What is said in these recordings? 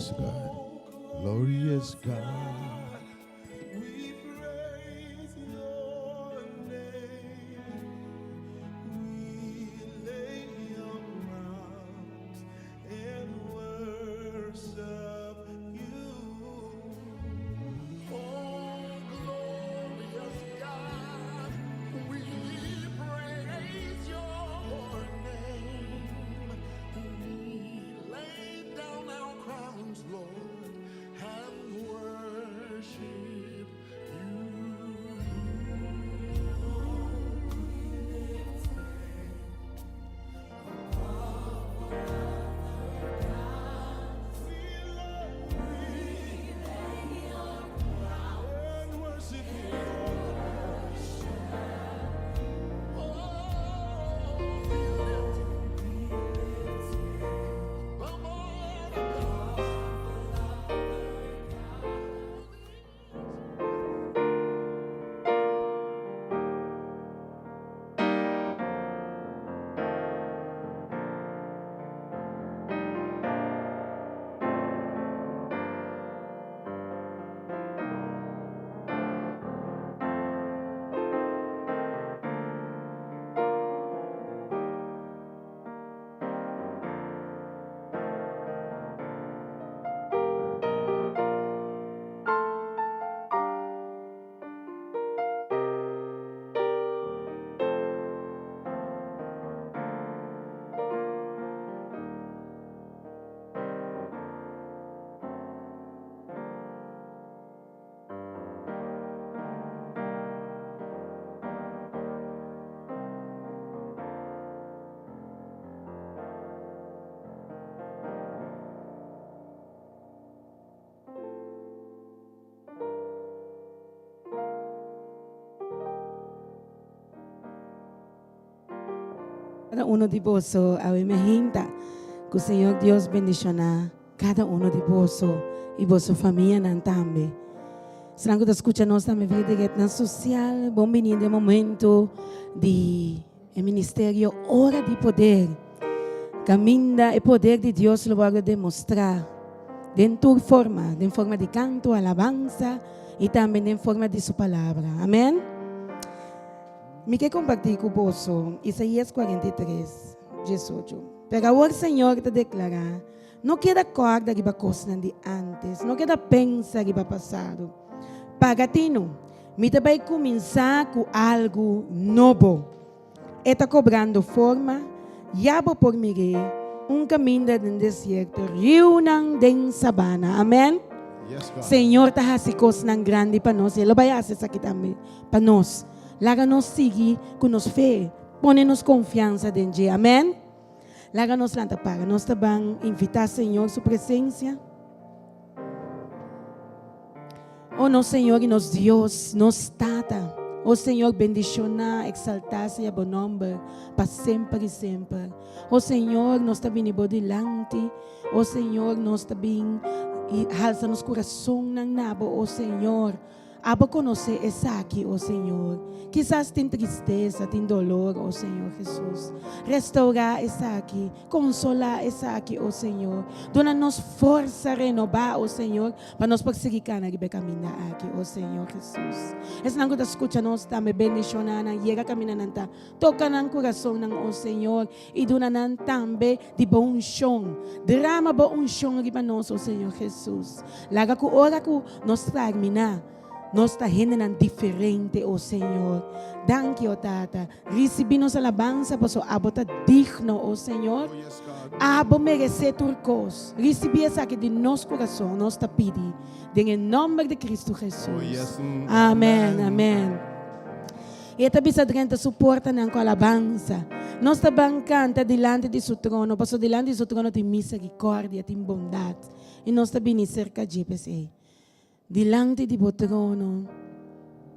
Yes, God. Glorious God. Kada uno di boso awe mi hinta ku Señor Dios bendishoná kada uno di boso i boso famianan tambe. Esnan ku ta skucha nos tambe via di retnan sosial, bon bini den momento di e ministerio Ora di Poder, kaminda e poder di Dios lo wòrdu demostrá den tur forma, den forma di kanto, alabansa i tambe den forma di su palabra. Amen. Mi ke kompartí ku boso Isaías 43, 18. Pero awor Señor ta deklará, No keda kòrda riba kosnan di ántes, no keda pensa riba pasado. Paga tinu, mi ta bai kuminsá ku algu nobo. E ta kobrando forma, ya bo por mir'é, un kaminda den desierto, riunan den sabana. Amèn. Señor ta hasi kosnan grandi pa nos i e lo bai hasi esaki tambe pa nos. Laga nos sigui ku nos fe, pone nos konfiansa den dje. Amèn. Laga nos lanta para. Nos ta ban invitá Señor su presensia. O nos Señor i nos Dios, nos Tata. O Señor, bendishoná, eksaltá sea bo nòmber pa semper i semper. O Señor, nos ta bini bo dilanti. O Señor, nos ta bin i halsa nos kurasonnan na bo, o Señor. Abo konosé esaki, o Señor. Kisas tin tristesa, tin dolor, o Señor Jesus. Restourá esaki, konsolá esaki, o Señor. Duna nos forsa renobá, o Señor, pa nos por sigui kana riba e kaminda aki, o Señor Jesus. Esnan ku ta skucha nos tambe, bendishoná nan, yega kaminda nan ta, toka nan kurasonnan, o Señor, i duna nan tambe di bo unshon. Drama bo unshon riba nos, o Señor Jesus. Laga ku ora ku nos terminá, nos ta hendenan diferente, o Señor. Danki, o Tata. Risibí nos alabansa, pasobra abo ta digno, o Señor. Abo meresé tur kos. Risibí esaki di nos kurason, nos ta pidi, den e nòmber di Kristu Jesus. Amèn, amèn. I e ta bisa drenta su portanan ku alabansa. Nos ta ban kanta dilanti di su trono, pasobra dilanti di su trono tin miserikòrdia, tin bondat. I nos ta bini serka dje p'esei. Dilanti di bo trono,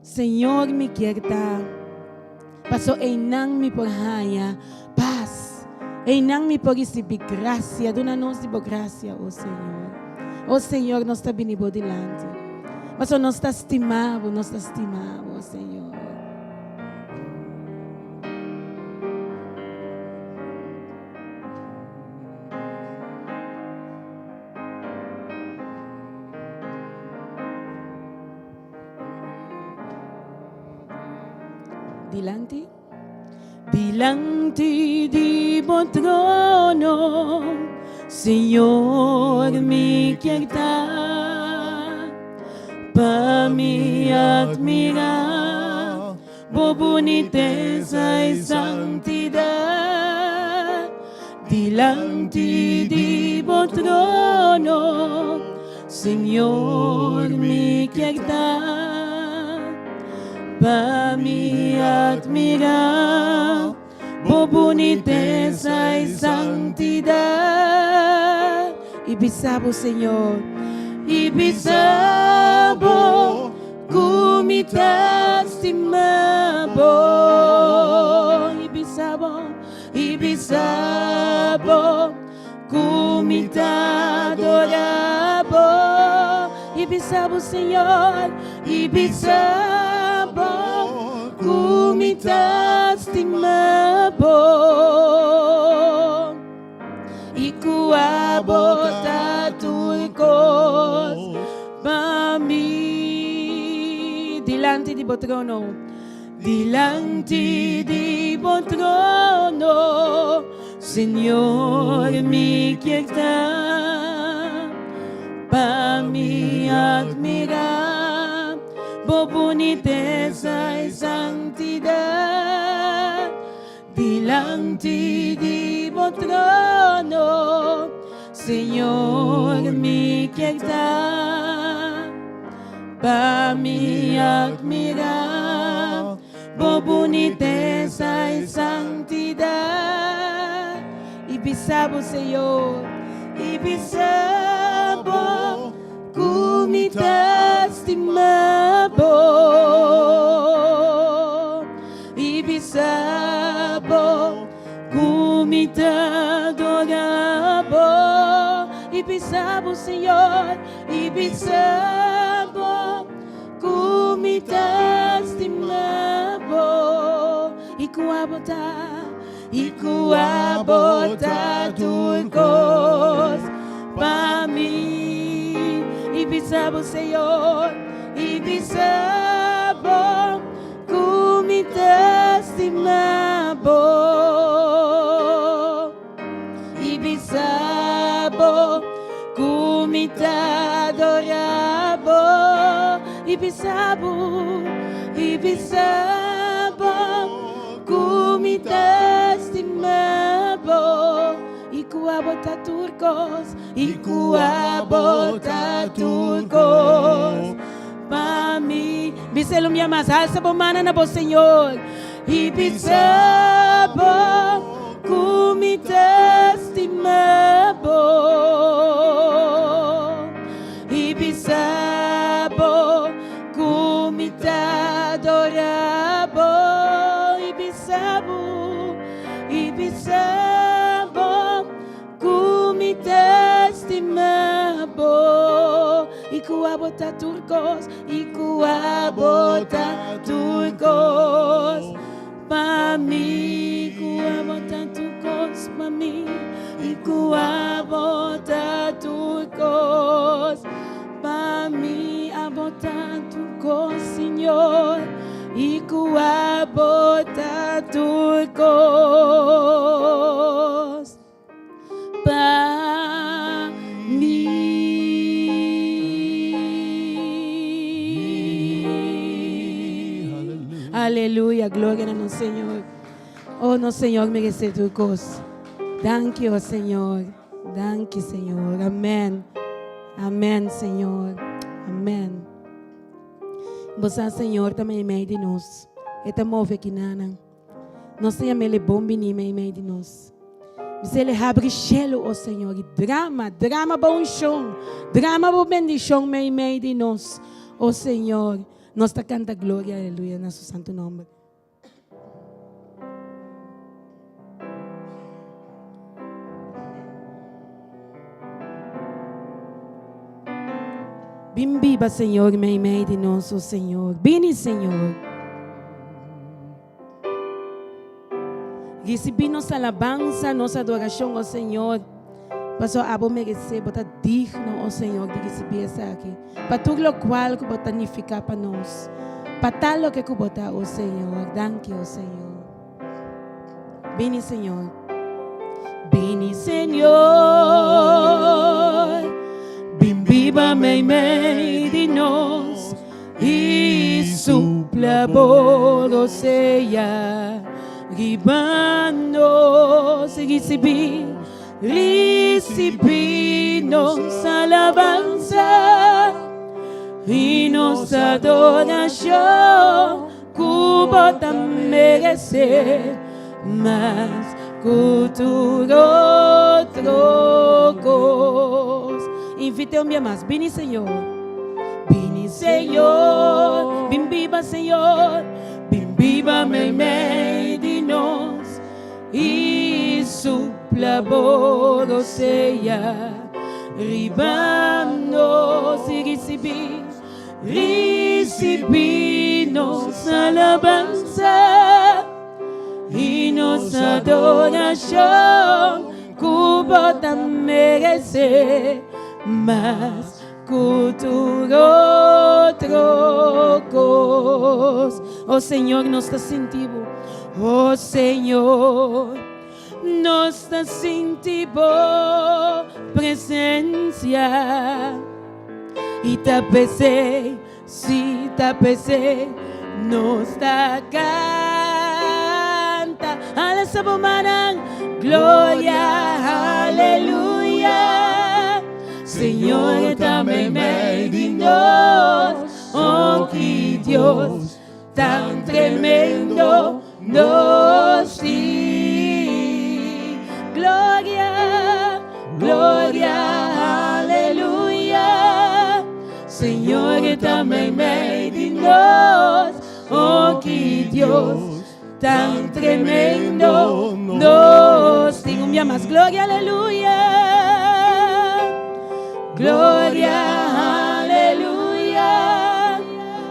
Señor, mi kier ta, pasobra einan mi por haña pas, einan mi por risibí grasia. Duna nos di bo grasia, o Señor. O Señor, nos ta bini bo dilanti, pasobra nos ta stima bo, nos ta stima bo, o Señor. Dilanti, dilanti di bo trono, Señor, mi kier ta, pa mi admira bo bunitesa i santidad. Dilanti di bo trono, Señor, mi kier ta, pa mi admira bo bunitesa i santidad. I bisa bo, Señor, i bisa bo ku mi ta stima bo. I bisa bo, i bisa bo ku mi ta adora bo. I bisa bo, Señor, i bisa bo ku mi ta stima bo. I ku abo ta tur kos pa mi. Dilanti di bo trono, dilanti di bo trono, Señor, mi kier ta, pa mi admira bo bunitesa i santidad. Dilanti di bo trono, Señor, mi kier ta, pa mi admira bo bunitesa i santidad. I bisa bo, Señor, i bisa bo ku mi ta stima bo. I bisa bo ku mi ta adora bo. I bisa bo, Señor, i bisa bo ku mi ta stima bo. I ku abo ta, i ku abo ta tur kos pa mi. I bisa bo, Señor, i bisa bo Ku mi ta stima bo i bisa bo ku mi ta adora bo i bisa bo i bisa bo ku mi ta stima bo i ku abo ta tur kos i ku abo ta tur kos Pa mi. Bisa el un bia mas, Alsa bo mana na bo Señor i bisa bo ku mi ta stima bo. I bisa bo ku mi ta adora bo. I bisa bo, i bisa bo Ku mi ta stima bo i ku abo ta tur kos, i ku abo ta tur kos pa mi, ku abo ta tur kos pa mi, i ku abo ta tur kos pa mi, abo ta tur kos, Señor, i ku abo ta tur kos. Pa mi. Aleluya, gloria na nos Señor. Oh, nos Señor merece tur cos. Danki, oh Señor. Danki, Señor. Amen. Amen, Señor. Amen. Bo sa, Señor ta meimei di nos. E ta move kinanan. Nos ta yam'El e bon bini meimei di nos. Bisa El e habri shelu, o Señor, i drama, drama bo unshon, drama bo bendishon meimei di nos, o Señor. Nos ta kanta gloria, aleluya, na Su santu nomber. Bin biba, Señor, meimei di nos, o Señor. Bini, Señor. Risibí nos alabansa, nos adorashon, o Señor, pasobra abo meresé, bo ta digno, o Señor, di risibí esaki, pa tur lokual ku bo ta nifiká pa nos. Pa ta loke ku bo ta, o Señor. Danki, o Señor. Bini, Señor. Bini, Señor. Bin biba meimei di nos i supla bo rosea riba nos. Risibí, risibí nos alabansa i nos adorashon ku bo ta meresé mas ku tur otro kos. Invit'é un bia mas. Bini, Señor. Bini, Señor. Bin biba, Señor. Bin biba meimei di nos i supla bo rosea riba nos i risibí, risibí nos alabansa i nos adorashon ku bo ta meresé mas ku tur otro kos. O Señor, nos ta sinti bo. O Señor, nos ta sinti bo presensia. I ta p'esei, sí, ta p'esei, nos ta kanta. Alsa bo mannan, Gloria, aleluya. Señor ta meimei di nos. Oh, ki Dios tan tremendo nos tin. Gloria, gloria, aleluya. Señor ta meimei di nos. Oh, ki Dios tan tremendo nos tin. Un bia mas, gloria, aleluya. Gloria, aleluya.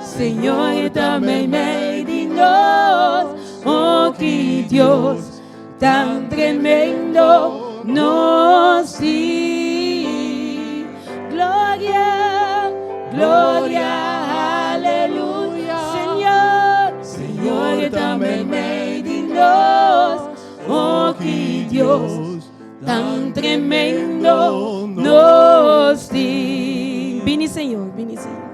Señor ta meimei di nos. Oh, ki Dios tan tremendo nos tin. Gloria, gloria, aleluya. Señor, Señor ta meimei di nos. Oh, ki Dios tan tremendo nos tin. Bini, Señor, bini, Señor.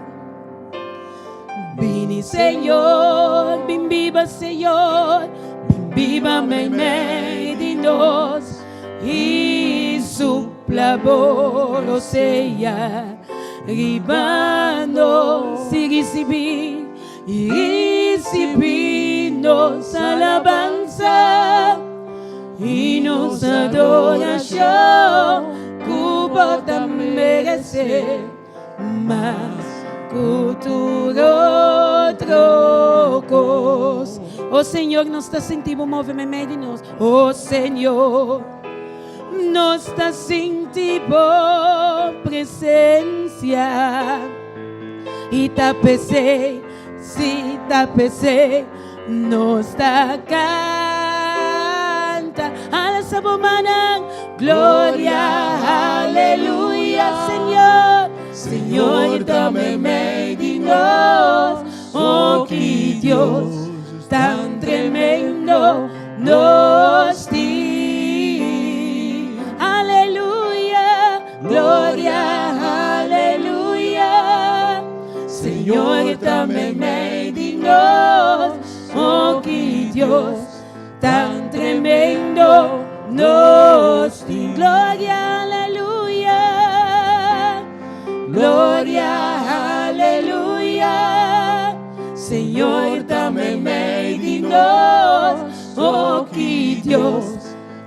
Bini, Señor, bin biba, Señor, bin biba meimei di nos i supla bo rosea riba nos i risibí, i risibí nos alabansa i nos adorashon ku bo ta meresé mas ku tur otro kos. O Señor, nos ta sinti bo move meimei di nos. O Señor, nos ta sinti bo presensia. I ta p'esei, sí, ta p'esei, nos ta kanta. Alsa bo mannan, Gloria, aleluya, Señor. Señor ta meimei di nos. Oh, ki Dios tan tremendo nos tin. Aleluya, gloria, aleluya. Señor ta meimei di nos. Oh, ki Dios tan tremendo nos tin. Gloria, aleluya. Gloria, aleluya. Señor ta meimei di nos. Oh, ki Dios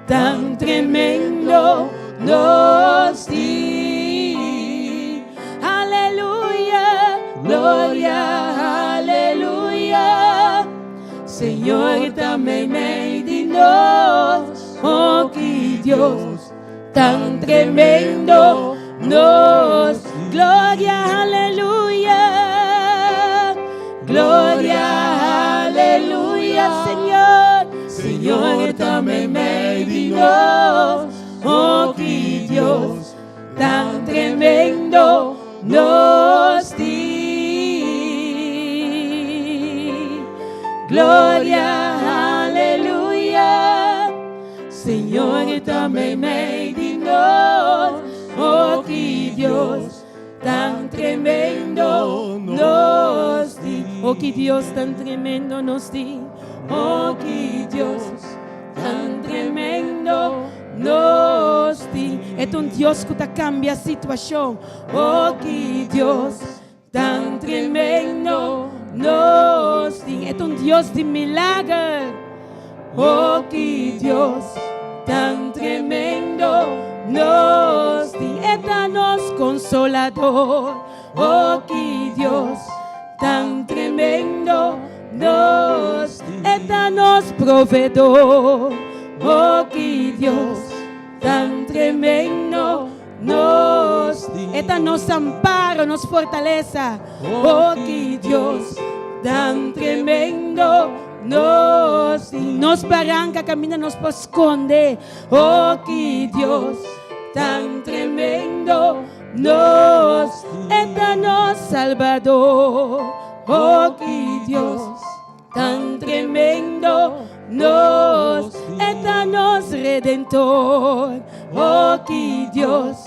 tan tremendo nos tin. Aleluya, gloria, aleluya. Señor ta meimei di nos. Oh, ki Dios tan tremendo nos. Gloria, aleluya. Gloria, aleluya, Señor. Señor ta meimei di nos. Oh, ki Dios tan tremendo nos tin. Gloria, aleluya. Señor ta meimei di nos. Oh, ki Dios tan tremendo nos tin. Oh, ki Dios tan tremendo nos tin. Oh, ki Dios tan tremendo nos tin. E ta un Dios ku ta kambia situashon. Oh, ki Dios tan tremendo nos tin. E ta un Dios di milager. Oh, ki Dios tan tremendo nos tin. E ta nos konsolador. Oh, ki Dios tan tremendo nos tin. E ta nos proveedor. Oh, ki Dios tan tremendo nos tin. E ta nos amparo, nos fortalesa. Oh, ki Dios tan tremendo nos tin. Nos baranka kaminda nos por skonde. Oh, ki Dios tan tremendo nos tin. E ta nos Salbador. Oh, ki Dios tan tremendo nos tin. E ta nos Redentor. Oh, ki Dios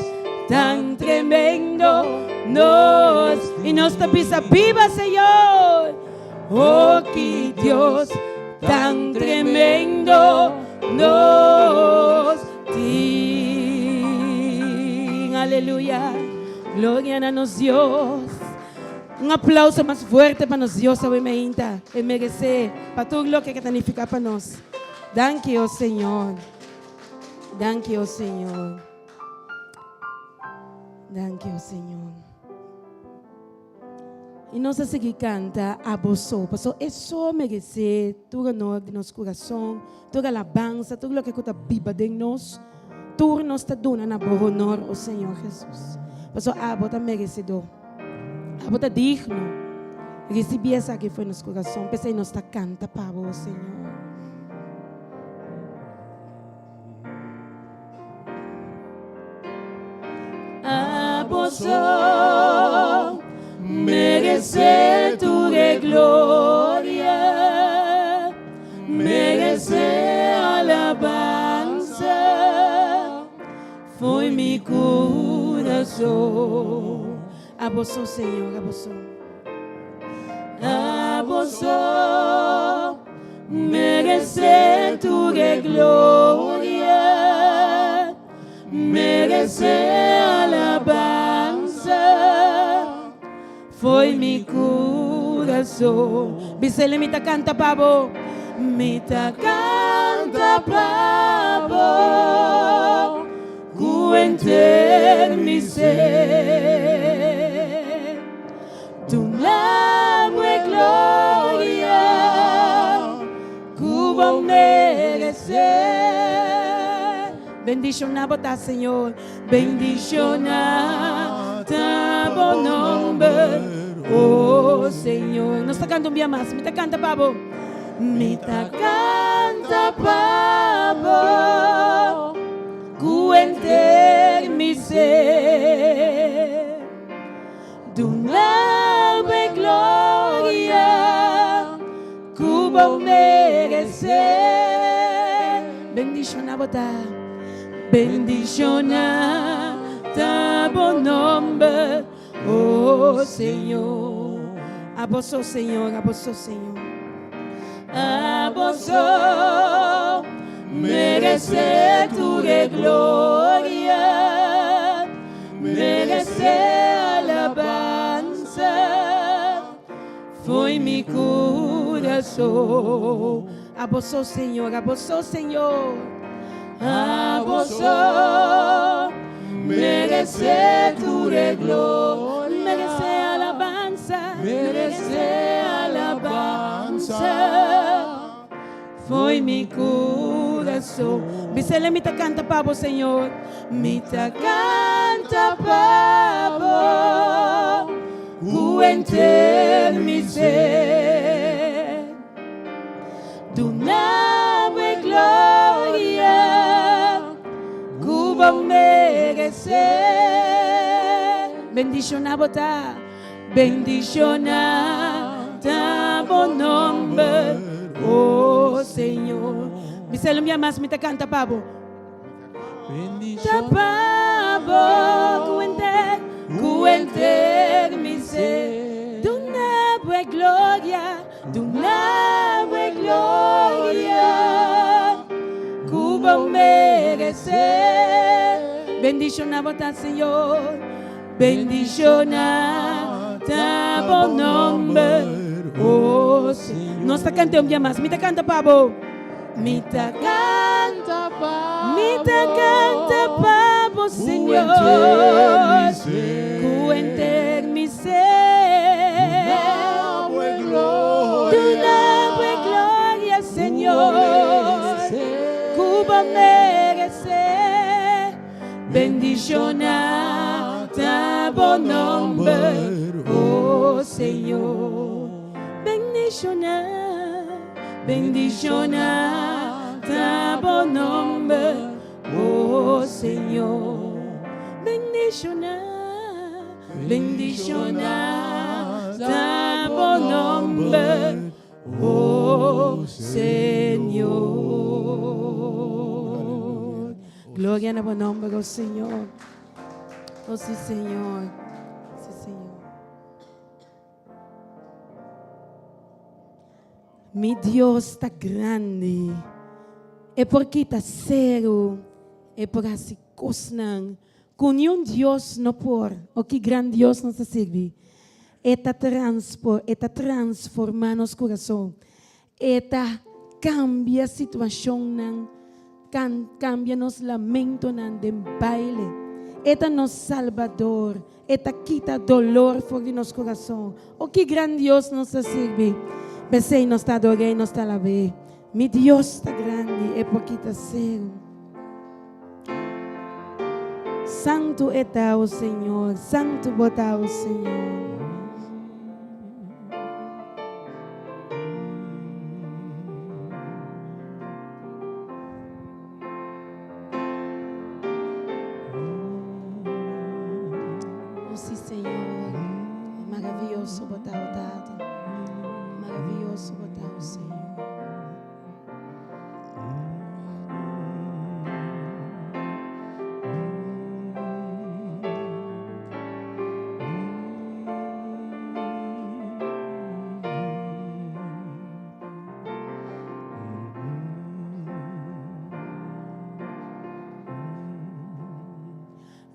tan tremendo nos tin. I nos ta bisa, Biba Señor! Oh, ki Dios tan tremendo nos tin. Aleluya. Gloria na nos Dios. Un aplauso mas fuerte pa nos Dios awe meinta. E meresé pa tur loke ke ta nifiká pa nos. Danki, o Señor. Danki, o Señor. Danki, o Señor. I nos a sigui kanta Abo So, pasobra e so meresé tur honor di nos kurason, tur alabansa, tur loke ku ta biba den nos. Tur nos ta duna na bo honor, o Señor Jesus, pasobra abo ta meresedor. Abo ta digno risibí esaki for nos kurason. P'esei nos ta kanta pa bo, o Señor. Abo so meresé tur e gloria, meresé alabansa. Foi mi kurason. Abo so, Señor, abo so. Abo so meresé tur e gloria, meresé alabansa. Foi mi kurason. Bisele mi ta kanta pa bo. Mi ta kanta pa bo. Ku henter mi ser. Duna bo e gloria ku bo meresé. Bendishoná bo ta, Señor. Bendishoná ta bo nomber, oh Señor. Nos ta kanta un bia mas. Mi ta kanta pa bo. Mi ta kanta pa bo ku henter mi ser. Duna bo e gloria ku bo meresé. Bendishoná bo ta, bendishoná ta bo nomber, oh Señor. Abo so, Señor, abo so, Señor. Abo so meresé tur e gloria, meresé alabansa. Foi mi kurason. Abo so, Señor, abo so, Señor. Abo so meresé tur e gloria, meresé alabansa, meresé alabansa. Foi mi kurason. Bisele mi ta kanta pa bo, Señor. Mi ta kanta pa bo ku henter mi ser. Duna bo e gloria ku bo meresé. Bendishoná bo ta, bendishoná ta. bo nomber, oh Señor. Bisel un bia mas mi ta canta pa bo. Ta pa bo cu enter, cu enter mi ser. Duna bo e gloria, duna bo e gloria cu bo merece. Bendiciona bo ta Señor. Bendiciona ta bo nomber, oh Señor. Nos ta canta un bia mas. Mi ta canta pa bo. Mi ta canta pa Mi ta canta pa bo, Señor. Cu enter mi ser. Duna bo e gloria, Señor. Cu bo merece. Bendiciona ta bo nomber, oh Señor. Bendiciona, bendiciona ta bo nomber, oh Señor. Bendiciona, bendiciona ta bo nomber, oh Señor. Gloria na bo nomber, oh Señor. Oh sí, Señor. Sí, Señor. Mi Dios ta grandi. E por kita seru, e por hasi kosnan ku niun Dios no por. Oh, ki gran Dios nos ta sirbi. E ta transpo, e ta transformá nos kurason. E ta kambia situashonnan, kambia nos lamentonan den baile. E ta nos Salbador. E ta kita dolor for di nos kurason. O ki gran Dios nos ta sirbi! P'esei nos ta ador'é i nos ta alab'é. Mi Dios ta grandi, e por kita seru. Santu e ta, o Señor, santu bo ta, o Señor. Oh sí, Señor. Maravilloso bo ta, oh Tata. Maravilloso bo ta, oh Señor.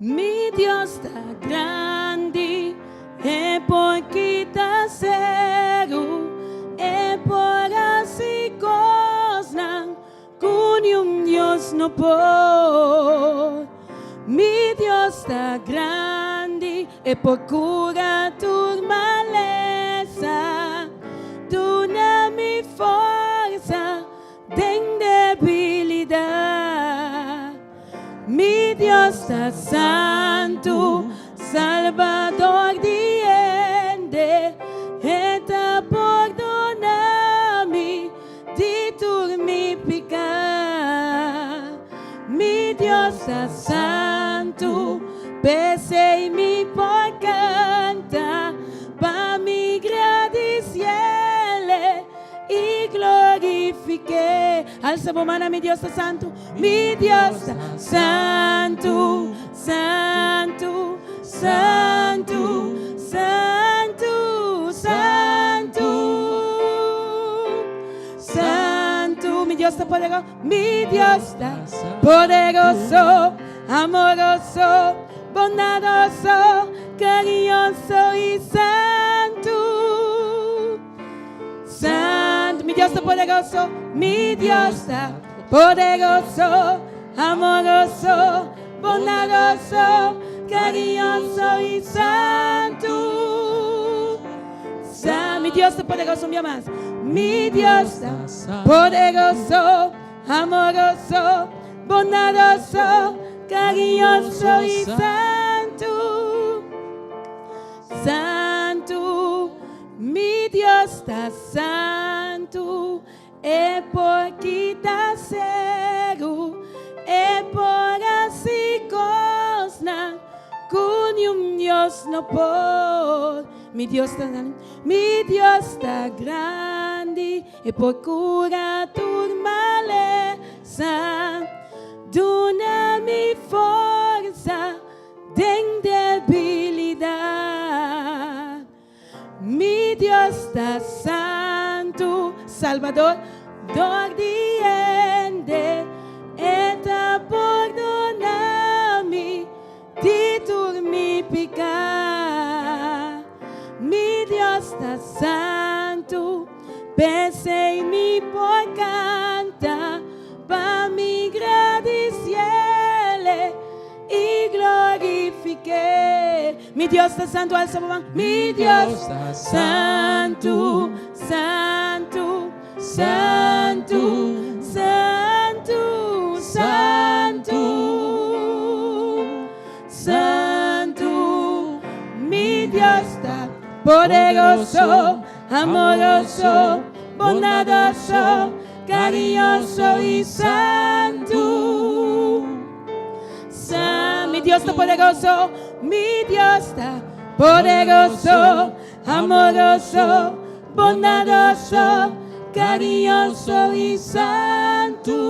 Mi Dios ta grandi, e por kita seru, e por hasi kosnan ku niun Dios no por. Mi Dios ta grandi, e por kura tur malesa, duna mi forsa den debilidat. Mi Dios ta santu, Salbador di hende, e ta pordona mi di tur mi piká. Mi Dios ta santu, p'esei mi por kanta, pa mi gradisiele i glorifik'é. Alsa bo mana, mi Dios ta santu, mi Dios ta santu, santu, santu, santu, santu, santu. Mi Dios ta poderoso, mi Dios ta poderoso, amoroso, bondadoso, cariñoso i santu. Santu, mi Dios ta poderoso, mi Dios ta poderoso, amoroso, bondadoso, cariñoso i santu. Sa, mi Dios ta poderoso, un bia mas. Mi Dios ta poderoso, amoroso, bondadoso, cariñoso i santu. Santu, mi Dios ta santu, e por kita seru, e por hasi kosnan ku niun. Niun Dios no por. Mi Dios ta grandi, mi Dios ta grandi, e por cura tur malesa. Duna mi forsa den debilidad. Mi Dios ta santu, Salbador, dor di hende, E ta pordona mi di tur mi piká. Mi Dios ta santu, p'esei mi por kanta pa mi gradisiele i glorifik'é. Mi Dios ta santu, alsa bo man. Mi Dios ta santu, santu, santu, santu, santu, santu. Mi Dios ta poderoso, amoroso, bondadoso, cariñoso i santu. Sa, mi Dios ta poderoso, mi Dios ta poderoso, amoroso, bondadoso, cariñoso i santu.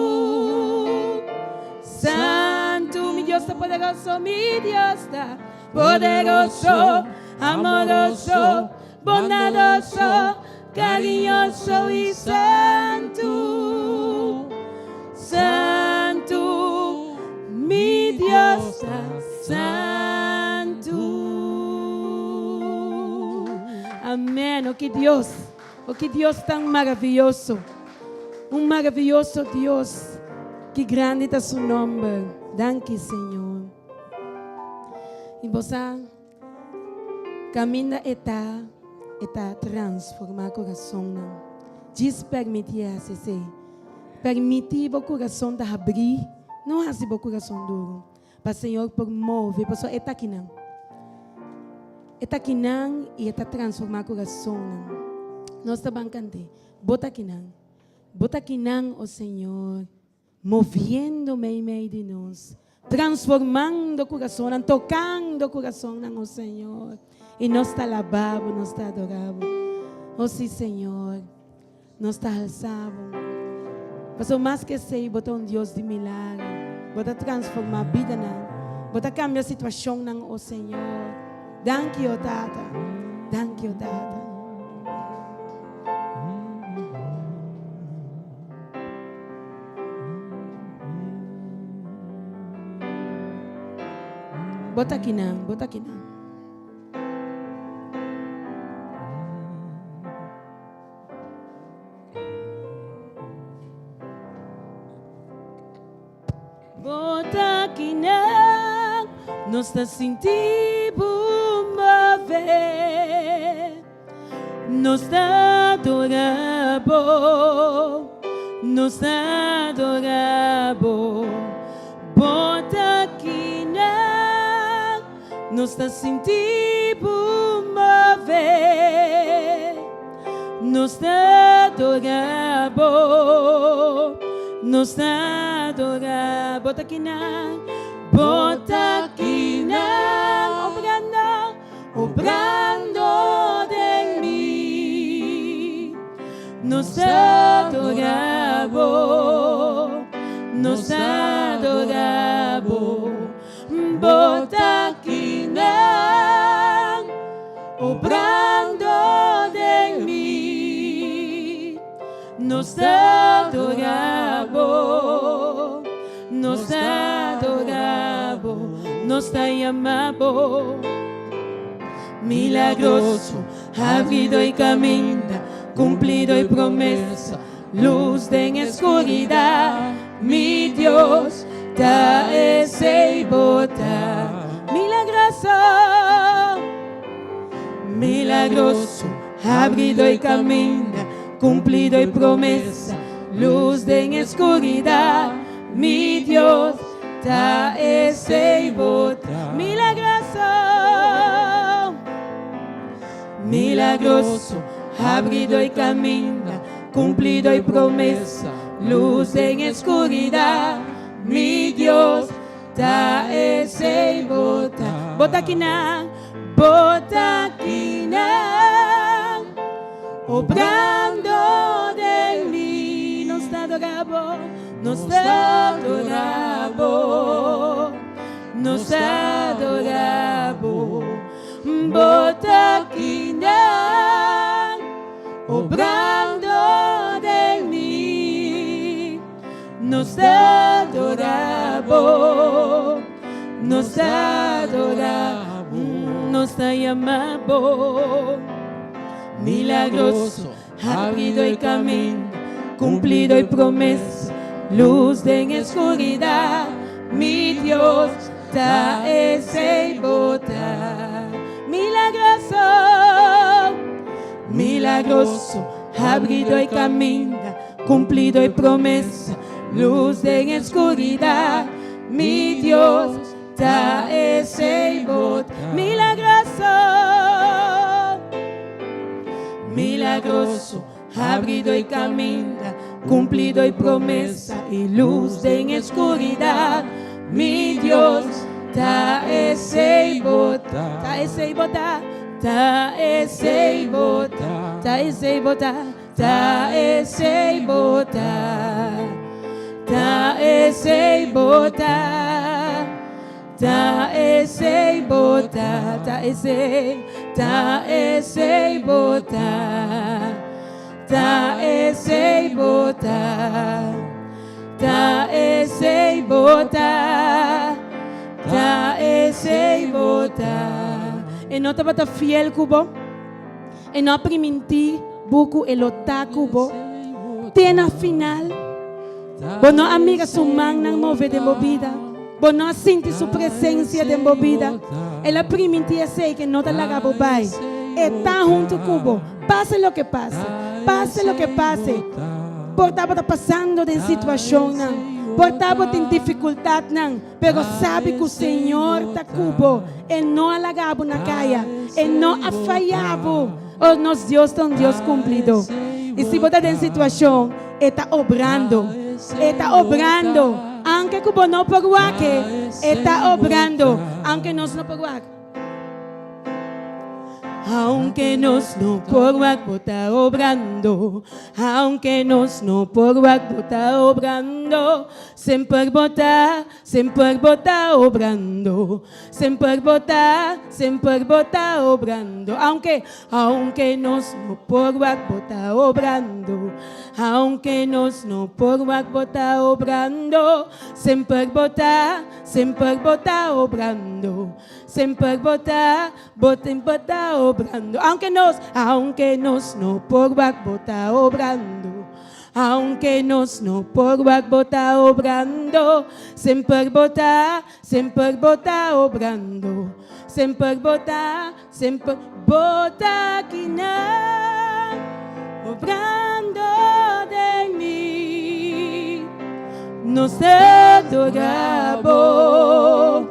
Santu, mi Dios ta poderoso, mi Dios ta poderoso, amoroso, bondadoso, cariñoso i santu. Santu, mi Dios ta santu. Amen. O ki Dios, o ki Dios tan maraviyoso. Un maraviyoso Dios. Ki grandi ta su nomber. Danki, Señor. I bo sa, Kaminda e ta, e ta transformá kurasonnan. Djis permití e hasi esei. Permití bo kurason ta habrí, no hasi bo kurason duru, pa Señor por move, pasobra e ta akinan. E ta akinan i e ta transformá kurasonnan. Nos ta ban kant'é, Bo ta akinan. Bo ta akinan, o Señor. Moviendo meimei di nos, transformando curasonnan, tocando curasonnan, oh Señor. Y nos ta alaba Bo, nos ta adora Bo. Oh sí, Señor, nos ta alsa Bo. Pasobra mas ke esei, Bo ta un Dios di milagro. Bo ta transforma bidanan. Bo ta cambia situacionnan, oh Señor. Danki, oh Tata. Danki, oh Tata. Bo ta kinan, bo ta kinan. Bo ta kinan, nos ta sinti bo move. Nos ta adora bo, nos ta adora bo. Bo ta kinan, nos ta sinti bo move. Nos ta adora bo, nos ta adora bo. Ta kinan, bo ta kinan, obrando, obrando den mi. Nos ta adora bo, nos ta adora bo. Bo ta kinan, obrando den mi. Nos ta adora bo, nos ta adora bo, nos ta yama bo. Milagroso, habrido y caminda, cumplido y promesa, luz den escuridad, mi Dios ta esey bo ta. Milagroso, milagroso, habrido y caminda, cumplido y promesa, luz den escuridad, mi Dios ta esey bo ta. Milagroso, milagroso, habrido y caminda, cumplido y promesa, luz den escuridad, mi Dios ta esey bo ta. Bo ta akinan, bo ta akinan, obrando den mi. Nos ta adorá bo, nos ta adorá bo, nos ta adorá bo. Bo ta akinan, obrando den mi. Nos ta adorá bo, nos ta adorá bo, nos ta yama bo. Milagroso, habrido e kaminda, kumplido e promesa, lus den e skuridat, mi Dios, ta esei bo ta. Milagroso, milagroso, habrido e kaminda, Cumplido e promesa, luz den e scuridad, mi Dios ta esey bo ta. Milagroso, milagroso, habrido e caminda, cumplido e promesa y luz den e scuridad, mi Dios ta esey bo ta. Ta esey bo ta, ta esey bo ta, ta esey bo ta. Ta esei bo ta, ta esei bo ta, ta esei bo ta, ta esei, ta esei bo ta, ta esei bo ta, ta esei bo ta, ta esei bo ta. E no tabata fiel ku bo? E no a primintí bo ku e lo ta ku bo te na final. Bo no a mira su mannan move den bo bida. Bo no a sinti su presensia den bo bida. El a primintí esei ku e no ta laga bo bai. E ta huntu ku bo, pase loke pase. Pase loke pase. Por ta bo ta pasando den situashonnan. Por ta bo tin difikultatnan. Pero sabi ku Señor ta ku bo. E no a laga bo na kaya. E no a faya bo. Oh, nos Dios ta un Dios kumplidó. I si bo ta den situashon, E ta obrando. E ta obrando. Aunke ku bo no por wak E, E ta obrando. Aunke nos no por wak. Aunke nos no por wak, bo ta obrando. Aunke nos no por wak, bo ta obrando. Semper bo ta, semper bo ta obrando. Semper bo ta, semper bo ta obrando. Aunke, aunke nos no por wak, bo ta obrando. Aunke nos no por wak, bo ta obrando. Semper bo ta, semper bo ta obrando. Semper bo ta, bo semper ta obrando. Aunke nos, aunke nos no por wak, bo ta obrando. Aunke nos no por wak, bo ta obrando. Semper bo ta, semper bo ta obrando. Semper bo ta, semper bo ta akinan, obrando den mi. Nos ta adora bo,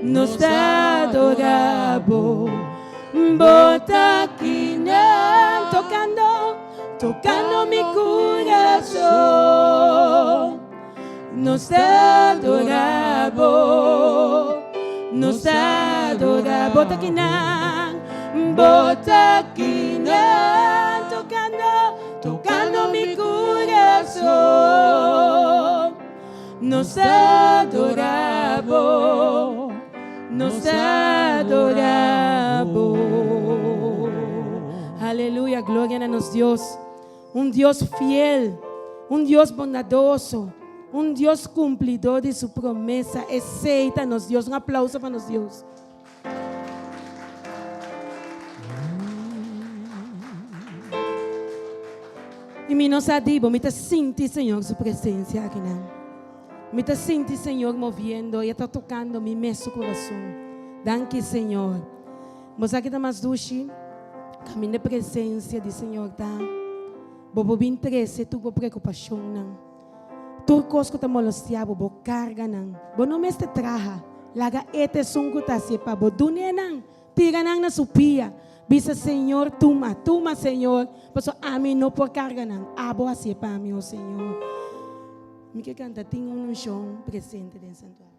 nos ta adora bo. Bo ta akinan, tocando, tocando mi curason. Nos ta adora bo, nos ta adora bo. Ta akinan, bo ta akinan, tocando, tocando mi curason. Nos ta adora bo, nos ta adora bo. Aleluya, gloria na nos Dios. Un Dios fiel, un Dios bondadoso, un Dios cumplidor di su promesa. Esey ta nos Dios. Un aplauso pa nos Dios. Y mi no sa di bo, mi ta sinti Señor su presencia akinan. Mi ta sinti Señor moviendo y e ta tocando mi mes su corazon. Danki Señor. Bo sa ki ta mas dushi? Kaminda e presensia di Señor ta, bo por bin trese tur bo preokupashonnan, tur kos ku ta molestiá bo, bo karganan. Bo no mester traha. Laga e ta esun ku ta hasié pa bo. Dun'é nan, tira nan na su pia. Bisa, Señor, tuma, tuma, Señor, pasobra ami no por karga nan. Abo hasié pa mi, o Señor. Mi ke kanta Tin un unshon presente den santuario.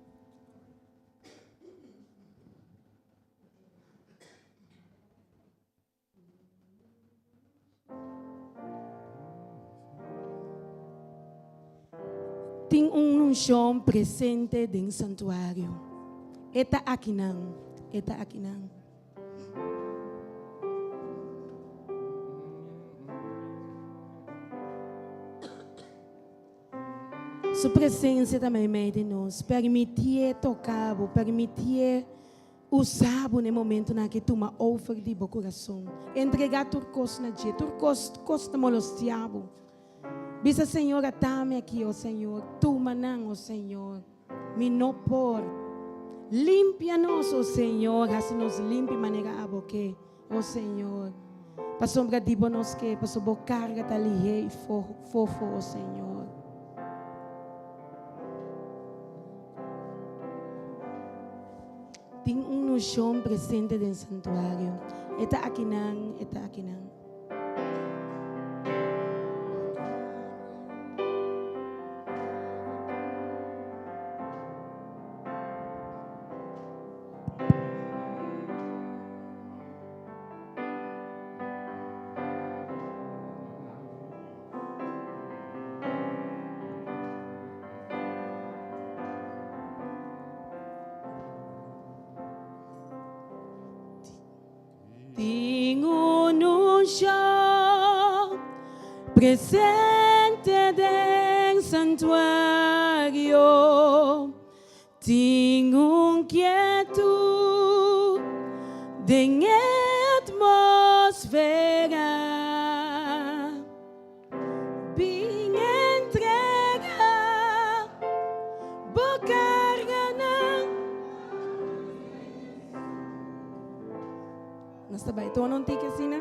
Tin un unshon presente den santuario. E ta akinan. E ta akinan. Su presencia ta meimei di nos. Permitié toca bo, permitié usa bo na e momentonan aki tuma over di bo curason. Entrega tur cos na dje, tur cos, cos ta molestia bo. Bisa Señor, atami aki, o Señor, tuma nan, o Señor. Mi no por. Limpia nos, o Señor, haci nos limpi manera abo ke. O Señor, pasobra di bo nos ke, pasobra bo karga ta lihé i fofo, o Señor. Tin un unshon presente den santuario. E ta akinan, e ta akinan. Tin un unshon presente den santuario. Tin un kietud den e atmosfera. Bin entrega bo karganan. Nos ta bai tona un tiki asina.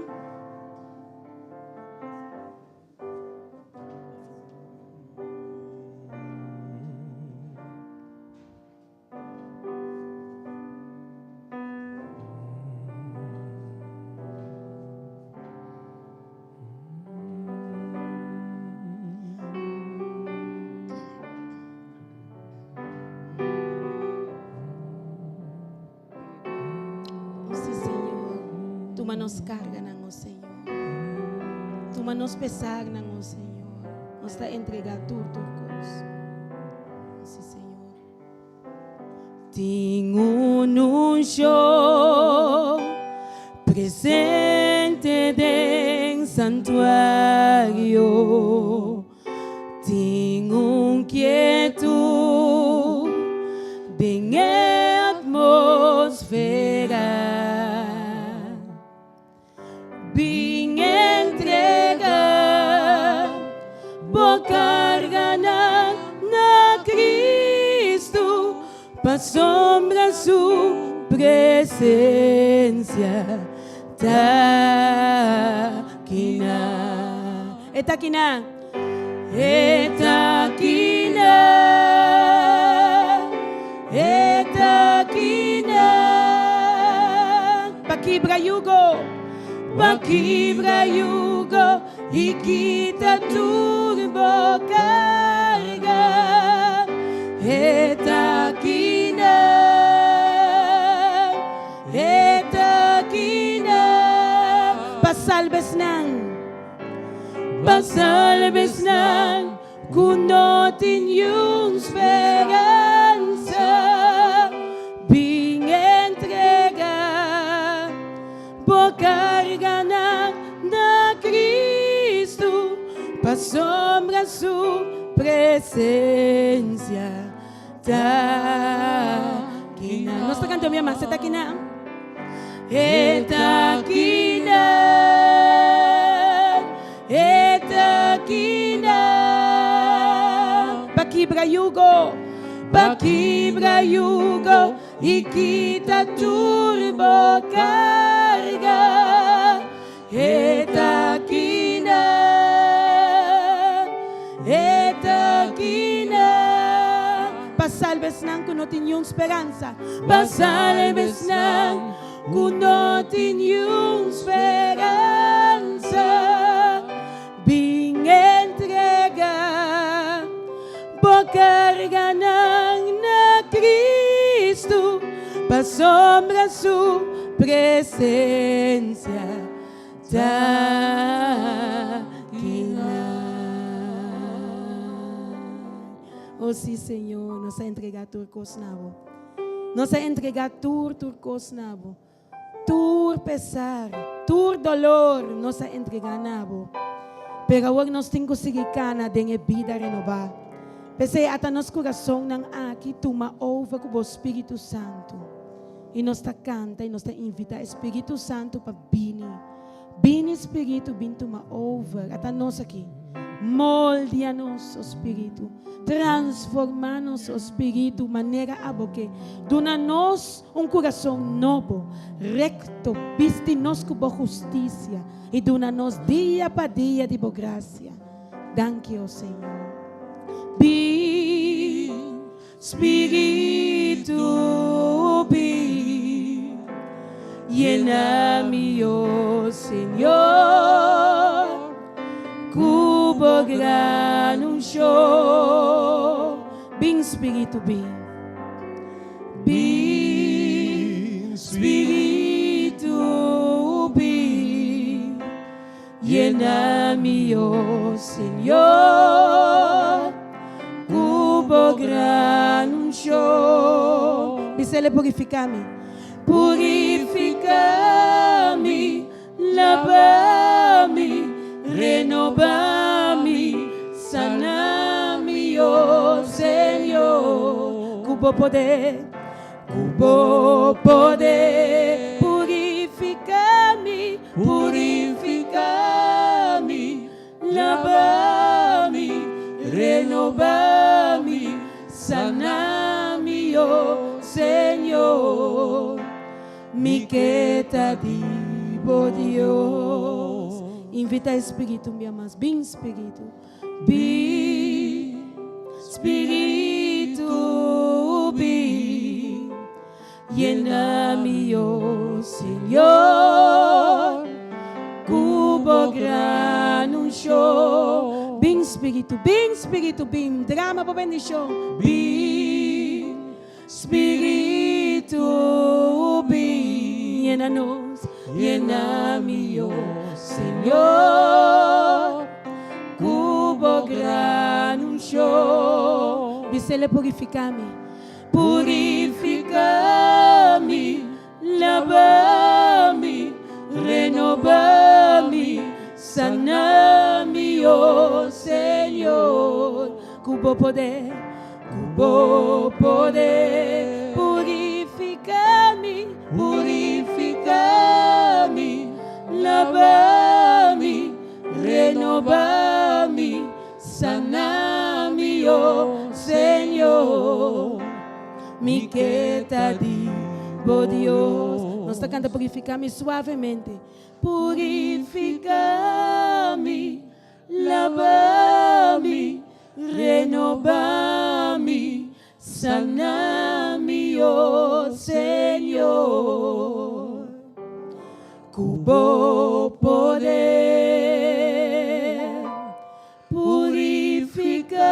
Oh, sí, Señor. Tuma nos carganan, oh Señor. Tuma nos pesarnan, oh Señor. Nos ta entrega tur tur cos. Oh, sí, Señor. Tin un unshon presente den santuario. Tin un kietud den e atmosfera. Bin entrega bo karganan na Kristu, pasobra su presensia Ta kina. E ta kina. E ta kina. E ta kina. Pa kibra yugo. Pa kibra yugo i kita tur bo karga. E ta kina. E ta kina pa salba esnan, pa salba esnan ku no tin niun speransa. Bin entrega bo karganan na Kristu, pasobra su presensia Ta kina. Nos ta canta mi ama. Se ta kina. E ta kina. E ta kina. Pa kibra yugo. Pa kibra yugo i kita tur bo carga. E ta kina, e ta kina. Pa salba esnan ku no tin niun speransa. Pa salba esnan ku no tin niun speransa. Bin entrega bo karganan na Kristu, pasobra su presensia ta kinan. Oh sí, Señor, nos a entregá tur kos na bo. Nos a entregá tur, tur kos na bo. Tur pesar, tur dolor nos a entregá na bo. Pero awor nos tin ku sigui kana den e bida renobá. P'esei ata nos kurasonnan aki tuma over ku bo Spiritu Santu. I nos ta kanta i nos ta invitá e Spiritu Santu pa bini. Bini Spiritu, bin tuma over. Ata nos aki. Moldia nos, o Spiritu. Transformá nos, o Spiritu, manera abo ke. Duna nos un kurason nobo, rekto. Bisti nos ku bo hustisia i duna nos dia pa dia di bo grasia. Danki, o Señor. Bin, Spiritu, bin. Yena mi, o Señor, ku bo gran unshon. Bin, Spiritu, bin. Bin, Spiritu, bin. Yena mi, o Señor, ku bo gran unshon. Bisele purifiká mi. Purifiká mi, laba mi, renobá mi, sana mi, o Señor, ku bo poder. Ku bo poder purifiká mi, purifiká mi, laba mi, renobá mi, sana mi, o Señor. Mi ke ta di bo Dios. Invita e Spiritu un bia mas. Bin Spiritu. Bin, Spiritu, bin, yena mi, o Señor, ku bo gran unshon. Bin, Spiritu, bin, Spiritu, bin, drama bo bendishon. Bin, Spiritu, bin, yena nos, yena mi, o Señor, ku bo gran unshon. Bisele purifiká mi, purifiká mi, laba mi, renobá mi, sana mi, o Señor, ku bo poder. Ku bo poder purifiká mi, purifiká mi, laba mi, renobá mi, sana mi, o Señor. Mi ke ta di bo Dios. Nos ta kanta purifiká mi suavemente. Purifiká mi, Laba mi, renoba mi, sana mi, o Señor. Ku bo poder purifica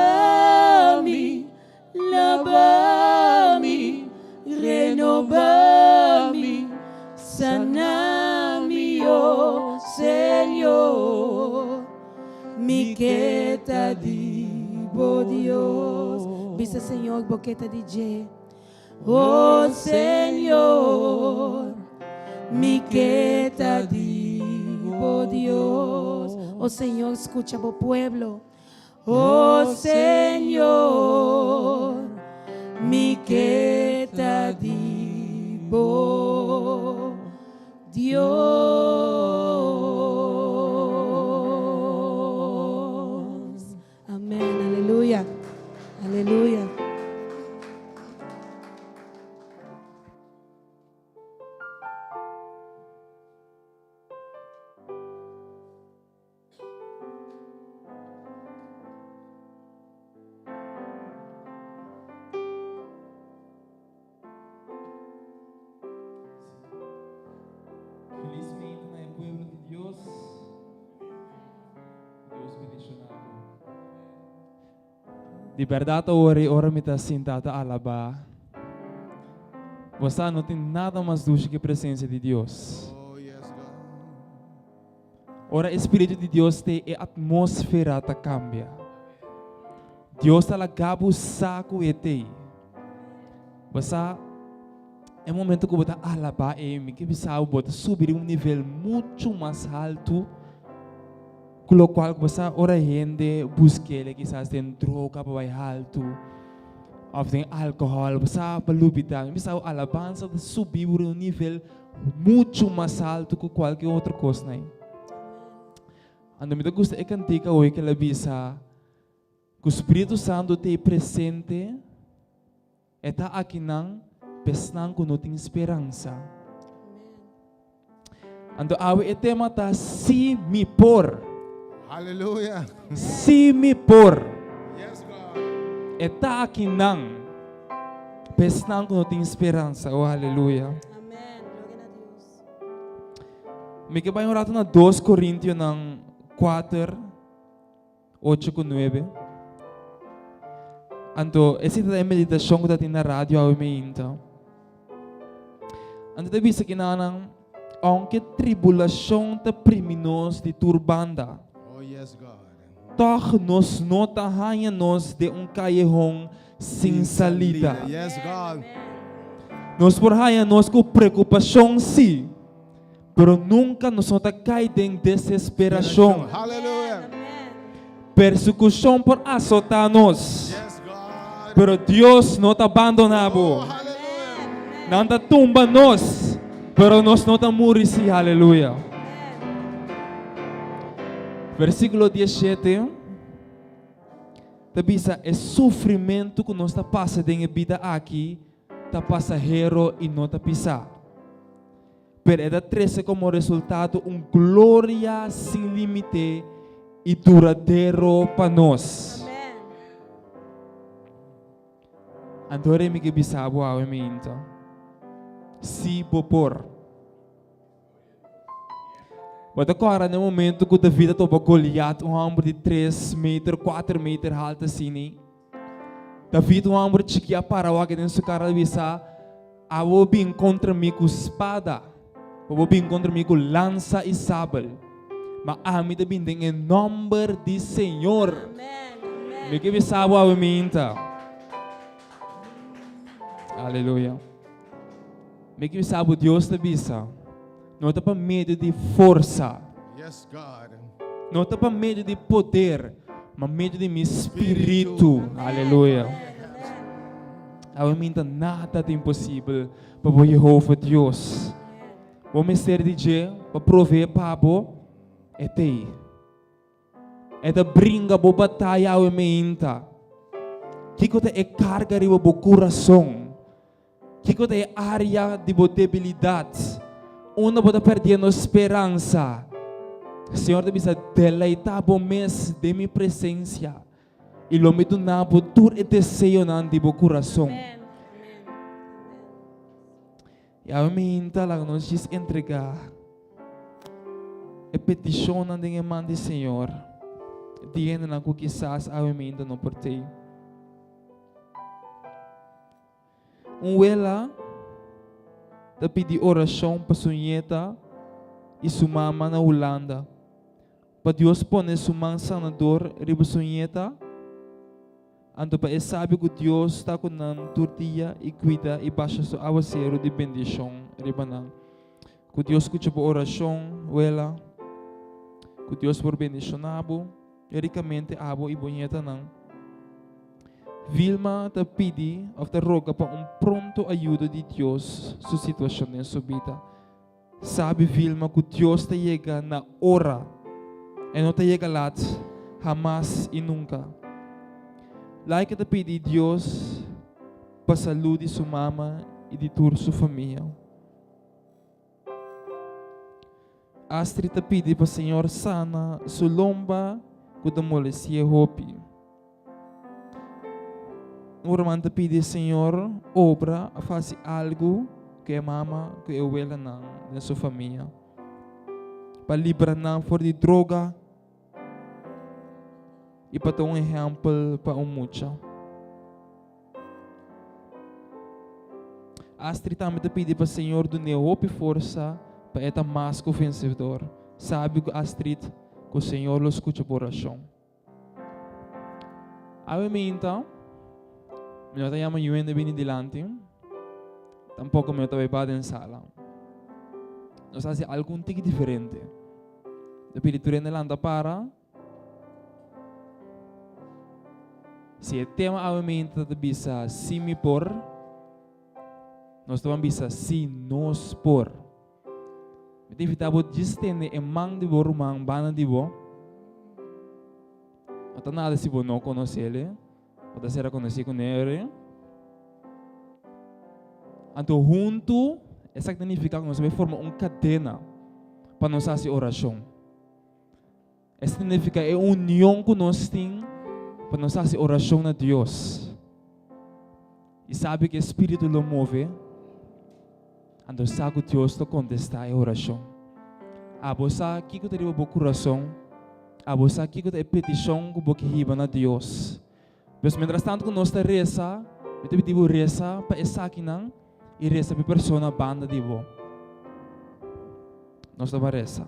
mi, Laba mi, renoba mi, sana mi, oh Señor. Mi ke ta di bo Dios. Bisa Señor bo ke ta di dje. Oh Señor, mi ke ta di bo Dios. Oh Señor, skucha bo pueblo. Oh Señor, mi ke ta di bo Dios. Amen, aleluya, aleluya. Felizmente na e pueblo di Dios. Dios bendiciona bo. Di berdad awor e ora mi ta sinta ta alaba. Bo sa no tin nada mas dushi ke presencia di Dios. Oh, yes, God. Ora e Spiritu di Dios te e atmósfera ta kambia. Dios ta laga bo sa ku e t'ei. Bo sa, e momento ku bo ta alabá e, mi ke bisa bo, bo ta subi riba un nivel muchu mas haltu ku lokual ku bo sa ora hende busk'el kisas den droga pa bai haltu òf den alkohòl, bo sa pa lubidá. Mi bisa bo, alabansa ta subi bo riba un nivel muchu mas haltu ku kualke otro kosnan ei. Anto mi ta gusta e kantika awe ku el a bisa ku Spiritu Santu ta ei presente, e ta akinan pa esnan ku no tin speransa. Anto awe e tema ta Si mi por. Hallelujah. Si mi por. Yes, God. E ta akinan pa esnan ku no tin speransa. Oh, aleluya. Amen. Gloria na Dios. Mi ke bai un rato na 2 Korintionan 4, 8 ku 9. Anto, esei ta e meditashon ku ta tin na radio awe meinta. Anto ta bisa kinanan, aunke tribulashon ta primi nos di tur banda, Oh yes, God. tòg nos no ta haña nos den un kayehon sin salida. Yes, God. Nos por haña nos ku preokupashon sí, pero nunka nos no ta kai den desesperashon. Hallelujah. Persekushon por asotá nos, Yes, God. pero Dios no ta bandoná Oh, bo. hallelujah. Nan ta tumba nos, pero nos no ta muri sí. Aleluya. Versíkulo 17 ta bisa e sufrimentu ku nos ta pasa den e bida aki ta pasahero i no ta pisá. Pero e ta trese komo resultado un gloria sin límite i duradero pa nos. Anto mi ke bisa bo awe mainta, si bo por. Bo ta kòrda na e momento ku David a topa Goliat, un hòmber di tres meter, kuater meter haltu asina? David, un hòmber chikí, a para wak den su kara a bisa, Abo bin kontra mi ku spada, bo bin kontra mi ku lansa i sabel, ma ami ta bin den e nòmber di Señor. Mi ke bisa bo awe minta. Aleluya. Mi ke bisa bo Dios ta bisa, no ta pa medio di forsa. Yes, God. No ta pa medio di poder, ma medio di mi spiritu. Aleluya. Awe minta nada ta imposibel pa bo Jehova Dios. Bo mester di dje pa provee pa bo, e t'ei. E ta bringa bo bataya awe meinta. Kiko ta e karga riba bo kurason? Kiko ta e área di bo debilidat? Unda bo ta perdiendo speransa? Señor ta bisa, deleitá bo mes den mi presensia i lo mi duna bo tur e deseonan di bo kurason. I awe meinta laga nos djis entregá e petishonnan den e man di Señor, di hendenan ku kisas awe meinta no por tei. Un wela ta pidi orashon pa su nieta i su mama na Hulanda, pa Dios pone su man sanador riba su nieta, anto pa e sabi ku Dios ta ku nan tur dia i kuida i basha su awaseru di bendishon riba nan. Ku Dios skucha bo orashon, wela. Ku Dios por bendishoná bo rikamente abo i bo nietanan. Vilma ta pidi òf ta roga pa un pronto ayudo di Dios su situashon den su bida. Sabi Vilma ku Dios ta yega na ora, e no ta yega lat, hamas i nunka. Laika ta pidi Dios pa salú di su mama i di tur su famia. Astrid ta pidi pa Señor sana su lomba ku ta molesti'é hopi. Un ruman ta pidi Señor obra of hasi algu ku e mama ku e welanan den su famia pa libra nan for di droga i pa ta un ehèmpel pa un mucha. Astrid tambe ta pidi pa Señor dun'é hopi forsa pa e ta mas ku vensedor. Sabi ku Astrid ku Señor lo skucha bo orashon. Awe minta, mi no ta yama yu hende bini dilanti, tampoco mi no ta bay ba den sala. Nos haci algo un tiki diferente. Ta pidi tur hende lanta para. Si e tema awe minta ta bisa si mi por, nos ta ban bisa si nos por. Mi ta invita bo djis tende e man di bo ruman banda di bo. No ta nada si bo no konosele, bo ta sera konosí kuné ori. Anto huntu, esaki ta nifiká ku nos ta bai forma un kadena pa nos hasi orashon. Esaki ta nifiká e union ku nos tin pa nos hasi orashon na Dios. I sabi ku e Spiritu lo move. Anto sa ku Dios ta kontestá e orashon. Abo sa kiko ta riba bo kurason. Abo sa kiko ta e petishon ku bo ke hiba na Dios. Pues mientras tanto ku nos ta resa, mi ta pidi bo resa pa esakinan i resa pa e persona banda di bo. Nos ta ban resa.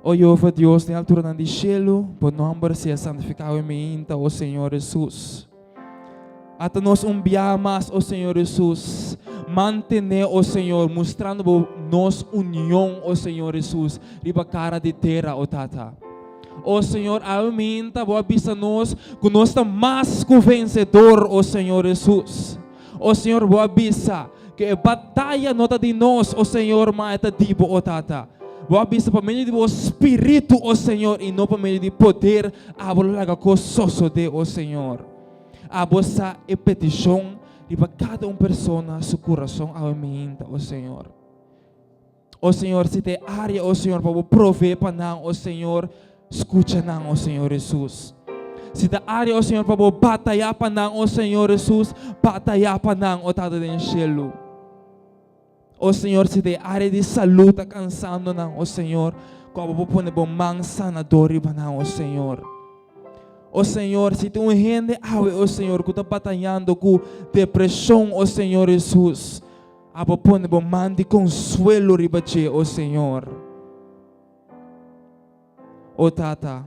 O Jehova Dios den alturanan di shelu, bo nomber sea santificado en mi inta, o Señor Jesus. Ata nos un biaha mas, o Señor Jesus. Mantene, o Señor, mustrando bo nos union, o Señor Jesus, riba cara di tera, o Tata. O Señor, awe mi inta bo a bisa nos cu nos ta mas cu vencedor, o Señor Jesus. O Señor, bo a bisa ku e bataya no ta di nos, o Señor, ma e ta di bo, o Tata. Bo a bisa pa medio di bo Spiritu, o Señor, i no pa medio di poder, abo lo laga kos sosodé, o Señor. Abo sa e petishon riba kada un persona su kurason awe mainta, o Señor. O Señor, si ta e área, o Señor, pa bo provee pa nan, o Señor, skucha nan, o Señor Hesus. Si ta área, o Señor, pa bo batayá pa nan, o Señor Hesus, batayá pa nan, o Tata den shelu. O Señor, si ta e área di salú ta kansando nan, o Señor, ku abo por pone bo man sanador riba nan, o Señor. O Señor, si tin un hende awe, o Señor, ku ta batayando ku depreshon, o Señor Hesus, Abo pone bo man di konsuelo riba dje, o Señor. O Tata,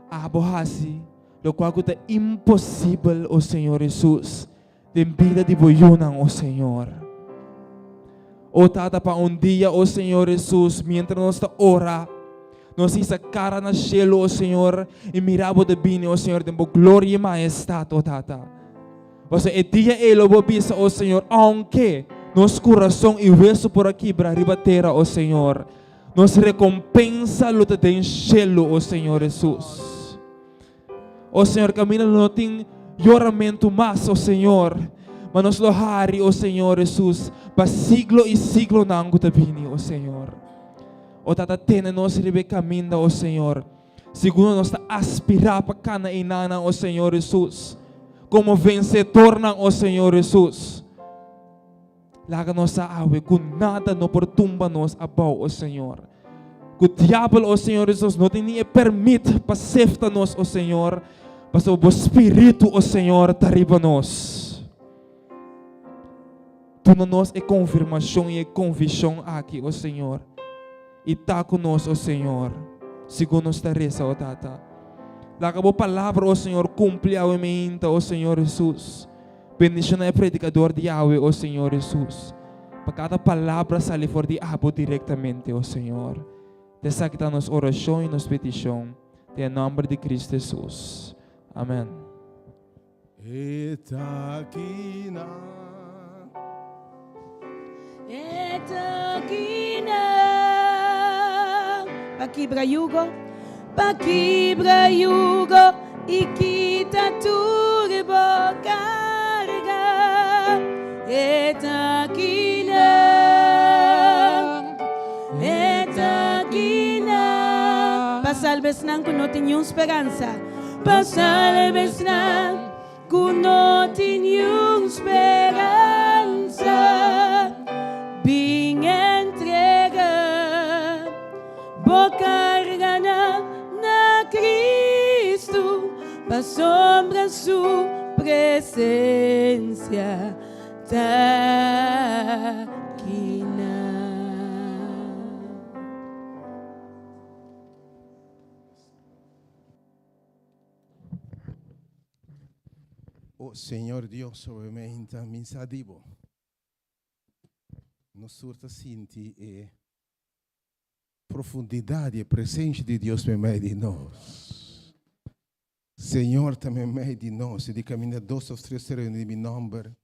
abo hasi lokual ku ta imposibel, o Señor Hesus, den bida di bo yunan, o Señor. O Tata, pa un dia, o Señor Hesus, mientras nos ta ora, nos hisa kara na shelu, o Señor, i mira bo ta bini, o Señor, den bo gloria i mahestat, o Tata. Pasobra e dia ei lo bo bisa, O Señor, aunke nos kurason i wesu por a kibra riba tera, o Señor, nos rekompensa lo ta den shelu, o Señor Hesus. O Señor, kaminda lo no tin yoramentu mas, o Señor, ma nos lo hari, o Señor Hesus, pa siglo i siglonan ku ta bini, o Señor. O Tata, tene nos riba e kaminda, o Señor. Segun nos ta aspirá pa kana einanan, o Señor Hesus, komo vensedornan, o Señor Hesus. Laga nos sa awe ku nada no por tumba nos abou, o Señor. Ku diabel, o Señor Hesus, no tin ni e permit pa sefta nos, o Señor, pasobra bo Spiritu, o Señor, ta riba nos. Duna nos e konfirmashon i e konvishon aki, o Señor. I ta ku nos, o Señor, segun nos ta resa, o Tata. Laga bo palabra, o Señor, kumpli awe meinta, o Señor Hesus. Bendishoná e predikador di awe, o Señor Hesus, pa kada palabra sali for di abo direktamente, o Señor. Ta esaki ta nos orashon i nos petishon, den e nòmber di Kristu Hesus. Amèn. E ta kina. E ta kina. Pa kibra yugo, pa kibra yugo i kita tur bo karga. E ta kina. E ta kina. Pa salba esnan ku no tin niun speransa. Pa salba esnan ku no tin niun speransa, bin entrega bo karganan na Kristu, pasobra su presensia ta kinan. O Señor Dios, obviamente, mi sa di bo. Nos tur ta sinti e profundidad di e presencia di Dios meimei di nos. Señor ta meimei di nos, i di caminda dos of tres ta reuni den mi nomber,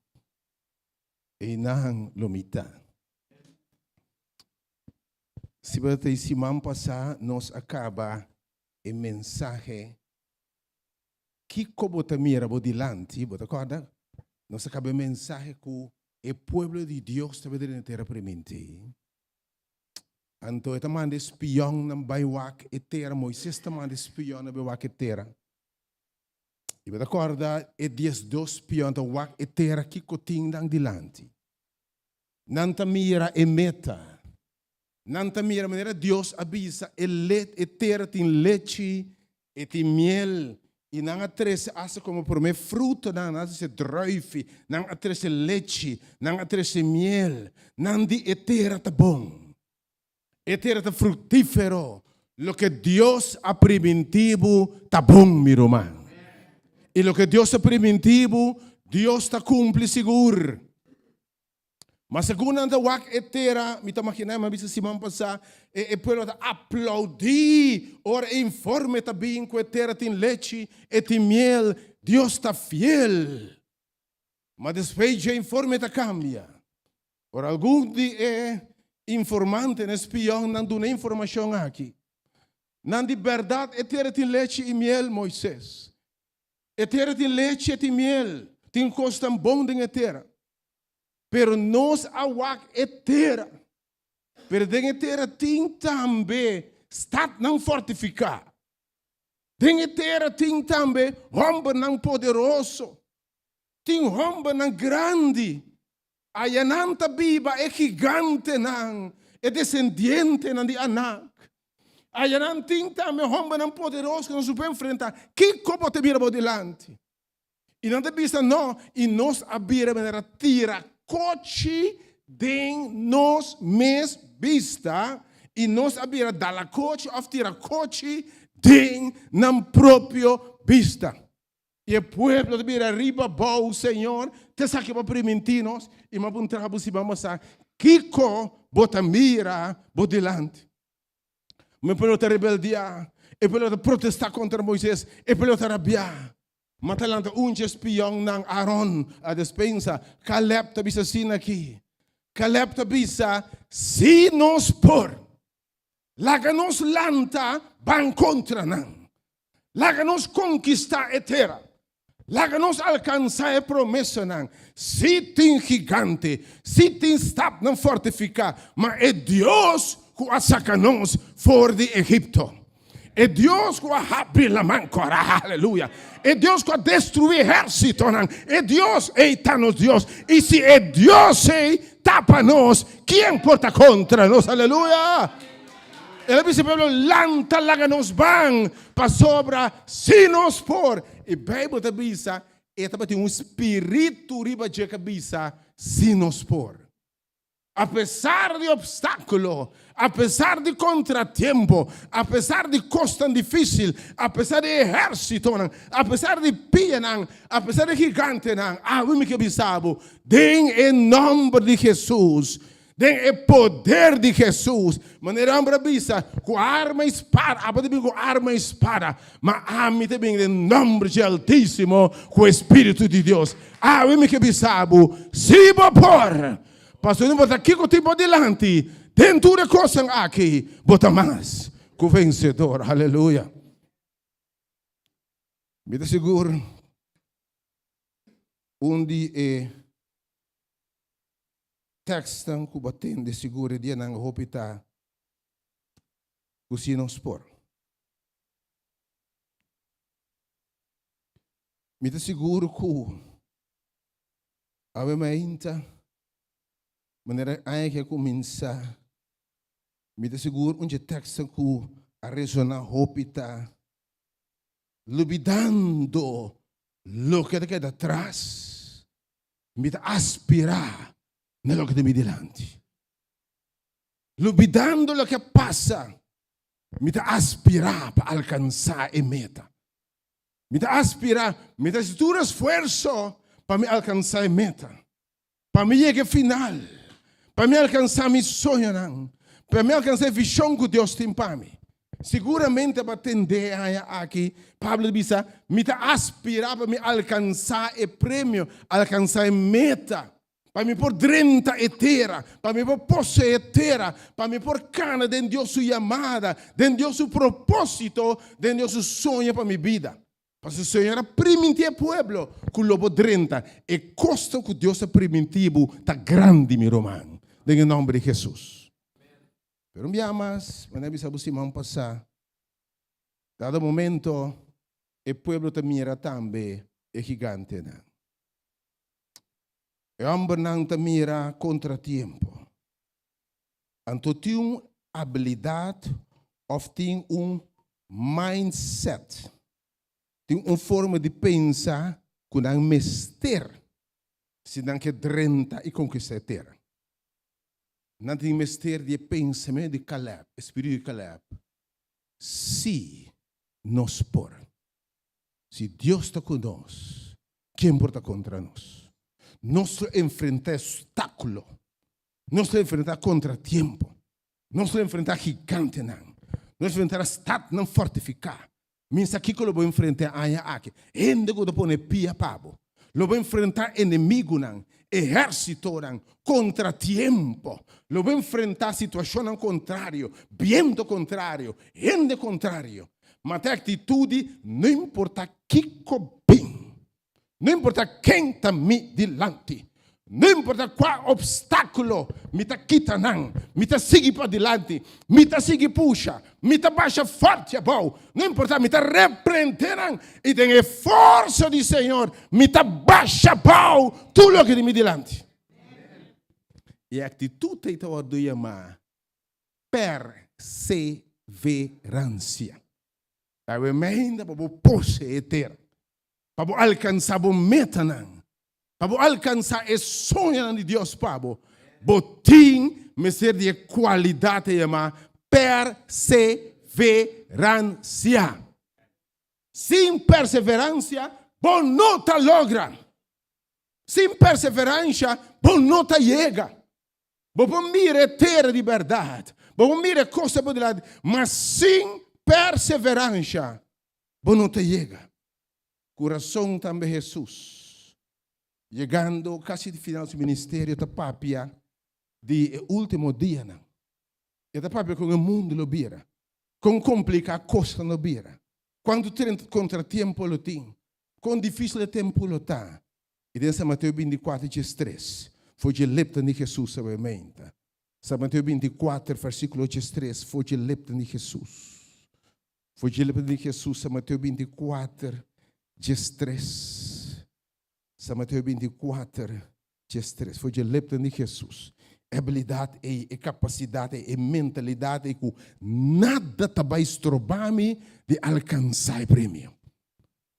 einan lo mi ta. Si bo ta e siman pasá nos a caba e mensahe Kiko bo ta mira bo dilanti? Bo ta kòrda? Nos a kaba e mensahe ku e pueblo di Dios tabata den e tera primintí. Anto e ta manda e spionnan bai wak e tera. Moises ta manda e spionnan bai wak e tera. I bo ta kòrda e diesdos spion ta wak e tera kiko tin nan dilanti. Nan ta mira e meta. Nan ta mira manera Dios a bisa e le e tera tin lechi, e tin miel, i nan a trese asta komo promé frutonan, nan a trese druifi, nan a trese lechi, nan a trese miel. Nan di e tera ta bon, e tera ta fruktífero, loke Dios a primintí bo ta bon, mi ruman. I loke Dios a primintí bo, Dios ta kumpli sigur. Ma segun nan ta wak e tera, mi ta maginá, mi a bisa siman pasá, e e pueblo ta aplaudí ora e informe ta bin ku e tera tin lechi, e tin miel, Dios ta fiel. Ma despues dje informe ta kambia. Ora algun di e informantenan, e spionnan duna e informashon aki, nan di bèrdat e tera tin lechi i miel, Moises. E tera tin lechi, e tin miel, tin kosnan bon den e tera. Pero nos a wak e tera. Pero den e tera tin tambe statnan fortifiká. Den e tera tin tambe hòmbernan poderoso. Tin hòmbernan grandi. Ayanan ta biba e gigantenan, e desendientenan di Anak. Ayanan tin tambe hòmbernan poderoso ku nos no por enfrentá. Kiko bo ta mira bo dilanti? I nan ta bisa, No, i nos a bira manera tira kochi den nos mes bista, i nos a bira dala kochi òf tira kochi den nan propio bista. I e pueblo ta bira riba bou, Señor, ta esaki bo a primintí nos? I mi a puntra bo si bo a mostra kiko bo ta mira bo dilanti. Ma e pueblo ta rebeldiá, e pueblo ta protestá kontra Moises, e pueblo ta rabiá. Ma ta lanta un dje spionnan, Aron, a despensa. Kalèb ta bisa asina aki. Kalèb ta bisa, Si nos por, laga nos lanta ban kontra nan. Laga nos konkistá e tera. Laga nos alkansá e promesanan. Sí tin gigante, sí tin stadnan fortifiká, ma e Dios ku a saka nos for di Egipto, e Dios ku a habri Laman Kòrá, aleluya, e Dios ku a destruí ehérsitonan, e Dios ei ta nos Dios. I si e Dios ei ta pa nos, kien por ta kontra nos? Aleluya! El a bisa e pueblo, Lanta, laga nos ban, pasobra si nos por. E Bijbel ta bisa, e tabatin un spiritu riba dje ku a bisa, Si nos por. Apesar di opstákulo, apesar di kontratiempo, apesar di kosnan difísil, apesar di ehérsitonan, apesar di pianan, apesar di gigantenan, awe mi ke bisa bo, den e nòmber di Hesus, Den e poder di Hesus, manera e homber a bisa, ku arma i spada, abo ta bin ku arma i spada, ma ami ta bin den nomber dje Altísimo, ku e Spiritu di Dios. Awe mi ke bisa bo, si bo por, pasobra no importa kiko tin bo dilanti, den tur e kosnan aki, bo ta mas ku vensedor. Aleluya! Mi ta sigur un di e Tekstnan ku bo tende sigur e dianan hopi ta ku si nos por. Mi ta sigur ku awe mainta, manera aña ke a kuminsá, mi ta sigur un dje tekstnan ku a resoná hopi ta lubidando loke ta keda atras. Mi ta aspirá na loke ta mi dilanti. Lubidando loke a pasa, mi ta aspirá pa alkansá e meta. Mi ta aspirá, mi ta hasi tur esfuerso pa mi alkansá e meta, pa mi yega e final, pa mi alkansá mi soñonan, pa mi alkansá e vishon ku Dios tin pa mi. Siguramente bo a tende e aña aki Pablo ta bisa, Mi ta aspirá pa mi alkansá e premio, alkansá e meta. Pa mi por drenta e tera, pa mi por poseé e tera, pa mi por kana den Dios su yamada, den Dios su propósito, den Dios su soño pa mi bida. Pasobra Señor a primintí e pueblo ku lo bo drenta. E kosto ku Dios a primintí bo ta grandi, mi ruman, den e nòmber di Hesus. Pero un bia mas, manera a bisa bo siman pasá, dado momento e pueblo ta mira tambe e gigantenan. E hòmbernan ta mira kontratiempo. Anto tin un abilidat òf tin un mindset, tin un forma di pensa ku nan mester si nan ke drenta i konkistá e tera. Nan tin mester di e pensamentu di Kalèb, e spiritu di Kalèb, Sí, nos por. Si Dios ta ku nos, ken por ta kontra nos? Nos lo enfrentá obstákulo, nos lo enfrentá kontratiempo, nos lo enfrentá gigantenan, nos lo enfrentá statnan fortifiká. Mi sa kiko lo bo enfrentá aña aki. Hende ku ta pone pia pa bo. Lo bo enfrentá enemigunan, ehérsitonan, kontratiempo. Lo bo enfrentá situashonnan kontrario, biento kontrario, hende kontrario. Ma ta e aktitut di no importá kiko bin, no importá ken ta mi dilanti, no importá kua opstákulo, mi ta kita nan, mi ta sigui padilanti, mi ta sigui pusha, mi ta basha fòrti abou, no importá, mi ta reprendé nan i den e forsa di Señor mi ta basha abou tur loke di mi dilanti. E aktitut ei ta wòrdu yamá perseveransia. Ta remenda pa bo poseé tera, pa bo alkansá bo metanan, pa bo alkansá e soñonan di Dios pa bo. Bo tin mester di e kualidat e yamá perseveransia. Sin perseveransia bo no ta logra. Sin perseveransia bo no ta yega. Bo por mira e tera di bèrdat, bo por mira e kosnan bo dilanti, ma sin perseveransha bo no ta yega. Ku rason tambe Hesus, yegando kasi di final di su ministerio, ta papia di e último dianan. E ta papia kon e mundu lo bira, kon kompliká kosnan lo bira, kuantu kontratiempo lo tin, kon difísil e tempu lo ta. I den San Mateo 24 diestres, for dje lepnan di Hesus a bai meinta. San Mateo 24, versíkulo 13, for dje lepnan di Hesus. For dje lepnan di Hesus, San Mateo 24, 13. San Mateo 24, 13, for dje lepnan di Hesus. E abilidat ei, e kapasidat ei, e mentalidat ei ku nada ta bai stroba mi di alkansá e premio.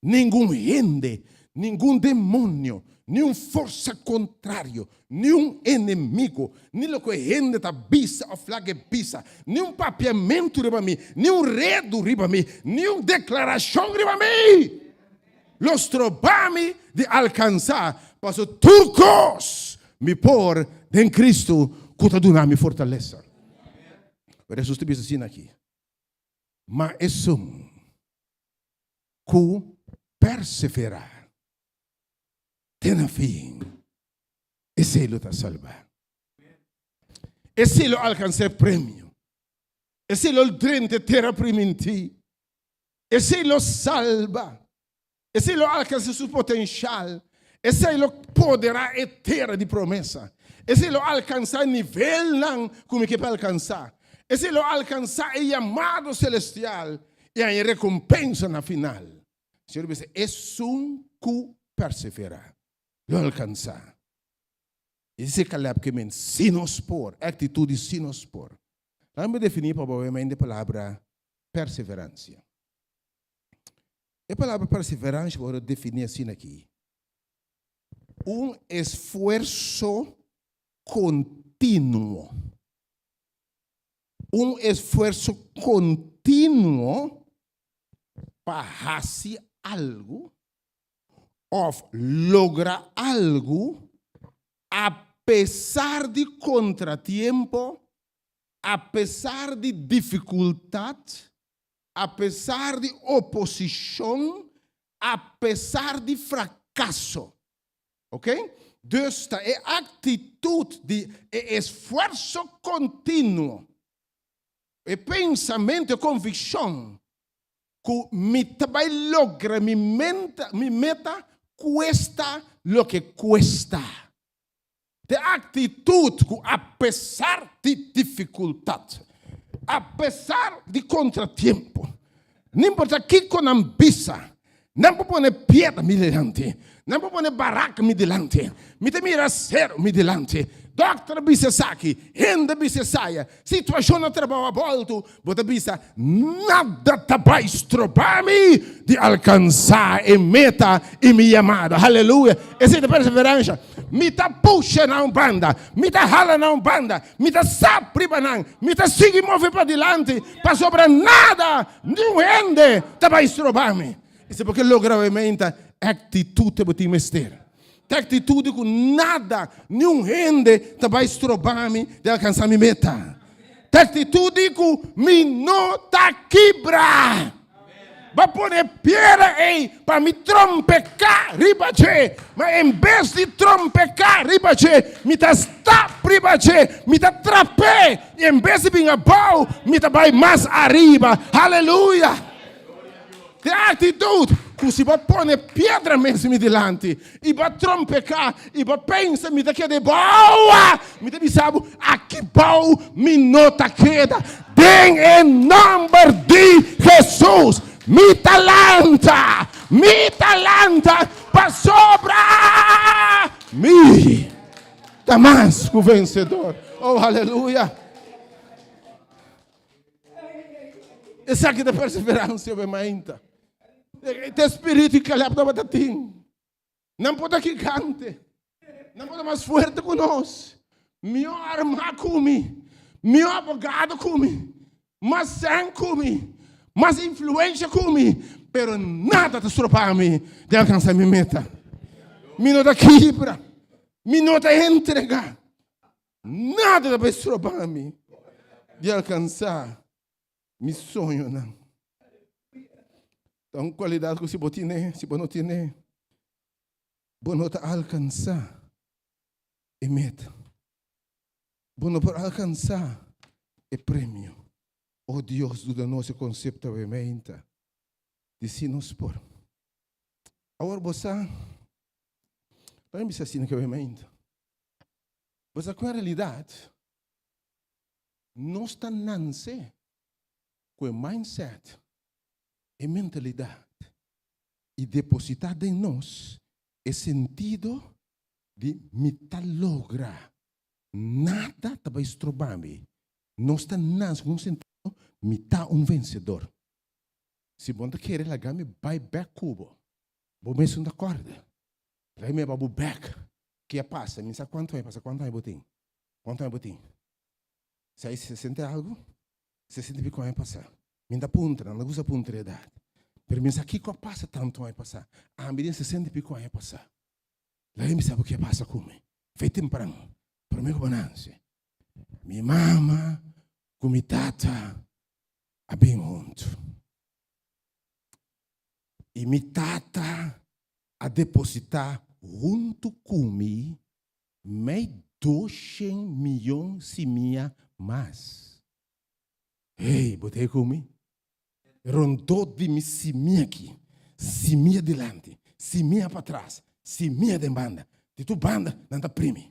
Ningun hende, ningun demonio, niun forsa kontrario, niun enemigo, ni loke hende ta bisa òf laga e bisa, niun papiamentu riba mi, niun redu riba mi, niun deklarashon riba mi lo stroba mi di alkansá, pasobra tur kos mi por den Kristu ku ta duna mi fortalesa. Pero Hesus ta bisa asina aki, Ma esun ku perseverá te na fin, esei lo ta salbá. Esei lo alkansá e premio. Esei lo drenta e tera primintí. Esei lo salba. Esei lo alkansá su potenshal. Esei lo poderá e tera di promesa. Esei lo alkansá e nivelnan ku mi ke pa alkansá. Esei lo alkansá e yamado selestial i haña e rekompensa na final. Señor bisa, Esun ku perseverá lo alkansá. I esei Kalèb ke men, Si nos por, e aktitut di si nos por. Laga mi definí pa bo e palabra perseveransia. E palabra perseverancia por worde defini asina aki, Un esfuerso continuo. Un esfuerso continuo pa haci. algu òf logra algu apesar di kontratiempo, apesar di difikultat, apesar di oposishon, apesar di frakaso. Ok? Dus ta e aktitut di e esfuerso kontinuo, e pensamentu, e konvikshon ku mi ta bai logra mi menta, mi meta kuesta loke kuesta. Ta e aktitut ku apesar di difikultat, apesar di kontratiempo, no importa kiko nan bisa, nan por pone piedra mi dilanti, nan por pone baraka mi dilanti, mi ta mira sero mi dilanti, dòkter a bisa esaki, hende a bisa esaya, situashon na trabou a bòltu, Bo ta bisa, Nada ta bai stroba mi di alkansá e meta i mi yamada. Haleluya! Esei ta perseveransha. Mi ta pusha na un banda, mi ta hala na un banda, mi ta sap riba nan, mi ta sigui move padilanti, pasobra nada, niun hende ta bai stroba mi. Esei bo ke logra obviamente aktitut ku bo tin mester. Ta aktitut di ku nada, niun hende ta bai stroba mi di alkansá mi meta. Ta aktitut di ku mi no ta kibra. Bo a pone piedra ei pa mi trompeká riba dje, ma en bes di trompeká riba dje, mi ta stap riba dje, mi ta trap'é, i en bes di bin abou, mi ta bai mas ariba. Haleluya! Te aktitut ku si bo pone piedra mes mi dilanti i bo trompeká i bo pensa mi ta keda e boa, mi ta bisa bo, aki bou mi no ta keda. Den e nòmber di Hesus mi ta lanta, mi ta lanta pasobra mi ta mas ku vensedor. Oh, aleluya! Esaki ta perseveransia be mainta. Te spiritu i Caleb tabata tin. Nan por ta gigante. Nan por ta mas fuerte ku nos. Mihó armá ku mi. Mihó abogado ku mi. Mas sèn ku mi. Mas influensha ku mi. Pero nada ta stropa mi di alkansa mi meta. Mi no ta kibra. Mi no ta entrega. Nada ta bai stroba mi di alkansá mi soñonan. Ta un kualidat ku si bo tine, si bo no tine, bo no ta alkansá e meta. Bo no por alkansá e premio. O Dios, duda nos e konsepto awe meinta di si nos por. Awor bo sa, laga mi bisa asina ku awe meinta. Bo sa ku en realidat nos ta nanse ku e mindset, e mentalidat i depositá den nos e sentido di mi ta logra, nada ta bai stroba mi. Nos ta nanse ku un sentido mi ta un vensedor. Si bo no ta kere laga mi bai bek ku bo, bo mes no ta kòrda. Laga mi bai bo bek. Ke a pasa? Mi sa kuantu aña pasa. Kuantu aña bo tin? Kuantu aña bo tin? Seis, sesenta i algu? Sesenta i piko aña pasa. Mi ta puntra, nan ta gusta puntra edat. Pero mi sa kiko a pasa tantu aña pasa. Ami den sesenta i piko aña pasa. Laga mi sa bo ke a pasa ku mi. Fe tempran, prome ku bo nanse. Mi mama ku mi tata a bin huntu. I mi tata a depositá huntu ku mi mei doshen miyon simia mas. Hey, bo ta ei ku mi? Rondó di mi simia aki, simia dilanti, simia patras, simia den banda, di tur banda nan ta primi,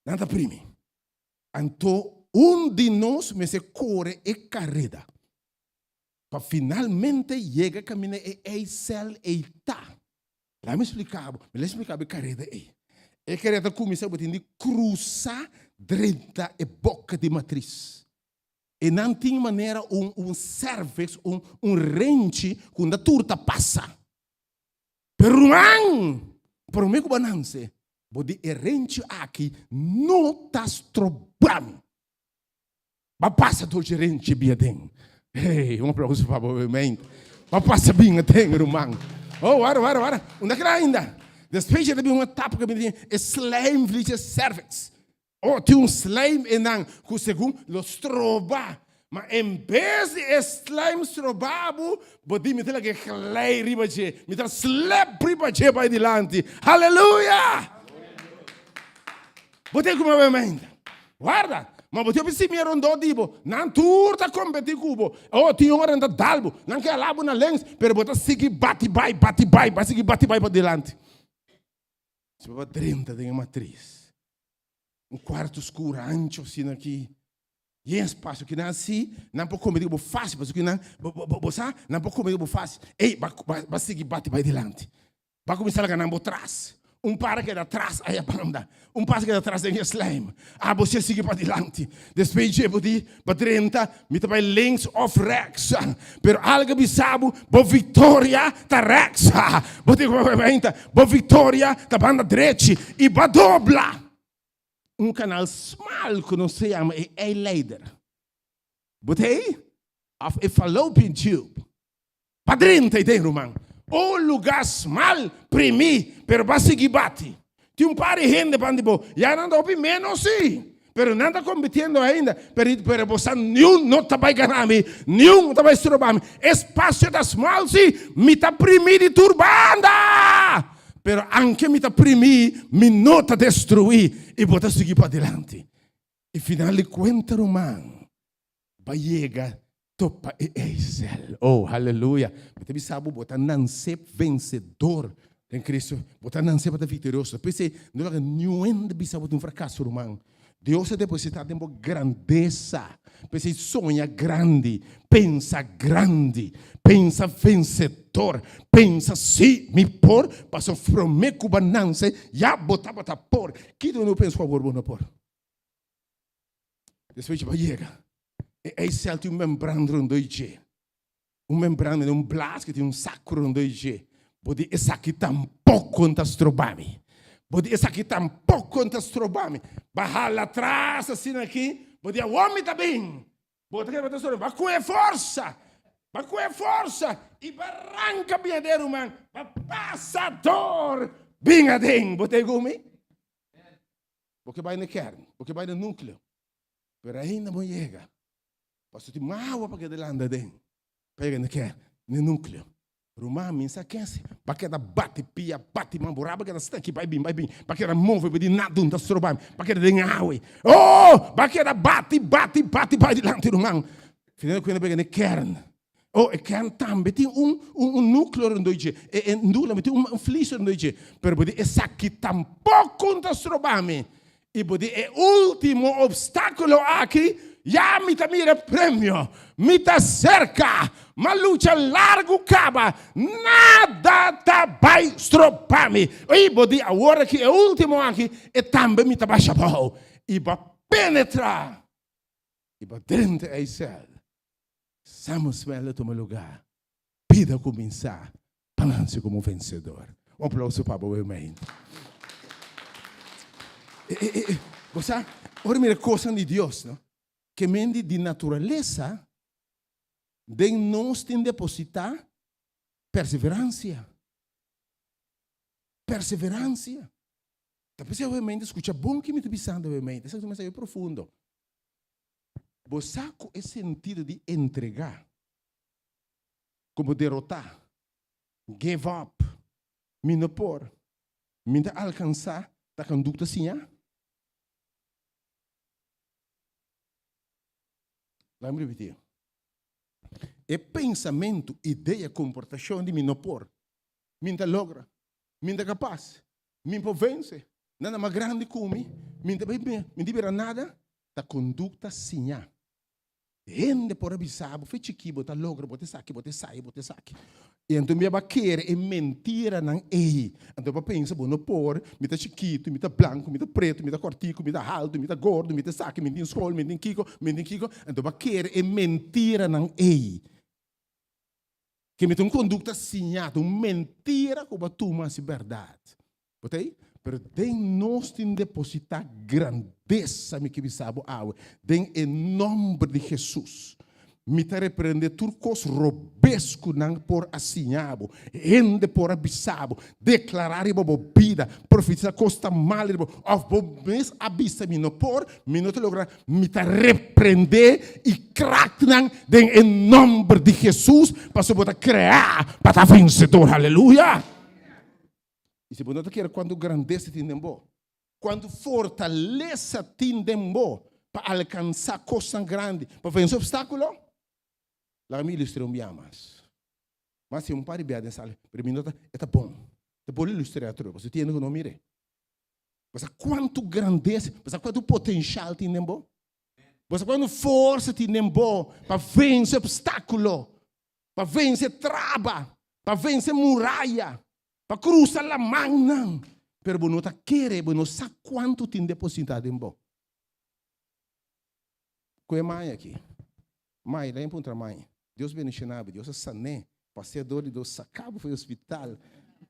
nan ta primi. Anto un di nos mester kore e kareda. Pa finalmente yega kaminda e eisèl ei ta. Laga mi splika bo, mi lo splika bo e kareda ei. E kareda ta kuminsá bo tin di krusa drenta e boka di matris. E nan tin manera un un sèrveks, un un renchi ku unda tur ta pasa. Pero ruman, promé ku bo a nanse, bo di e renchi aki no ta stroba mi. Ba pasa door dje renchi bia den. Hey, un aplauso pa bo, amen. Ba pasa bin aden, ruman. Oh, wara, wara, wara. Unda kla ainda? Despues ta bin un etapa ku bin e slijmvlies e cervix. Oh, tin un slijm einan ku segun lo stroba. Ma en bes di e slijm stroba bo, bo di mi ta laga e glij riba dje. Mi ta slep riba dje bai dilanti. Haleluya! Bo tin ku mi ainda. Warda, ma bo tin hopi simia rondó di bo. Nan tur ta kompetí ku bo. Oh, tin ora nan ta dal bo. Nan ke hala bo na lens, pero bo ta sigui bati bai, bati bai, bo a sigui bati bai padilanti. Si bo a drenta den e matris, un kuarto skur ancho asina aki, yen espasio, kinan si nan por kompetí ku bo fásil, pasobra kinan, bo, bo, bo sa, nan por kompetí ku bo fásil. Ey, bo a, bo a sigui bati bai dilanti. Bo a kuminsá laga nan bo tras. Un par a keda tras aya banda. Un par a keda tras den e slijm. Abo si a sigui padilanti. Despues dje bo di, Bo drenta, mi ta bai links of rechts. Pero algu a bisa bo, bo viktoria ta rechts. Bo tin ku bai bo viktoria ta banda drechi. I bo a dobla un kanal smal ku nos ta yama e eileider. Bo ta ei? Of e fallopian tube. Pa drenta ei den, ruman. Un lugá smal, primí, pero bo a sigui bati. Tin un par di hende pan di bo, ya nan ta hopi ménos sí, pero nan ta kompitiendo ainda. Pero, pero bo sa niun no ta bai gana mi, niun no ta bai stroba mi. Espasio ta smal sí, mi ta primí di tur banda. Pero anke mi ta primí, mi no ta destruí. I bo ta sigui padilanti. I final di kuenta, ruman, Ba yega topa e eisel. Oh, haleluya. Mi ta bisa bo, bo ta nanse vensedor den Cristo. Bo ta nanse pa ta victorioso. P'esei, no laga niun hende bisa bo ta un fracaso, ruman. Dios a deposita den bo grandesa. P'esei, soña grandi, pensa grandi, pensa vensedor, pensa, Sí, mi por, pasobra prome cu bo a nanse, ya bo tabata por. Kiko no pensa cu awor bo no por? Despues bo yega, e eisel tin un membran rondó i dje. Un membran mester un blas ku tin un saku rondó i dje. Bo di esaki tampoko no ta stroba mi. Bo di esaki tampoko no ta stroba mi. Bo a hala atras asina aki, bo di awor mi ta bin. Bo ta kere bo ta stroba mi. Bo a kohe forsa, bo a kohe forsa i bo a ranka bin aden ruman. Bo a pasa dor bin aden. Bo ta ku mi? Bo ke bai na kern, bo ke bai na núkleo, pero ainda bo yega. Pasobra tin mas awa pa keda landa aden, pa yega na kern, na núkleo. Ruman, mi sa ken si, bo a keda bati pia, bati man, bo raba keda steki bai bin, bai bin, bo a keda move, bo di nada no ta stroba mi, bo a keda den awe. Oh! Bo a keda bati, bati, bati bai dilanti, ruman. Final di kuenta bo yega na kern. Oh, e kern tambe tin un, un, un núcleo rondó dje. E, e núcleo tambe tin un, un vlies rondó dje. Pero bo di esaki tampoco no ta stroba mi. I bo di e último obstáculo aki, ya mi ta mira e premio. Mi ta cerca. M'a lucha largu caba. Nada ta bai stroba mi. I bo di awor aki e último aki, e tambe mi ta basha abou. I bo a penetra. I bo a drenta e ijsel. Samuswel a tuma lugá, bida a kuminsá pa nanse komo vensedor. Un aplauso pa bo gemeente. Bo sa, ora mira kosnan di Dios, no? Ke men di di naturalesa den nos tin depositá perseveransia. Perseveransia. Ta p'esei gemeente skucha bon ke mi ta bisando gemeente. Esaki ta un mensahe profundo. Bo sa ku e sentido di entregá, komo derotá, give up, mi no por, mi ta alkansá, ta kondukta siñá? Laga mi ripití. E pensamentu, idea, komportashon di mi no por, mi ta logra, mi ta kapas, mi por vense, nada mas grandi ku mi, mi ta bai mi ta bira nada, Ta kondukta siñá. Hende por a bisa bo, fe chikí bo ta logra, bo ta esaki, bo ta esai, bo ta esaki. I anto mi a bai kere e mentiranan ei. Anto bo a pensa bo no por, mi ta chikitu, mi ta blanku, mi ta pretu, mi ta kòrtiku, mi ta haltu, mi ta gordo, mi ta esaki, mi tin skol, mi tin kiko, mi tin kiko. Anto bo a kere e mentiranan ei. Ke mi ta un kondukta siñá, ta un mentira ku bo a tuma hasi bèrdat. Bo ta ei? Pero den nos tin depositá grandesa, mi ke bisa bo awe, den e nòmber di Hesus. Mi ta reprende tur kos robes ku nan por a siña bo, hende por a bisa bo, deklará riba bo bida, profetisá kos ta mal riba bo, òf bo mes a bisa, Mi no por, mi no ta logra. Mi ta reprende i krak nan den e nòmber di Hesus, pasobra bo ta kreá pa ta vensedor. Aleluya! I si bo no ta kere kuantu grandesa tin den bo, Kuantu fortalesa tin den bo pa alkansá kosnan grandi, pa vense opstákulo? Laga mi ilustr'é un bia mas. Mas tin un par di bia den sala, pero mi no ta, e ta bon. Ta por ilustr'é atrobe, pasobra tin hende ku no mir'é. Bo sa kuantu grandesa, bo sa kuantu potenshal tin den bo? Bo sa kuantu forsa tin den bo pa vense opstákulo, pa vense traba, pa vense muraya, Pa krusa lamannan. Pero bo no ta kere, bo no sa kuantu tin depositá den bo. Ku e mai aki? Mai, laga mi puntra mai. Dios bendishoná bo, Dios a san'é. Pasea dor di Dios saká bo for di hospital.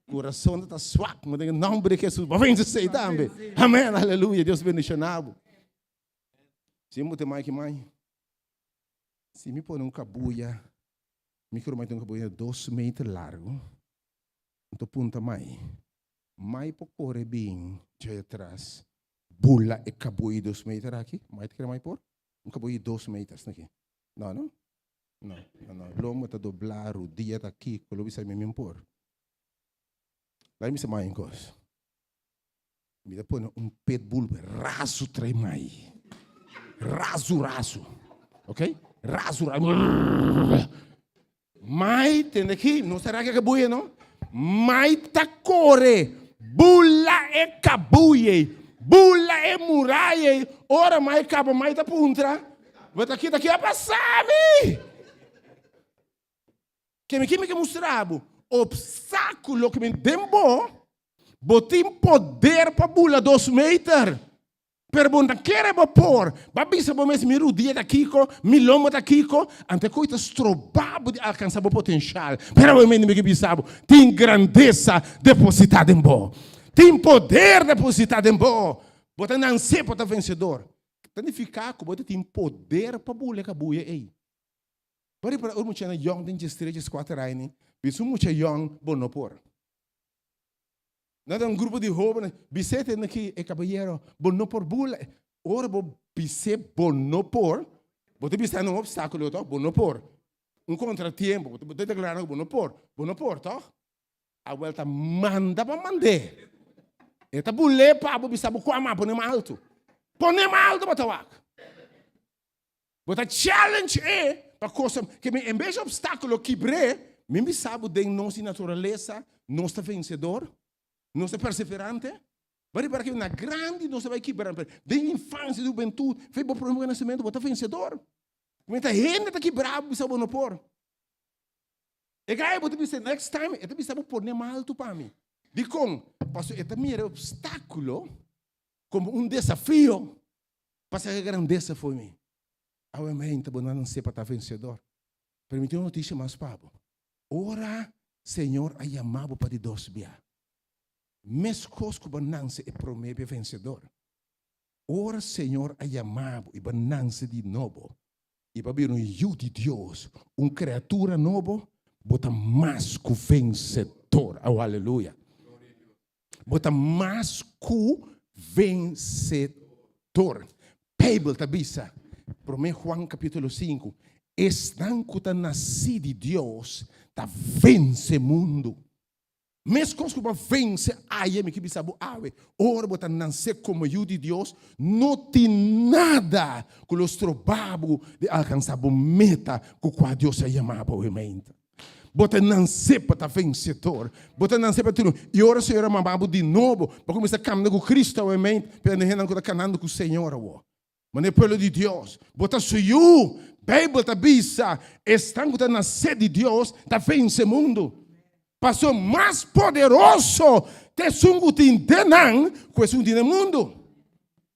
Kurason ta swak, ma den e nòmber di Hesus bo vense esei tambe. Amèn, aleluya, Dios bendishoná bo. Si mi bo te mai ki mai? Si mi pone un kabuya, mi kero mai tin un kabuya dos meter largu. Nto punta mai, Mai por kore bin djai atras bula e kabuyo dos meter aki? Mai ta kere mai por? Un kabuyo dos meter asina aki. No, no? No, no, no. Lomo ta doblá, rudia ta kiko, lo bisa mi min por. Laga mi bisa mai un kos. Mi ta pone un pitbull razu trae mai. Razu, razu. Ok? Razu, razu. Mai, tende aki, no será que kabuye no? Mai ta kore, bula e kabuye, bula e muraya. Ora mai kaba, mai ta puntra, Bo ta kita ki a pasa mi? Ke mi ke mi ke mustra bo? Obstáculo ke mi den bo, bo tin poder pa bula dos meter. Pero bo no ta kere bo por. Bo a bisa bo mes, mi rudia ta kiko, mi lomo ta kiko. Ante koe ta stroba bo di alkansa bo potenshal. Pero awe mi ke bisa bo, tin grandesa depositá den bo. Tin poder depositá den bo. Bo ta nanse pa ta vensedor. Ta nifiká ku bo ta tin poder pa bula e kabuya ei. Bo ripara ora muchanan yòn den djestres, djeskuater aña, bisa un mucha yòn bo no por. Nan ta un grupo di hóbennan, bis'é te aki, e kabayero, bo no por bula. Ora bo bis'é bo no por, bo ta bisa nan un opstákulo tòg, bo no por. Un kontratiempo, bo ta deklará nan ku bo no por, bo no por tòg. Awel ta manda pa mand'é. E ta bul'é pa bo bisa bo kua mas pone mas altu. Pone mas altu bo ta wak. Bo ta challenge e pa cosa ke mi en bes di obstáculo kibr'é, mi bisa bo den nos di naturalesa nos ta vencedor, nos ta perseverante. Bo ripara ke na grandi nos ta bai kibra, pero den infancia, den hubentud, fe bo prome nacimento bo ta vencedor. Mi ta hende ta kibra bo bisa bo no por. E gai bo ta bisa next time e ta bisa bo pone malto pa mi. Dikon? Pasobra e ta mira e obstáculo como un desafio. Pa saka grandesa fo'i mi. Awe meinta bo nan sepa ta vensedor. Pero mi tin un notisia mas pa bo. Ora Señor a yama bo pa di dos bia, meskos ku bo nanse e promé bia vensedor, ora Señor a yama bo i bo nanse di nobo i bo a bira un yu di Dios, un kreatura nobo, bo ta mas ku vensedor. Aw, aleluya! Bo ta mas ku vensedor. Beibel ta bisa, Promé Juan kapítulo sinku, Esnan ku ta nasí di Dios ta vense mundu. Meskos ku bo a vense aye, mi ke bisa bo awe, ora bo ta nase komo yu di Dios, no tin nada ku lo stroba bo di alkansá bo meta ku kua Dios a yama bo. Amen. Bo ta nanse pa ta vensedor. Bo ta nanse pa triunfa. I ora Señor a mama bo di nobo, bo kuminsá kamna ku Cristo awe mente, pero hendenan ku ta kanando ku Señor awor. Manera e pueblo di Dios. Bo ta su yu. Beibel ta bisa, esnan ku ta nase di Dios ta vense mundu. Pasobra mas poderoso ta esun ku tin den nan ku esun ku tin den mundu.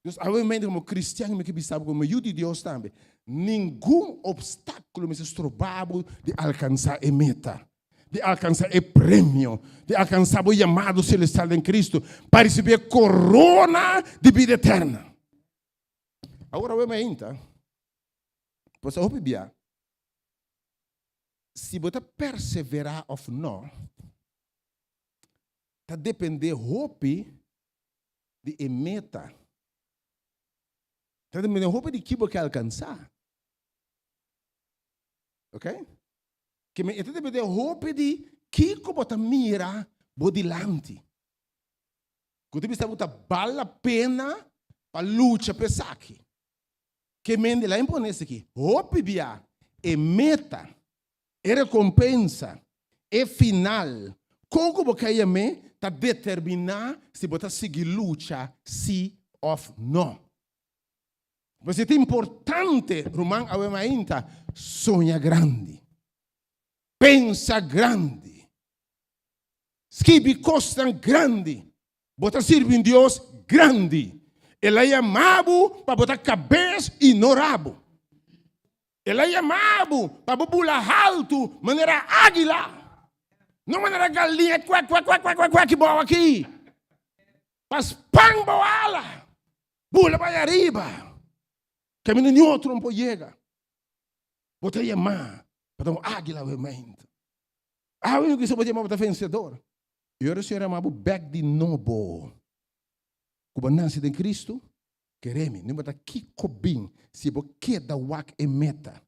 Dios, awe mente komo kristian mi ke bisa bo komo yu di Dios tambe, ningun opstákulo mester stroba bo di alkansá e meta, di alkansá e premio, di alkansá bo yamado selestial den Kristu pa risibí e korona di bida eterna. Awor awe mainta, pues a hopi bia. Si bo ta perseverá òf nò, ta dependé hopi di e meta. Ta dependé hopi di ki bo ke alkansá. Ok? Ke men e ta dependé hopi di kiko bo ta mira bo dilanti. Ku ta bisa bo ta bal la pena pa lucha pa esaki. Ke men di la impone esaki, hopi bia e meta, e rekompensa, e final, kon ku bo ke yam'é, ta determiná si bo ta sigui lucha sí òf nò. Pues e ta importante, ruman awe mainta, soña grandi, pensa grandi, skibi kosnan grandi. Bo ta sirbi un Dios grandi. El a yama bo pa bo ta kabes i no rabo. El a yama bo pa bo bula haltu manera águila, no manera galiña kuek kuek kuek kuek kuek kuek bou aki. Pa span bo ala, bula bai ariba, kaminda ni otro no por yega. Bo ta yama pa ta un águila awe mainta. Awe no kisa bo ta yama pa ta vensedor. I ora Señor yama bo bek di nobo, ku bo nase den Kristu, kere mi, no importa kiko bin, si bo keda wak e meta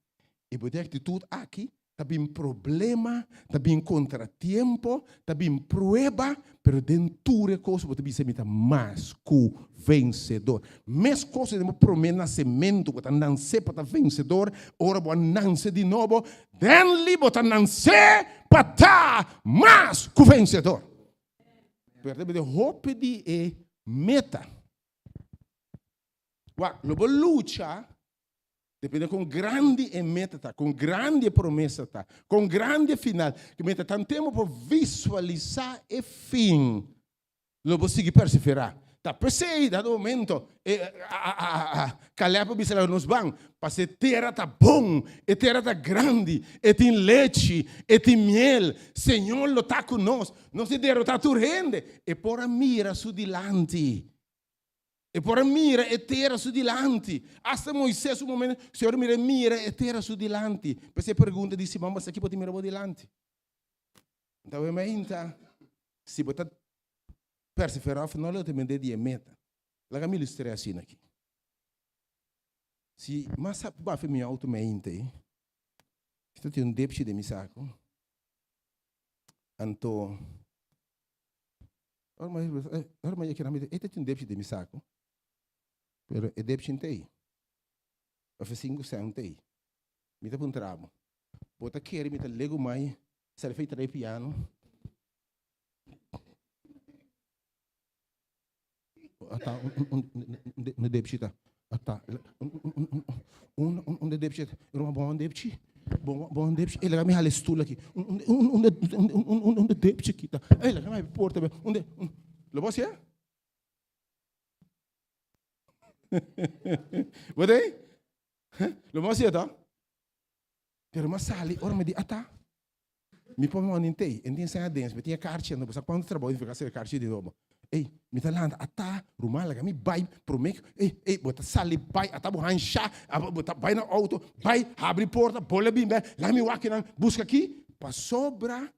i bo tin aktitut aki, ta bin problema, ta bin kontratiempo, ta bin prueba, pero den tur e kos bo ta bisa mi ta mas ku vensedor. Meskos den bo promé nasementu, bo ta nanse pa ta vensedor, ora bo a nanse di nobo, Den li bo ta nansé pa ta mas ku vensedor. Pero ta bini hopi di e meta. Wak, lo bo lucha depende kon grandi e meta ta, kon grandi e promesa ta, kon grandi e final. Ke meta tan tempo por visualisá e fin. Lo bo sigui perseverá. Ta p'esei dado momento e Caleb a bisa laga nos ban, pasobra e tera ta bon, e tera ta grandi, e tin lechi, e tin miel, Señor lo ta ku nos, nos a derotá tur hende. E por a mira su dilanti. E por a mira e tera su dilanti. Asta Moisés un momento, Señor mira, mira e tera su dilanti. P'esei e pregunta di Simon, Basa ki bo tin mira bo dilanti? Nta wema inta, si bo ta perseverá òf no lo ta dependé di e meta. Laga mi ilustr'é asina aki. Si mas a bafia mi outo mainta ei, mi ta tin un depshi den mi saku, anto ora mi ora mi yega mi ta tin un depshi den mi saku, pero e depshi no ta ei, òf e sinku sènt ta ei. Mi ta puntra bo, Bo ta kere mi ta legu mai sali fei trae piano? Ata un un depchi ta. Ata un un un depchi. Ruma bon depchi. Bon bon depchi. E laga mi hala e stoel aki. Un un un un un un depchi kita. E laga mi porta. Un un. Lo bo hasié? Bo ta ei? Lo bo hasié ta? Pero m'a sali ora mi di ata. Mi por manda tei, e tin seña dens, mi tin e karchi, anto bo sa kuantu trabou di fika hacer e karchi di nobo. Ey, mi ta lanta ata, ruman laga mi bai prome ku, ey, ey, bo ta sali bai, ata bo hansha, bo ta bai na outo, bai, habri porta, bole bin bek, laga mi wak kinan, buska aki, pasobra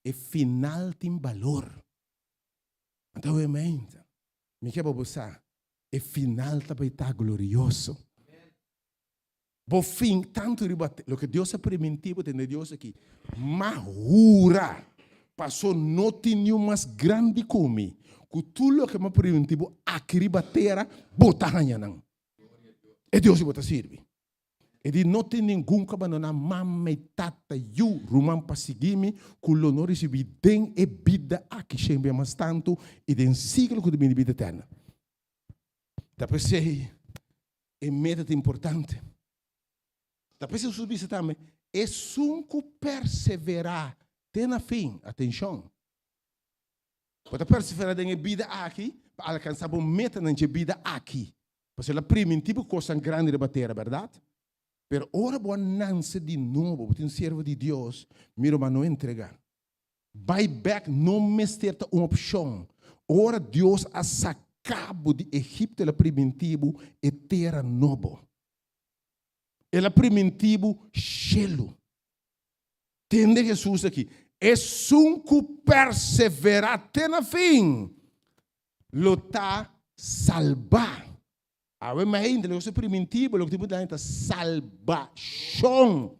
e final tin balor. Anto awe meinta, mi ke pa bo sa, e final ta bai ta glorioso. Bo fin tantu riba loke Dios a primintí bo tende Dios aki, Ma hura, paso no tin niun mas grandi ku mi, ku tur loke mi a primintí bo aki riba tera, bo ta haña nan. E Dios di bo ta sirbi. E di, No tin ningun ku a bandoná mama i tata, yu, ruman pa sigui mi, ku lo no risibí den e bida aki shen bia mas tantu i den siglo ku ta bini bida eterna. Ta p'esei e meta ta importante. Ta p'esei Hesus bisa tambe, Esun ku perseverá te na fin, atenshon, bo ta perseverá den e bida aki pa alkansá bo metanan dje bida aki, pasobra el a primintí bo kosnan grandi riba tera, bèrdat? Pero ora bo a nanse di nobo, bo ta un siervo di Dios, mira bo a no entregá. Bai bek no mester ta un opshon. Ora Dios a saka bo di Egipto el a primintí bo e tera nobo. El a primintí bo shelu. Tende Hesus aki, Esun ku perseverá te na fin lo ta salbá. Awe mainta loke su primintí bo, loke tin por ta salbashon.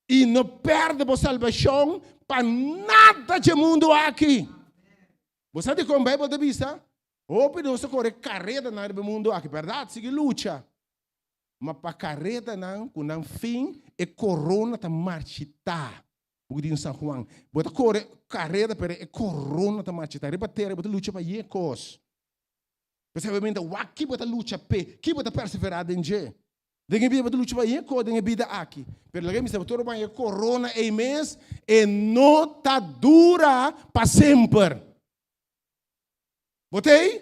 I no pèrdè bo salbashon pa nada dje mundu aki. Bo sa dikon Beibel ta bisa? Hopi di nos ta kore karedanan riba e mundu aki, bèrdat? Sigui lucha. Ma pa karedanan ku nan fin e korona ta marchitá. Buki di San Juan. Bo ta kore kareda pero e korona ta marchitá. Riba tera bo ta lucha pa ye kos. P'esei bo mester wak ki bo ta lucha p'e, ki bo ta perseverá den dje. Den e bida bo ta lucha pa ye kos den e bida aki. Pero laga mi bisa bo tur e korona ei mes e no ta dura pa semper. Bo ta ei?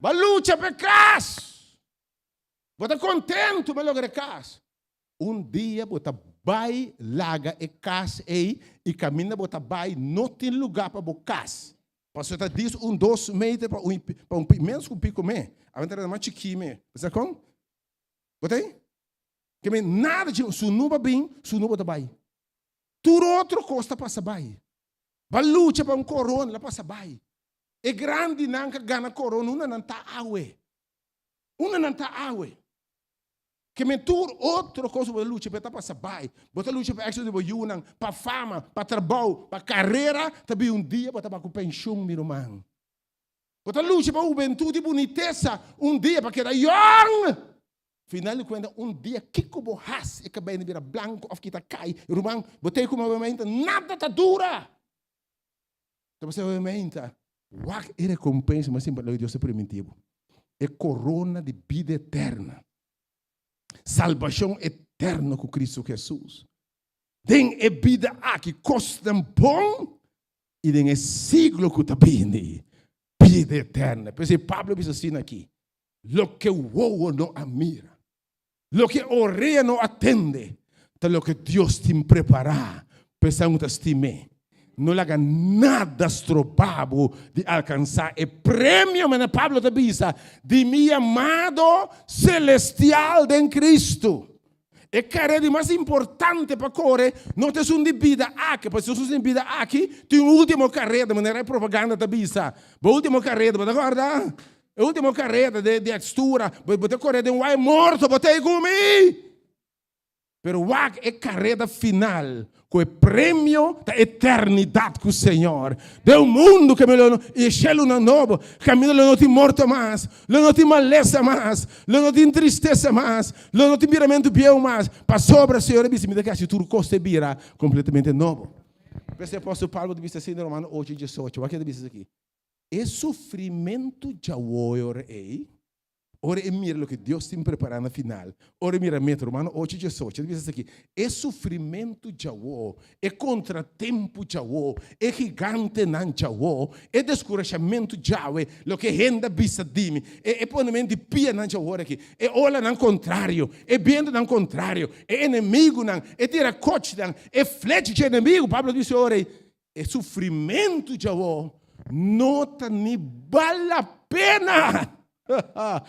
Bo a lucha pa e kas. Bo ta kontentu bo a logra e kas. Un dia bo ta bai laga e kas ei i kaminda bo ta bai no tin lugá pa bo kas. Pasobra ta dis un dos meter pa un pa un ménos ku un piko me. Awor ta mas chikí me. Bo sa kon? Bo ta ei? Ke men nada dje sunu bo a bin, sunu bo ta bai. Tur otro kos ta pasa bai. Ba lucha pa un korona, la pasa bai. E grandinan ka gana korona, unda nan ta awe? Unda nan ta awe? Ke men tur otro kos bo ta lucha p'e ta pasa bai. Bo ta lucha pa éksito di bo yunan, pa fama, pa trabou, pa karera, ta bin un dia bo ta bai ku penshun, mi ruman. Bo ta lucha pa hubentut i bunitesa, un dia pa keda yòn. Final di kuenta, un dia kiko bo hasi e kabei na bira blanku òf kita kai, ruman, bo ta ku movimento, nada ta dura. Ta pasá movimento, wak e rekompensa mas importante loke Dios a primintí bo, e korona di bida eterna, salbashon eterno ku Kristu Hesus. Den e bida aki kosnan bon i den e siglo ku ta bini, bida eterna. P'esei Pablo a bisa asina aki, Loke wowo no a mira, loke orea no a tende, ta loke Dios tin prepará pa esnan ku ta stim'é. No laga nada stroba bo di alkansá e premio, manera Pablo ta bisa, di mi yamado selestial den Kristu. E karera di mas importante pa kore no ta esun di bida aki, pasobra esun di bida aki tin un ultimo kareda, manera e propaganda ta bisa. Bo ultimo kareda, bo ta kòrda? E ultimo kareda di akstura, bo ta kore den wai morto, bo ta ei ku mi. Pero wak e kareda final ku e premio ta eternidat ku Señor. Den un mundu ke mi lo i e shelunan nobo, kaminda lo no tin morto mas, lo no tin malesa mas, lo no tin tristesa mas, lo no tin biramentu bieu mas, pasobra Señor a bisa mi ta ke hasi tur kos ta bira kompletamente nobo. P'esei apòstel Pablo ta bisa asina den Romano ocho diesocho, wak ke ta bisa esaki, E sufrimentu djawoe ora ei, ora e mira loke Dios tin prepará na final, ora e mira meta, Romano ocho diesocho, ta bisa esaki, E sufrimentu djawo, e kontratempu djawo, e gigantenan djawo, e deskurashamentu djawe, loke hende a bisa di mi, e e ponementu di pianan djawo ora aki, e olanan kontrario, e bientunan kontrario, e enemigunan, e tirakochinan, e flecha dje enemigu, Pablo ta bisa ora ei, E sufrimentu djawo no ta ni bal la pena,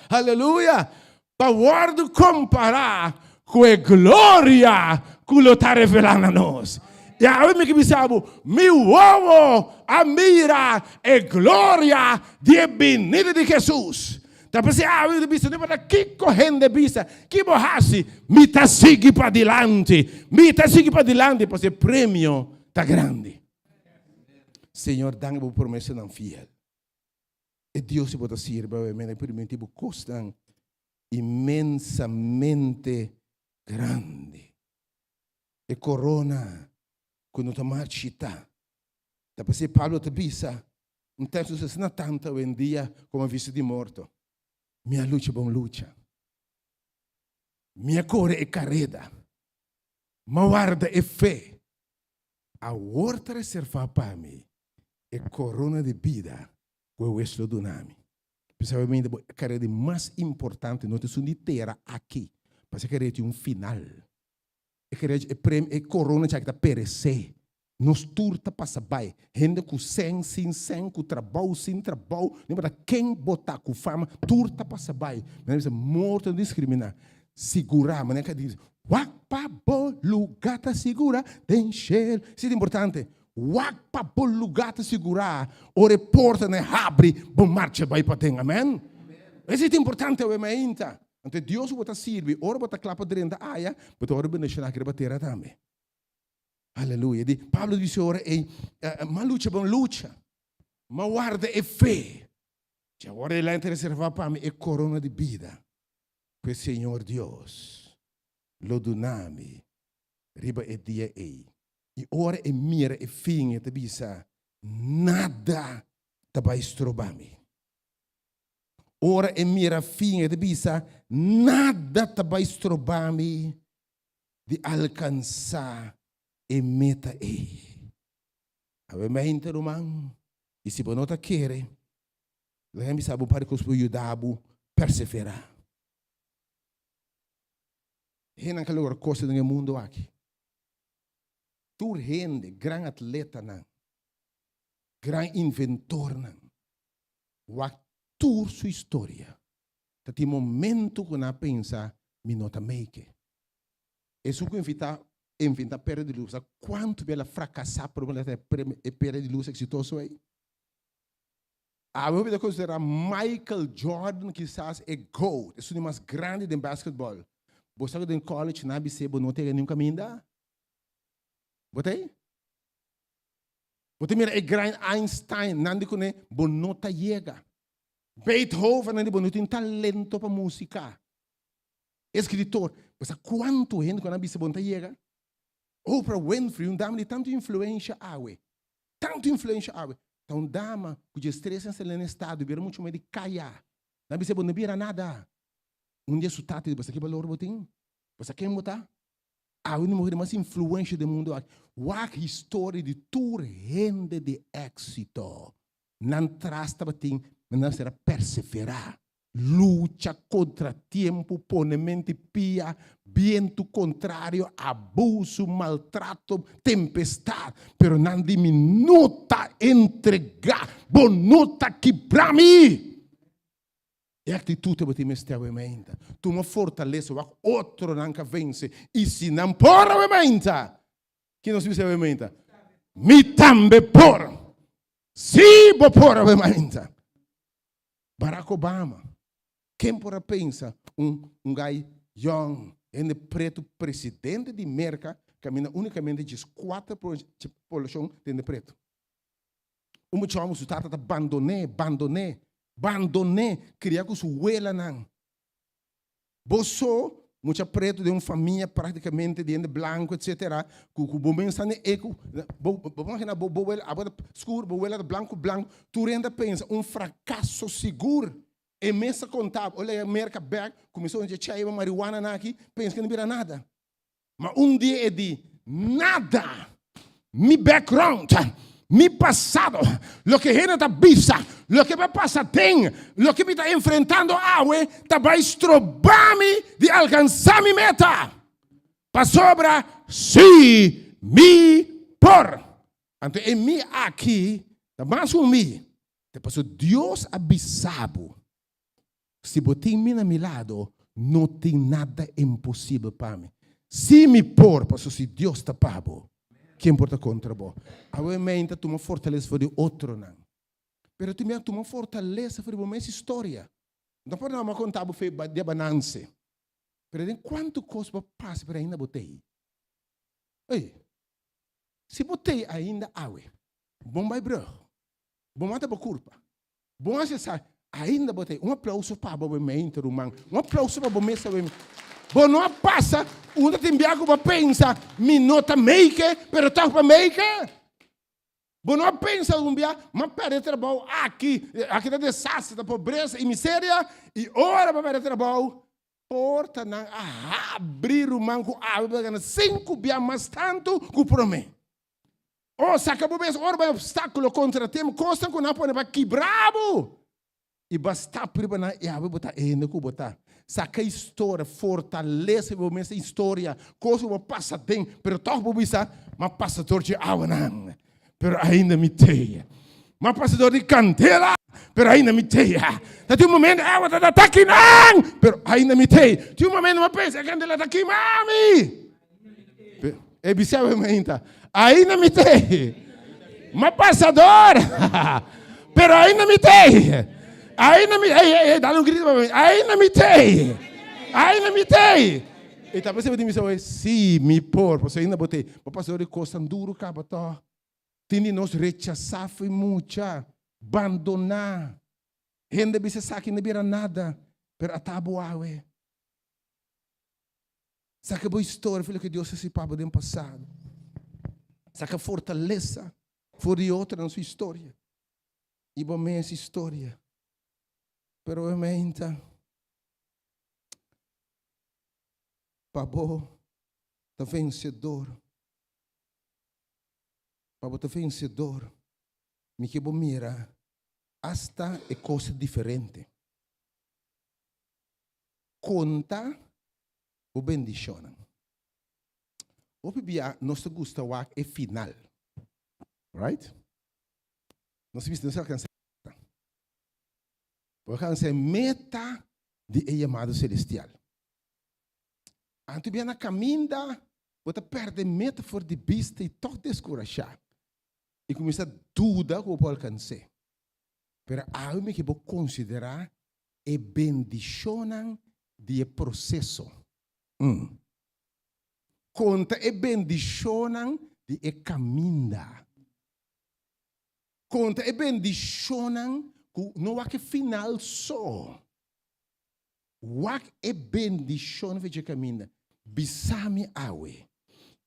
aleluya, pa wòrdu kompará ku e gloria ku lo ta revelá na nos. I awe mi ke bisa bo, mi wowo a mira e gloria di e binida di Hesus. Ta p'esei awe mi ta bisa, no importa kiko hende bisa, ki bo hasi, mi ta sigui padilanti, mi ta sigui padilanti, pasobra e premio ta grandi. Señor, danki pa bo promesanan fiel. E Dios ku bo ta sirbi awe mester permití bo kosnan inmensamente grandi. E korona ku no ta marchitá. Ta p'esei Pablo ta bisa un teksto asina tantu awendia komo aviso di morto, Mi a lucha bon lucha. Mi a kore e kareda. M'a warda e fe. Awor ta reservá pa mi e korona di bida ku e Hues lo duna mi. Pensabamente bo e karera di mas importante no ta esun di tera aki, pasobra e karera tin un final. E karera, e premio, e korona djaki ta peresé. Nos tur ta pasa bai. Hende ku sèn, sin sèn, ku trabou, sin trabou, no importa ken bo ta, ku fama, tur ta pasa bai. Mi ta bisa morto no diskriminá. sigurá. Manera ku di, Wak pa bo lugá ta sigurá den shelu. Esei ta importante. Wak pa bo lugá ta sigurá ora e portanan habri, bo marcha bai paden. Amèn. Esei ta importante awe mainta. Anto e Dios ku bo ta sirbi, ora bo ta kla pa drenta aya, bo ta wòrdu bendishoná aki riba tera tambe. Aleluya. Di Pablo di bisa ora ei, M'a lucha bon lucha, m'a warda e fe. Dja ora el a ta reservá pa mi e korona di bida ku e Señor Dios lo duna mi riba e dia ei. I ora e mira e fin, e ta bisa, Nada ta bai stroba mi. Ora e mira fin, e ta bisa, Nada ta bai stroba mi di alkansá e meta ei. Awe mente, ruman, i si bo no ta kere, laga mi bisa bo un par di kos por yuda bo perseverá. Hendenan ka logra kos den e mundu aki. Tur hende, gran atletanan, gran inventornan, wak tur su historia, ta tin momento ku nan a pensa, Mi no ta make. Esun ku invita inventa pera di lus, sa kuantu bia el a frakasá promé el a traha e pera di lus eksitoso ei? Awe hopi ta konsiderá Michael Jordan kisas e goat, esun di mas grandi den basketball. Bo sa ku den college nan a bis'é bo no ta yega niun kaminda? Bo ta ei? Bo ta mira e gran Einstein, nan di kuné bo no ta yega. Beethoven, nan di bo no tin talento pa músika. Eskritor, bo sa kuantu hende ku nan a bisa bo no ta yega? Oprah Winfrey, un dama di tantu influensha awe, tantu influensha awe, ta un dama ku dje stres en sali na estado, bira muchu mai di kaya. Nan a bisa bo no bira nada. Un dia su tata di bo sa ki balor bo tin? Bo sa ken bo ta? Awe un di muher di mas influensha den mundu aki. Wak historia di tur hende di éksito. Nan tras tabatin, nan mester a perseverá, lucha kontra tiempu, pone mente pia, bientu kontrario, abusu, maltrato, tempestat. Pero nan di, Mi no ta entregá, bo no ta kibra mi! E aktitut tabatin mester awe mainta. Tuma fortalesa wak otronan ka vense i si nan por awe mainta, ki nos bisa awe mainta? Mi tambe por! Sí, bo por awe mainta! Barack Obama, ken por a pensa un un guy yong, hende pretu presidente di Merka kaminda unikamente djes kuater por poblashon ta hende pretu. Un mucha hòmber su tata ta bandon'é, bandon'é, bandon'é, kria ku su welanan. Bo so, mucha pretu den un famia práktikamente di hende blanku etsetera, ku ku bo mes ta e ku bo bo imagina bo bo wela abo ta skur, bo wela ta blanku blanku, tur hende ta pensa un frakaso sigur. E mes ta konta bo, ora Merka bèk kuminsá un cheiba mariwana nan aki, pensa ku no bira nada. Ma un dia e di, Nada! Mi background, mi pasado, loke hende ta bisa, loke mi a pasa den, loke mi ta enfrentando awe, ta bai stroba mi di alkansá mi meta. Pasobra sí mi por. Anto e mi aki ta mas ku un mi, ta pasobra Dios a bisa bo. Si bo tin mi na mi lado, no tin nada imposibel pa mi. Si mi por, pasobra si Dios ta pa bo, ken por ta kontra bo? Awe mei ta tuma fortalesa for di otronan, pero tin bia tuma fortalesa for di bo mes historia. No por nada konta bo fe di abananse, pero den kuantu kos bo a pasa pero ainda bo t'ei. Ey, si bo t'ei ainda awe, bon bai brug, bo mata bo kurpa. Bon hasi sa, ainda bo ta ei. Un aplauso pa bo mente, ruman. Un aplauso pa bo mes awe. Bo no a pasa unda tin bia ku bo a pensa, mi no ta make, pero tòg bo a make. Bo no a pensa un bia, m'a pèrdè trabou aki, aki ta desastre, ta pobresa i miseria, i ora bo a pèrdè trabou, portanan a habri, ruman, ku awe bo ta gana sinku bia mas tantu ku promé. Oh, saka bo mes ora bo hay obstáculo kontra tempu, kosnan ku nan a pone pa kibra bo. I bo a stap riba nan i awe bo ta hende ku bo ta. Saka historia, fortalesa bo mes historia, kos ku bo pasa den, pero tòg bo bisa, M'a pasa dor dje awanan, pero ainda mi t'ei. M'a pasa dor di kandela. Pero ainda mi t'ei. Ta tin un momento awa ta ta kinan, pero ainda mi t'ei. Tin un momento mi a pensa e kandela ta kima mi. E bisa awe mainta, ainda mi t'ei. M'a pasa dor, pero ainda mi t'ei. Ainda mi, ei, ei, ei, dale un grito pa mi. Ainda mi t'ei. Ainda mi t'ei. E ta pensa di mi sí, mi por, pasobra ainda bo t'ei. Bo pasa dor di kosnan duru kaba tòg. Tin di nos rechasá fo'i mucha, bandoná. Hende bisa esaki no bira nada, pero ata bo awe. Saka bo historia for loke Dios a hasi pa bo den pasado. Saka fortalesa for di otronan su historia i bo mes historia. Pero e meinta pa bo ta vensedor. Pa bo ta vensedor, mi ke bo mira asta e kos diferente. Konta bo bendishonnan. Hopi bia nos ta gusta wak e final. Right? Nos bisa nos alkansa meta. Bo alkansa e meta di e yamado selestial. Anto bia na kaminda bo ta perde meta for di bista i tòg deskurashá i kuminsá duda ku bo por alkans'é. Pero awe mi ke bo konsiderá e bendishonnan di e proseso. Un. Konta e bendishonnan di e kaminda. Konta e bendishonnan ku no wak e final so. Wak e bendishon for dje kaminda. Bisa mi awe,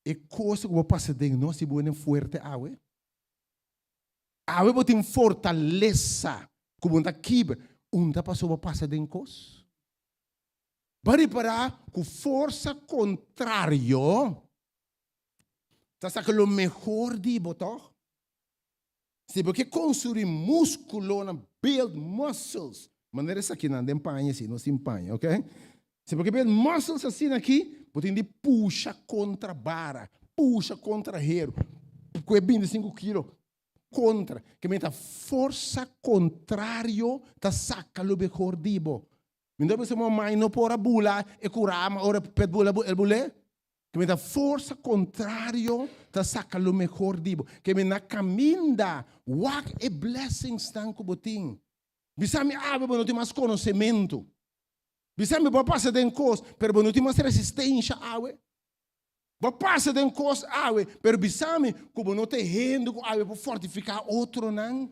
e kos ku bo pasa den no hasi bo hende fuerte awe? Awe bo tin fortalesa ku bo no ta kibra. Un ta pasobra bo pasa den kos? Bo a ripará ku forsa kontrario ta saka lo mehor di bo, tòg? Si bo ke konstruí múskulonan, build muscles, manera esakinan den paña si, no sin paña, ok? Si bo ke build muscles asina aki, bo tin di pusha kontra bara, pusha kontra heru, ku e bintisinku kilo kontra. Ke mester ta forsa kontrario ta saka lo mehor di bo. Mi no ta bisa bo mai no por a bula e kura, ma ora pet bula el bul'é. Ke mi ta forsa kontrario ta saka lo mehor di bo. Ke mi na kaminda wak e blessingsnan ku bo tin. Bisa mi awe bo no tin mas konosementu. Bisa mi bo a pasa den kos, pero bo no tin mas resistensha awe. Bo a pasa den kos awe, pero bisa mi ku bo no ta e hende ku awe por fortifiká otronan.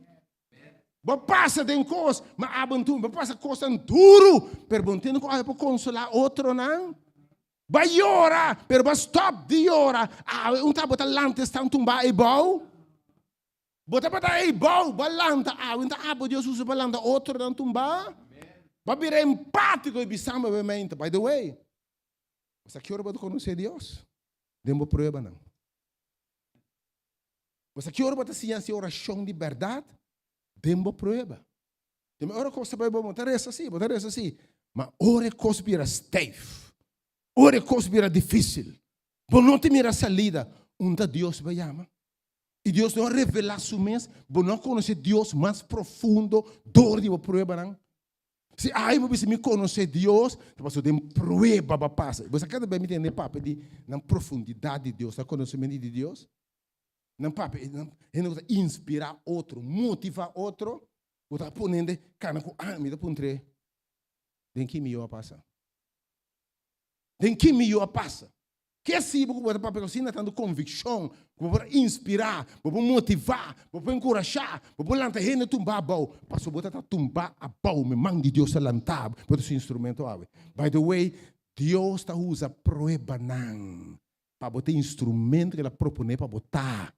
Bo a pasa den kos, ma abo no tin. Bo a pasa kosnan duru, pero bo no tin ku awe por konsolá otronan. Bo a yora, pero bo a stop di yora. Awe un ta bo ta lanta esnan tumba eibou. Bo tabata eibou, bo a lanta awe un ta abo Dios usa pa lanta otronan tumba. Bo a bira empátiko i bisa bo mente. By the way, bo sa ki ora bo ta konosé Dios? Den bo pruebanan. Bo sa ki ora bo ta siña hasi orashon di bèrdat? Den bo prueba. Te ora kos ta bai bon, bo ta resa si, bo ta resa si. Ma ora e kos bira stijf, ora e kos bira difísil, bo no ta mira salida, unda Dios bai yama? I Dios no a revelá su mes, bo no a konosé Dios mas profundo dor di bo pruebanan. Si ai bo bisa mi konosé Dios, ta pasobra den prueba bo a pasa. Bo sa kada bes mi tende papia di nan profundidat di Dios, nan konosementu di Dios. Nan papia, nan hende ku ta inspirá otro, motivá otro, bo ta pone hende kana ku ánimo. Mi ta puntr'é, den ki mi yu a pasa? Den ki mi yu a pasa? Ke si bo ku bo ta papia ku asina tantu konvikshon, ku bo por inspirá, bo por motivá, bo por enkurashá, bo por lanta hende tumbá abou, pasobra bo ta ta tumbá abou, mi man di Dios ta lantá bo, bo ta su instrumento awe. By the way, Dios ta usa pruebanan pa bo ta instrumento ku el a proponé pa bo ta.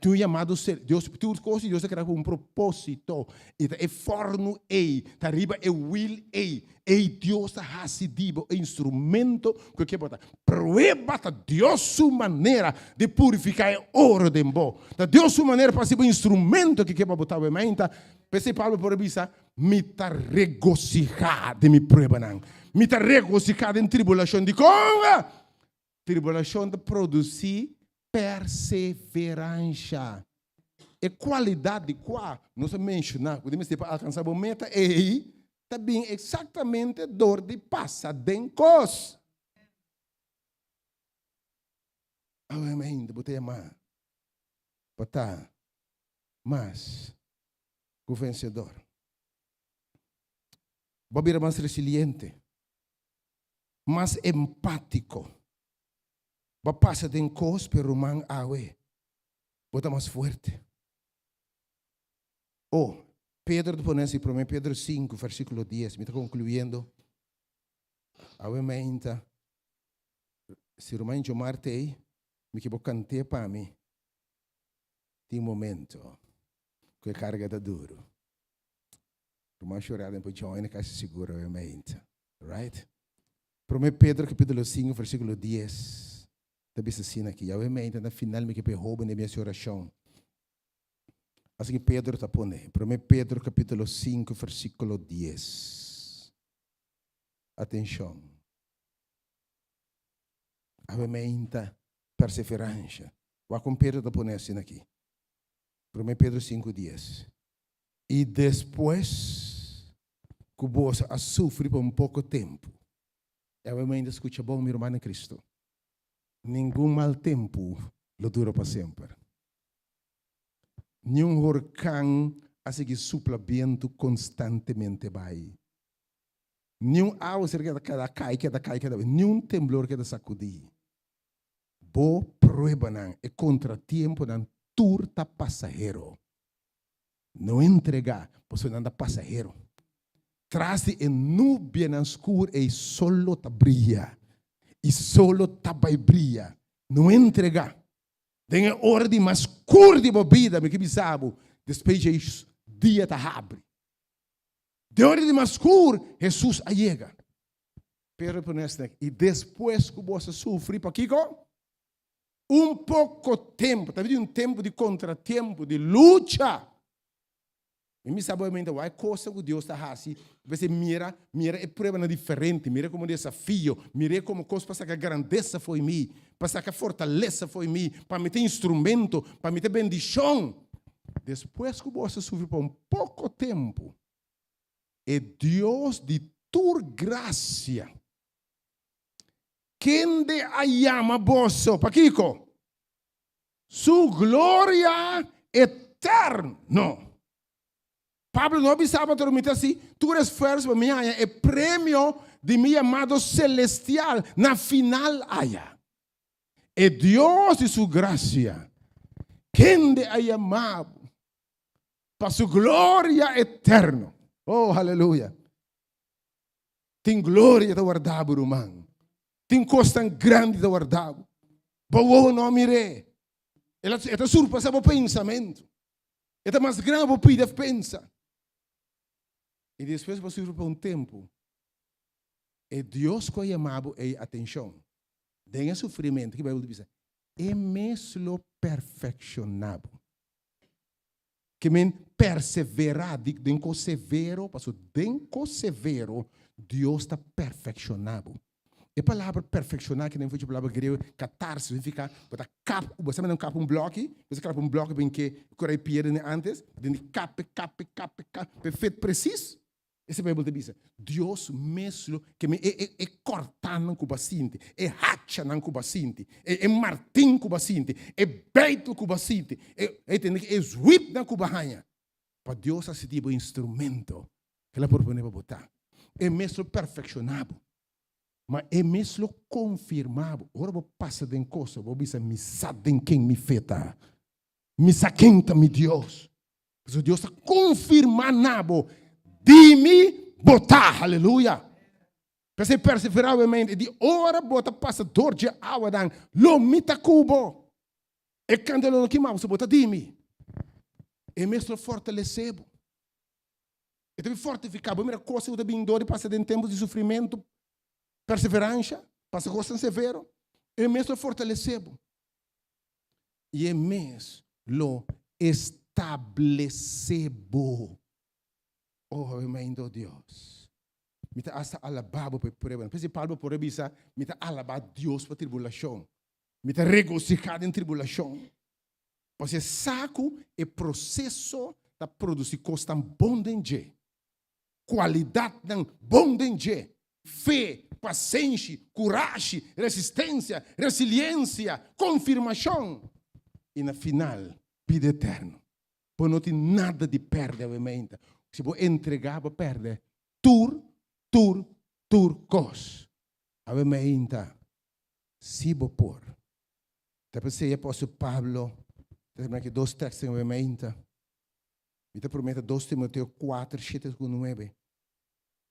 Tin un yamado ser, Dios, tur kos di Dios ta krea ku un propósito. I ta e fòrnu ei, ta riba e wil ei, ei Dios ta hasi di bo e instrumento ku e ke bo ta. Prueba ta Dios su manera di purifiká e oro den bo. Ta Dios su manera pa hasi bo instrumento ku e ke pa bo ta. Awor mainta, p'esei Pablo por a bisa, Mi ta regosihá den mi pruebanan. Mi ta regosihá den tribulashon. Dikon? Tribulashon ta produsí perseveransha. E kualidat di kua nos a menshoná ku di mester pa alkansá bo meta ei ta bin eksaktamente dor di pasa den kos. Awe ainda bo ta yamá pa ta mas ku vensedor. Bo a bira mas resiliente, mas empátiko. Bo a pasa den kos, pero ruman awe bo ta mas fuerte. Oh, Pedro ta pone asi, Promé Pedro sinku, versíkulo dies, mi ta konkluyendo. Awe meinta, si ruman Jomar ta ei, mi ke bo kant'é pa mi. Tin momento ku e karga ta duru. Ruman Shorelyn por join kasi sigur awe meinta. Right? Promé Pedro kapítulo sinku, versíkulo dies. Ta bisa asina aki, Yahweh meinta na final mi ke p'e hoben den mi hasi orashon. Asina ki Pedro ta pone, Promé Pedro kapítulo sinku versíkulo dies. Atenshon. Yahweh meinta perseveransha. Wak kon Pedro ta pone asina aki. Promé Pedro sinku dies. I despues ku boso a sufri pa un poko tempu. Yahweh meinta skucha bon, mi ruman den Kristu. Ningun mal tempu lo dura pa semper. Niun horkan a sigui supla bientu konstantemente bai. Niun awaser keda keda kai, keda kai, keda bai. Niun temblor keda sakudí. Bo pruebanan, e kontratiemponan tur ta pasahero. No entregá, pasobra nan ta pasahero. Tras di e nubianan skur ei sol lo ta bria, i sol lo ta bai bria. No entregá. Den e ora di mas skur di bo bida, mi ke bisa bo, despues dje dia ta habri. Den ora di mas skur, Hesus a yega. Pero e pone esaki, I despues ku boso a sufri, pakiko? Un poko tempu, ta bini un tempu di kontratiempu, di lucha. Mi mi sa bo mente wak e kosa ku Dios ta hasi, bes e mira, mira e pruebanan diferente, mira komo desafio, mira komo kos pa saka grandesa fo'i mi, pa saka fortalesa fo'i mi, pa mi ta instrumento, pa mi ta bendishon. Despues ku bo a sufri pa un poko tempu, e Dios di tur grasia, Kende a yama boso? Pakiko? Su gloria eterno. Pablo no a bisa bo mi ta hasi tur esfuerso pa mi haña e premio di mi yamado celestial na final aya. E Dios di su gracia, kende a yama bo pa su gloria eterno. Oh, aleluya. Tin gloria ta warda bo, ruman. Tin kosnan grandi ta warda bo. Bo wowo no a mir'é. E ta surpasá bo pensamentu. E ta mas grandi ku bo pidi òf pensa. I despues bo a sufri pa un tempu. E Dios ku a yama bo ei atenshon. Den e sufrimentu, ki Beibel ta bisa? E mes lo perfekshoná bo. Ke men perseverá di den kos severo, pasobra den kos severo Dios ta perfekshoná bo. E palabra perfekshoná ki den fuchi palabra griego katarsis significa bo ta kap, bo sa menen kap un bloki, bo sa kap un bloki ben ke kura e piedra den antes, den di kap, kap, kap, kap, pe fit presis. Esei Beibel ta bisa. Dios mes lo ke mi e e e kòrtánan ku bo a sinti, e hachanan ku bo a sinti, e e martin ku bo a sinti, e beitel ku bo a sinti, e e tende e zwipnan ku bo a haña. Pa Dios hasi di bo instrumento ku El a proponé pa bo ta. E mes lo perfekshoná bo, ma E mes lo konfirmá bo. Ora bo pasa den kosa, bo bisa, Mi sa den ken mi fe ta. Mi sa ken ta mi Dios. Pasobra Dios ta konfirmá na bo, Di mi bo ta. Aleluya! P'esei perseverá obviamente, di ora bo ta pasa dor dje awanan, lo mi ta ku bo. E kandela lo no kima bo, pasobra bo ta di mi. E mes lo fortalesé bo. E ta bin fortifiká bo. Mira kos ku ta bin dor di pasa den tempu di sufrimentu, perseveransha, pasa kosnan severo. E mes lo fortalesé bo. I e mes lo establesé bo. Oh, tremendo Dios. Mi ta hasta alabá bo pa e pruebanan. P'esei Pablo por a bisa, Mi ta alabá Dios pa tribulashon. Mi ta regosihá den tribulashon. Pasobra e sa ku e proseso ta produsí kosnan bon den dje, kualidatnan bon den dje, fe, pasenshi, kurashi, resistensia, resiliensia, konfirmashon i na final, bida eterno. Bo no tin nada di pèrdè awe meinta. Si bo entregá, bo pèrdè tur, tur, tur kos. Awe meinta, si bo por. Ta p'esei apòstel Pablo ta terminá ku e dos tekstonan awe meinta. Mi ta promete dos Timoteo kuater, shete ku nuebe.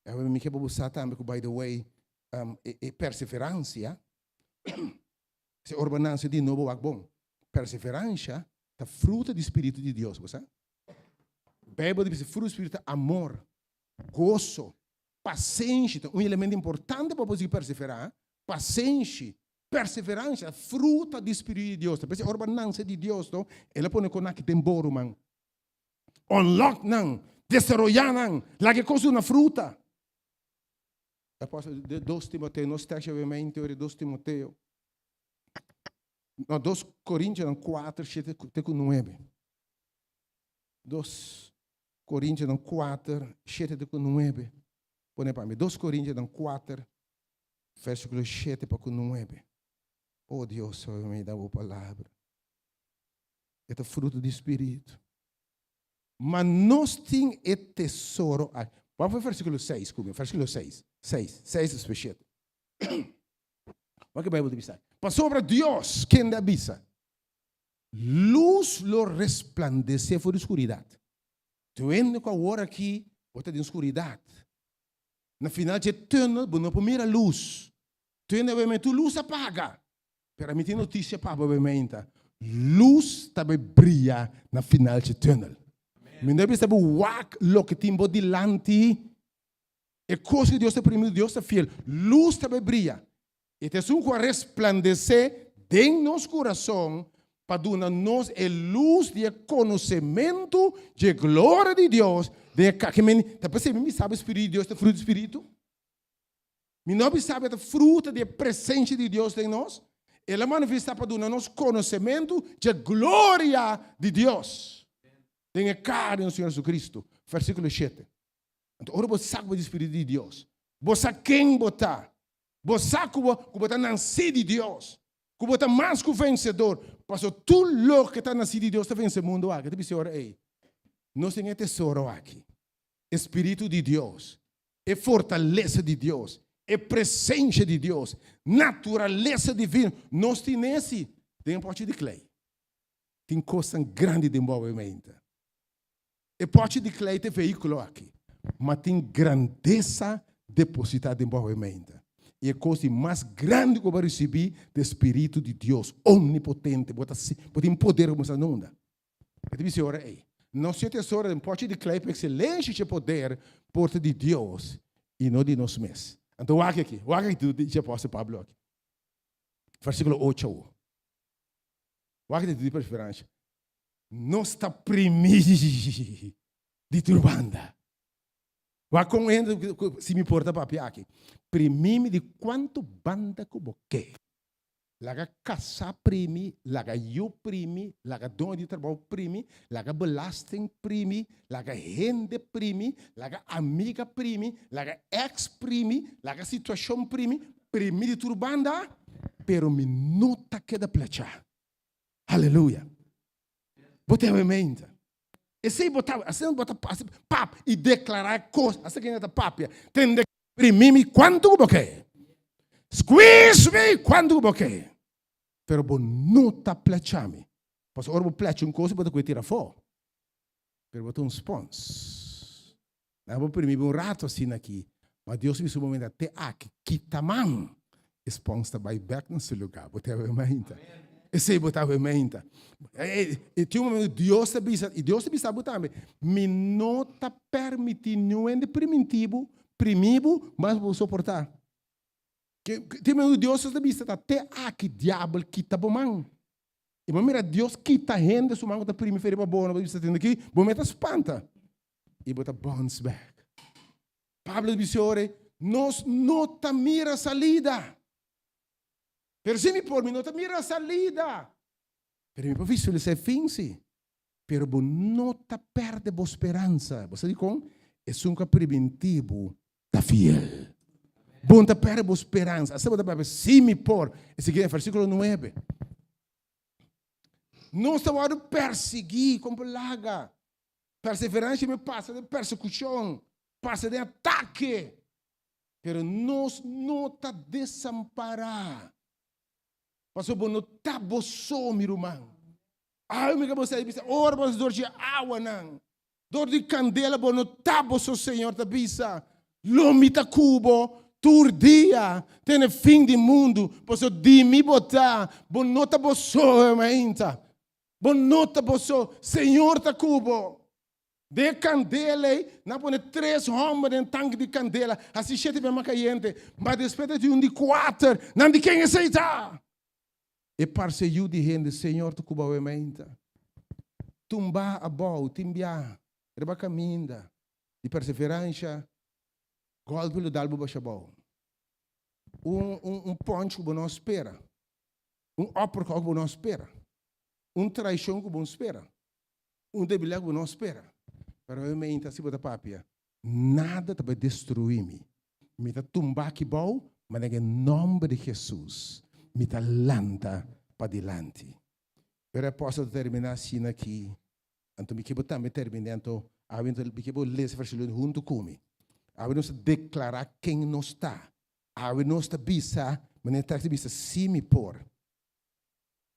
Awe mi ke pa bo sa tambe ku by the way, e perseveransia, si ora bo nanse di nobo wak bon, perseveransha ta fruta di spiritu di Dios, bo sa? Beibel ta bisa fruta di spiritu ta amor, goso, pasenshi, ta un elemento importante pa bo sigui perseverá, pasenshi, perseveransha, fruta di spiritu di Dios. Ta p'esei ora bo nanse di Dios to, el a pone konaki den bo, ruman. Unlock nan, desaroyá nan, laga e kos duna fruta. Apòstel de dos Timoteo, nos tekst obviamente ora dos Timoteo, no, dos Korintionan kuater, shete te ku nuebe. Dos Korintionan kuater, shete te ku nuebe. Pone pa mi, dos Korintionan kuater, versíkulo shete pa ku nuebe. Oh Dios, mi da bo palabra. E ta fruto di spiritu. Ma nos tin e tesoro aki. Wak for versíkulo seis ku mi, versíkulo seis, seis, seis despues shete. Wak e Bijbel ta bisa. Pasobra Dios, kende a bisa, Lus lo resplandesé for di skuridat. Tur hende ku awor aki bo ta den skuridat. Na final dje tùnel bo no por mira lus. Tur hende a wei men tur lus a paga. Pero mi tin notisia pa bo meinta, lus ta bai bria na final dje tunnel. Mi no bisa bo wak loke tin bo dilanti, e kos ku Dios ta primiti, Dios ta fiel, lus ta bai bria. E ta esun ku a resplandesé den nos kurason pa duna nos e lus di e konosementu dje gloria di Dios den e kaki. Ta p'esei mi bisa bo Spiritu di Dios ta frutu di Spiritu. Mi no bisa bo e ta fruta di e presencia di Dios den nos? El a manifesta pa duna nos konosementu dje gloria di Dios den e kara di nos Señor Jesucristo. Versíkulo shete. Anto ora bo sa ku bo di Spiritu di Dios, bo sa ken bo ta, bo sa ku bo ku bo ta nansí di Dios, ku bo ta mas ku vensedor, pasobra tur loke ta nansí di Dios ta vense mundu aki. Ta bisa e ora ei, nos tin e tesoro aki, e Spiritu di Dios, E fortalesa di Dios, e presencia di Dios, naturalesa divino, nos tin esi den e pochi di klei. Tin cosnan grandi den bo awe-mente. E pochi di klei ta e vehiculo aki, ma tin grandesa deposita den bo awe-mente. I e cos di mas grandi cu bo a ricibi ta e Spiritu di Dios omnipotente. Bo ta, bo tin poder cu bo sa nunda. E ta bisa e ora ei, Nos tin e tesoro den pochi di klei pa ekselencia dje poder por ta di Dios i no di nos mes. Anto wak aki, wak aki di dje apostel Pablo aki. Versikulo ocho awo. Wak aki di perseverancia. Nos ta primí di tur banda. Wak kon hende, si mi por ta papia aki, primí mi di kuantu banda ku bo ke. Laga kasá primi, laga yu primi, laga doño di trabou primi, laga belasting primi, laga hende primi, laga amiga primi, laga ex primi, laga situashon primi, primi di tur banda, pero mi no ta keda plechá. Aleluya! Bo ta e mente. Esei bo ta, asina bo ta pasa, pap, i deklará e kos, asina ku hende ta papia, tende primi mi kuantu ku bo ke, squeeze mi kuantu ku bo ke, pero bo no ta plecha mi, pasobra ora bo plecha un kos bo ta kohe tira afó, pero bo ta un spons. Nan bo primi bo un rato asina aki, ma Dios bisa un momento te aki, kita man, e spons ta bai bek na su lugar, bo ta hawe mainta. Esei bo ta hawe mainta. E tin un momento Dios ta bisa, i Dios ta bisa bo tambe, mi no ta permiti niun hende priminti bo, primi bo, mas bo soporta. Tin un momento Dios ta bisa ta te aki diabel kita bo man. I bo mira Dios kita hende su man ku ta primi fe riba bo, bo bisa tende aki, bo meta spanta. I bo ta bounce back. Pablo bisa ora, nos no ta mira salida. Pero si mi por, mi no ta mira salida. Pero mi por visualisá e fin sí. Pero bo no ta pèrdè bo speransa. Bo sa dikon? Esun ku a primintí bo ta fiel. Bo no ta pèrdè bo speransa. Asina bo ta papia, Sí, mi por. E sigui den versíkulo nuebe. Nos ta wòrdu persiguí kon por laga. Perseveransia mi pasa den persekushon, pasa den atake. Pero nos no ta desampará. Pasobra bo no ta bo so, mi ruman. Ai, mi ka bo sa bisa, ora bo dor di awanan, dor di kandela, bo no ta bo so, Señor ta bisa. Lo mi ta ku bo tur dia te na fin di mundu, pasobra di mi bo ta, bo no ta bo so, mainta. Bo no ta bo so, Señor ta ku bo. Den e kandela ei, nan a pone tres hòmber den tanki di kandela, hasi shete bia mas kayente. Ma despues ta tin un di kuater, nan di ken esei ta? E parse yu di hende, Señor ta kuba awe mainta. Tumbá abou, tin bia riba kaminda di perseveransha, gòlpi lo dal bo basha abou. Un un un pònch ku bo no a spera, un uppercut ku bo no a spera, un traishon ku bo no spera. Un debilidad ku bo no spera. Pero e mente si bo ta papia, nada ta bai destruí mi. Mi ta tumba aki bou, ma den e nòmber di Hesus mi ta lanta padilanti. Pero e apòstel ta terminá asina aki, anto mi ke bo tambe terminá, anto awe mi ke bo lesa e versíkulo huntu ku mi. Awe nos ta deklará ken nos ta. Awe nos ta bisa, manera e tèkst ta bisa, si mi por.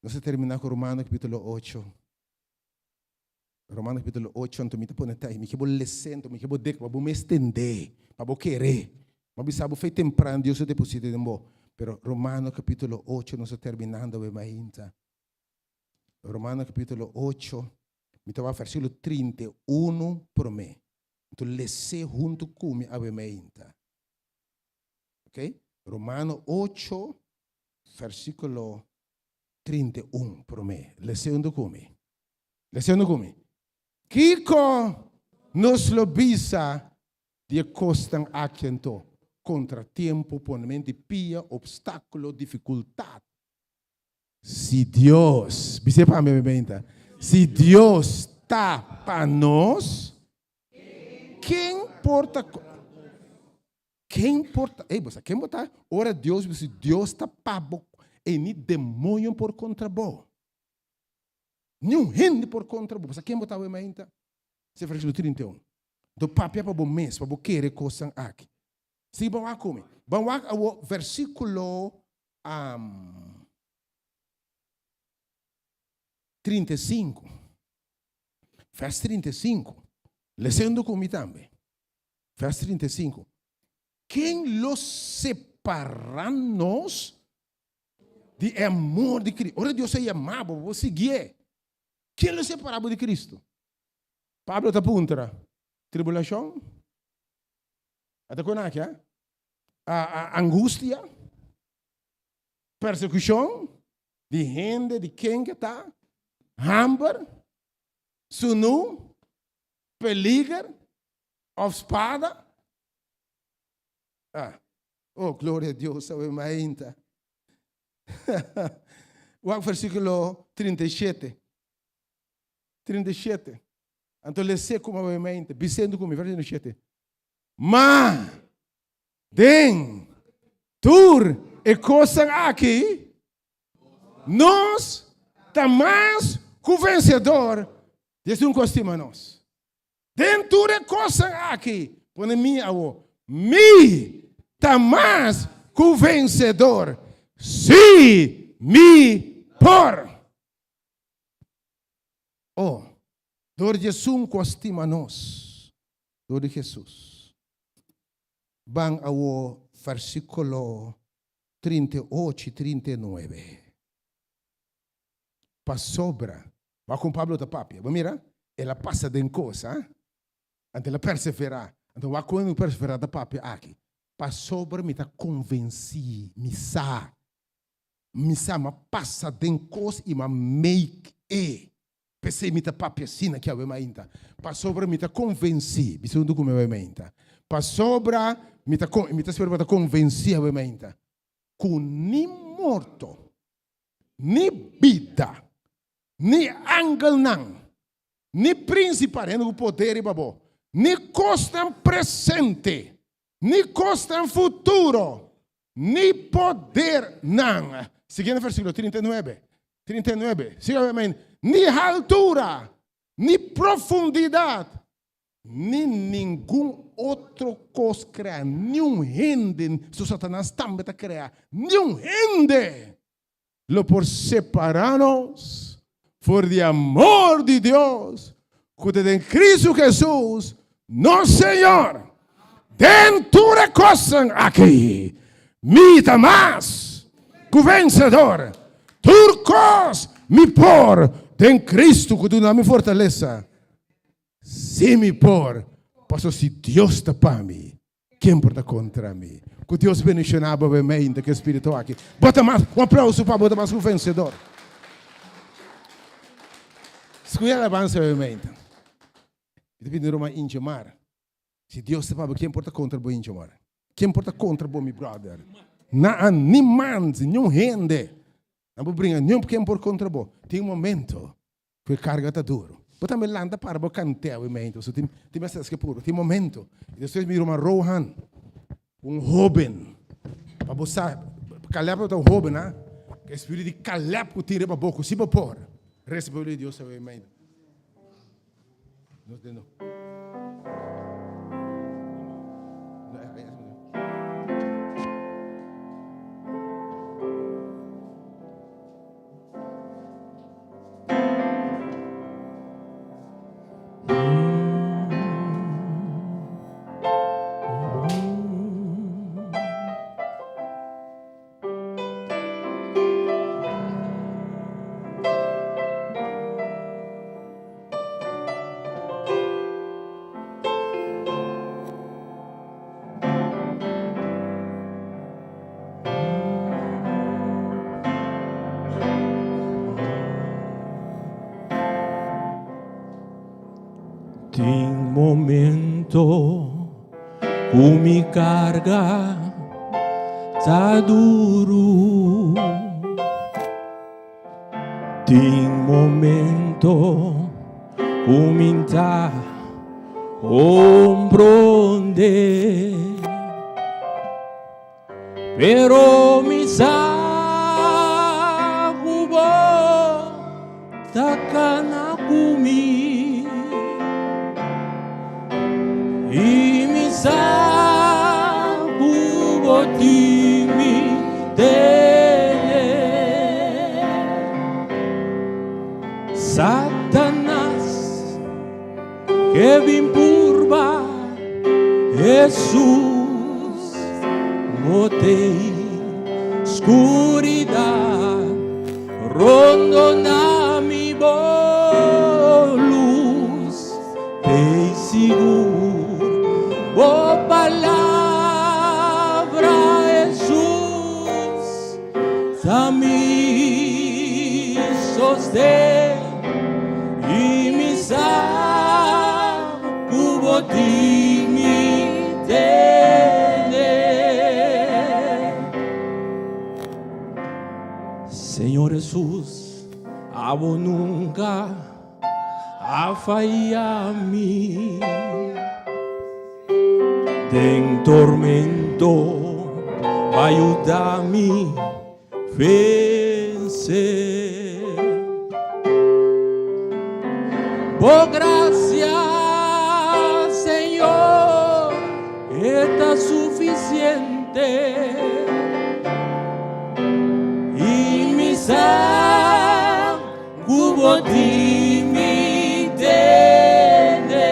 Nos ta terminá ku Romano kapítulo ocho. Romano kapítulo ocho, anto mi ta pone ta, mi ke bo lese, anto mi ke bo dek pa bo mes tende, pa bo kere. Mi a bisa bo fe tempran Dios a deposita den bo. Pero Romano kapítulo ocho nos ta terminando awe mainta. Romano kapítulo ocho, mi ta wak versíkulo 31 promé. Anto lese huntu ku mi awe mainta. Ok? Romano ocho, versíkulo 31 promé. Lese huntu ku mi. Lese huntu ku mi. Kiko nos lo bisa di e kosnan aki anto? Kontratiempo, ponementu di pia, opstákulo, difikultat. Si Dios, bis'é pa mi menta, si Dios ta pa nos, ken por ta Ken por ta, ey, bo sa ken bo ta? Ora Dios bisa si Dios ta pa bo, ey, ni demoño por kontra bo. Ni un hende por kontra bo. Bo sa ken bo ta awe mainta? Esei versíkulo 31. Anto papia pa bo mes, pa bo kere kosnan aki. Sigui ban wak ku mi. Ban wak awo versíkulo um, 35. Vers 35. Lesendo ku mi tambe. Vers 35. Ken lo separá nos di e amor di Cristo? Ora Dios a yama bo, bo siguié. Ken lo separá bo di Cristo? Pablo ta puntra, Tribulashon? A ta kon aki, a? Angustia? Persekushon? Di hende, di ken ke ta? Hamber? Sunu? Peliger? Of spada? Ah, oh, gloria a Dios, awe mainta. Wak versículo 37. 37. Anto lese kuma awe mainta, bisendo ku mi, versículo 37. Ma, den tur e kosnan aki, nos ta mas ku vensedor di esun ku a stima nos. Den tur e kosnan aki, pone mi awo, mi ta mas ku vensedor, sí, mi por. O, dor di esun ku a stima nos, dor di Hesus. Ban awo versíkulo 38 i 39. Pasobra Wak kon Pablo ta papia. Bo mira? El a pasa den kos, ha? Anto el a perseverá. Anto wak kon el perseverá ta papia aki. Pasobra mi ta konvensí, mi sa, mi sa mi a pasa den kos i mi a make e. P'esei mi ta papia asina ki awe mainta. Pasobra mi ta konvensí, bisa huntu ku mi awe mainta. Pasobra mi ta mi ta spera pa ta konvensí awe mainta ku ni morto, ni bida. Ni angelnan, ni principal, hende ku poder riba bo, ni kosnan presente, ni kosnan futuro, ni podernan. Siguiente versíkulo, 39. 39. Siga amén. Ni haltura, ni profundidat, ni ningun otro kos krea, niun hende, so Satanas tambe ta krea, niun hende lo por separá nos for di amor di Dios ku ta den Kristu Hesus, nos Señor. Den tur e kosnan aki, mi ta mas ku vensedor. Tur kos mi por den Kristu ku duna mi fortalesa. Sí mi por, pasobra si Dios ta pa mi, ken por ta kontra mi? Ku Dios bendishoná bo bemente ku e spiritu aki. Bo ta mas, un aplauso pa bo ta mas ku vensedor. Skucha alabansa bemente. Mi ta pidi ruman Ingemar, si Dios ta pa bo, ken por ta kontra bo Ingemar? Ken por ta kontra bo mi brother? Naa, niemand, niun hende. Nan por bringa niun ken por kontra bo. Tin un momento Ku e karga ta duru. Bo tambe lanta para bo kant'é awe meinta pasobra tin tin mester eske puru. Tin momento. I despues mi ruman Rohan, un hoben, pa bo sa, Caleb tabata un hoben, ha? Ku e spiritu di Caleb ku tin riba bo, ku si bo por resa pueblo di Dios awe meinta. Nos den no. Tin momento ku mi karga ta duru. Tin momento ku mi ta komprondé. Pero mi sa ku bo ta kana ku mi. I mi sa ku bo tin mi tene. Satanas ke bin purba Hesus botei skuridat rondona mi bo lus tei sigur bo palabra Hesus ta mi sosten i mi sa ku bo tin mi tene. Señor Hesus, abo nunka a faya mi. Den tormento ba yuda mi vense. Bo gracia, Señor, e ta suficiente. I mi sa ku bo tin mi tene.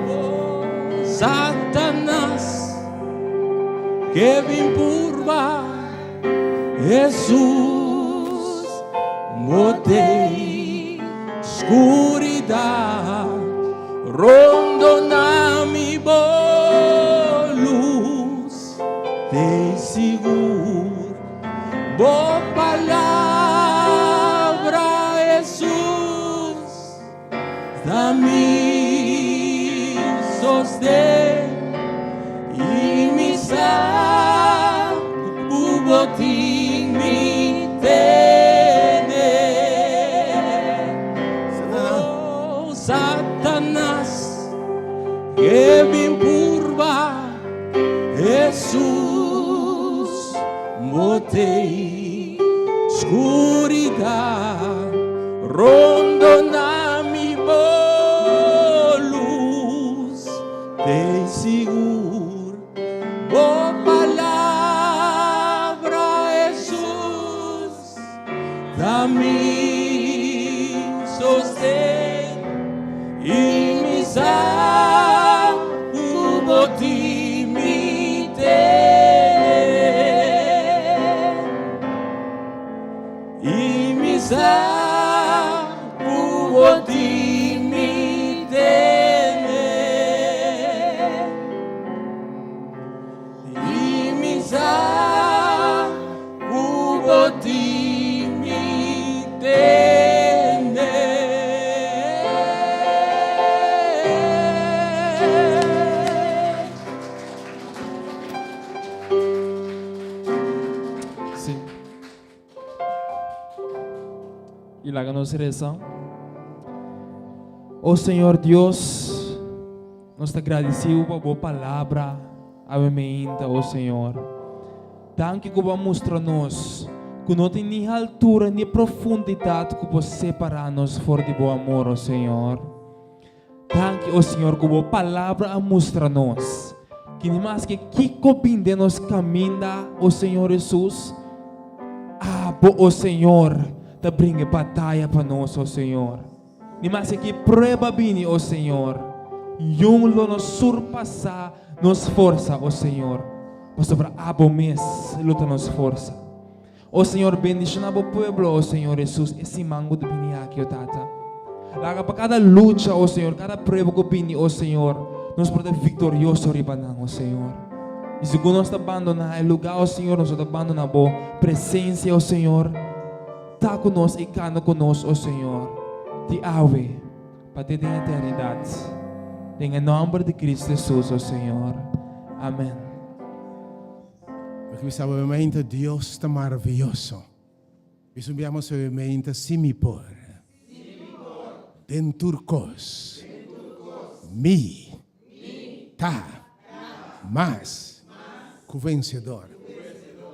Oh, Satanas ke bin purba Hesus, bo tei skuridat rondona mi bo lus tei sigur. Bo palabra, Hesus, ta mi sosten i mi sa ku bo tin mi tene. Skuridat rondoná mi bo lus t'ei sigur bo palabra Hesus ta mi sosten i mi sa ku bo tin mi tene. I mi sa ku bo tin mi tene. I mi sa ku bo tin mi tene. Sí. I laga nos resa. O Señor Dios, nos ta gradisiu pa bo palabra awe meinta, o Señor. Danki ku bo a mustra nos ku no tin ni haltura ni profundidat ku por separá nos for di bo amor, o Señor. Danki, o Señor, ku bo palabra a mustra nos ki ni maske kiko bin den nos kaminda, o Señor Hesus, abo, o Señor, ta bringa e bataya pa nos, o Señor. Ni maske ki prueba bini, o Señor, yun lo no surpasá nos forsa, o Señor, pasobra abo mes lo ta nos forsa. O Señor, bendiciona bo pueblo, o Señor Hesus, e siman cu ta bini aki, o Tata. Laga pa cada lucha, o Señor, cada prueba cu bini, o Señor, nos por ta victorioso riba nan, o Señor. Y si cu nos ta bandona e lugar, o Señor, nos no ta bandona bo presencia, o Señor. Ta cu nos y cana cu nos, o Señor, di awe pa te den eternidad. Den e nomber di Cristo Hesus, o Señor. Amen. Porque mi sabe mente Dios ta maravilloso. Mi subiamo sabe mente si mi por. Den tur kos. Mi ta mas ku vencedor.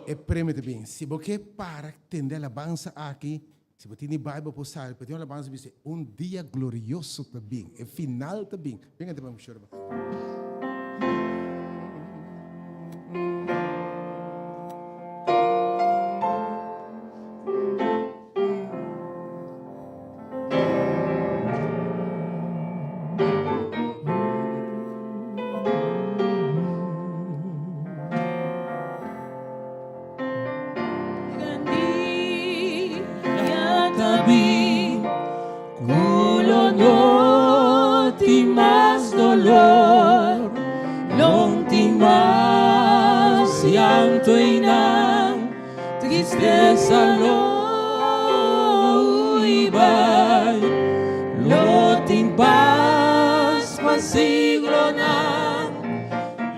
E premio ta bin. Si bo ke para tende alabansa aki, si bo tin di Bible por sabi, pero tin un alabansa bisa un dia glorioso ta bin. E final ta bin. Venga te pa mi shorba.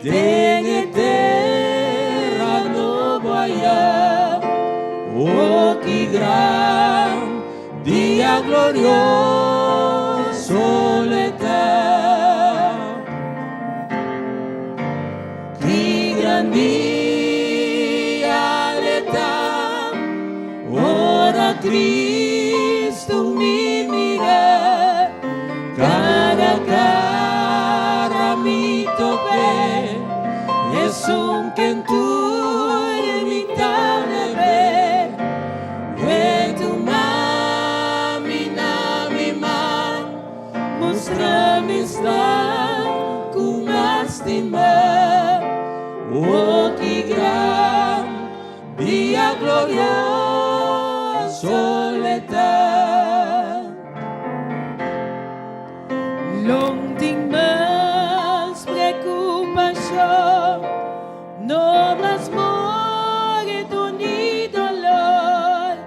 Den e tera nobo ayá, oh ki gran dia glorioso le ta. Ki gran dia le ta, ora Cristo mi mira, cara a cara mi top'é, esun ken tur mi ta debé. E tuma mi na mi man, mustra mi esnan ku m'a stima. Oh, ki gran dia glorioso le ta. Lo n' tin mas preokupashon, no mas morto ni dolor,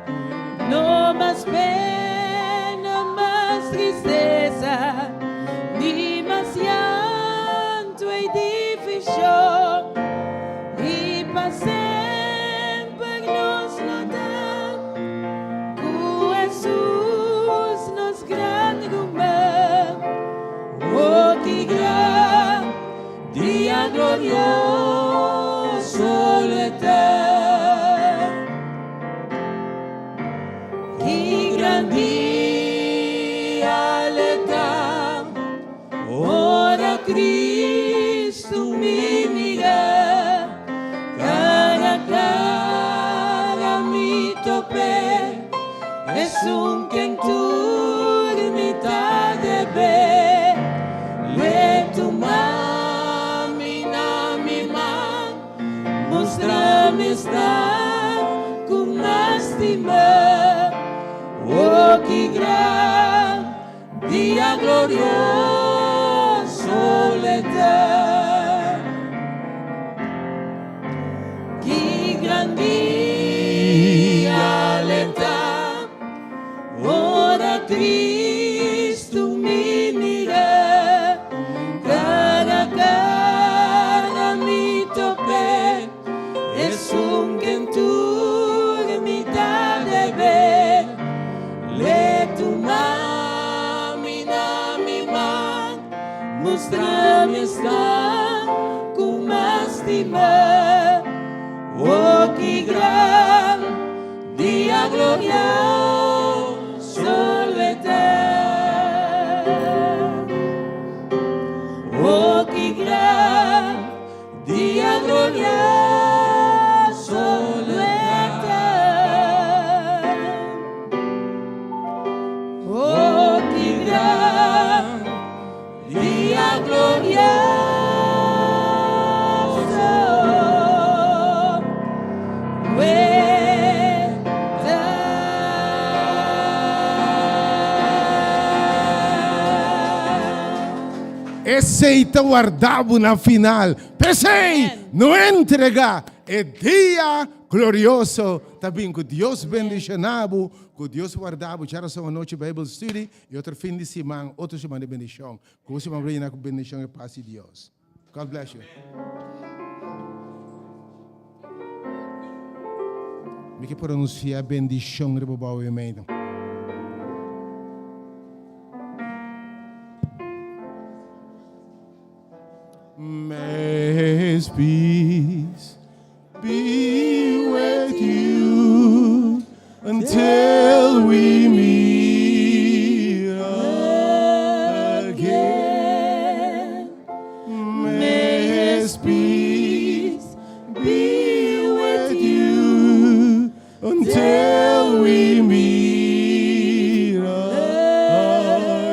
no mas pena, mas tristesa, ni mas llanto i divishon. I pa semper nos lo ta ku Hesus, nos gran ruman. Oh, ki gran dia glorioso le ta. Ki gran dia le ta, ora Cristo mi mira, cara a cara mi top'é, esun ken tur mi ta debe. L'e tuma mi na mi man, mustra mi esnan ku m'a stima. Oh, ki gran dia glorioso le ta. Ki gran dia le ta, ora Cristo mi mira, cara a cara mi top'é, esun ken tur mi ta debe. L'e tuma mi na mi man, mustra mi esnan ku m'a stima. Oh, ki gran dia glorioso le ta. Oh, ki gran dia glorioso le ta. Oh, ki gran dia glorioso le ta. Esei ta warda bo na final. P'esei, no entregá. E dia glorioso ta bin. Ku Dios bendishoná bo, ku Dios warda bo. Djarason anochi Bible Study i otro fin di siman, otro siman di bendishon. Ku siman brinda ku bendishon i pas di Dios. God bless you. Mi ke pronunsiá bendishon riba bo awe meiden. May his peace be with you until we meet again. May his peace be with you until we meet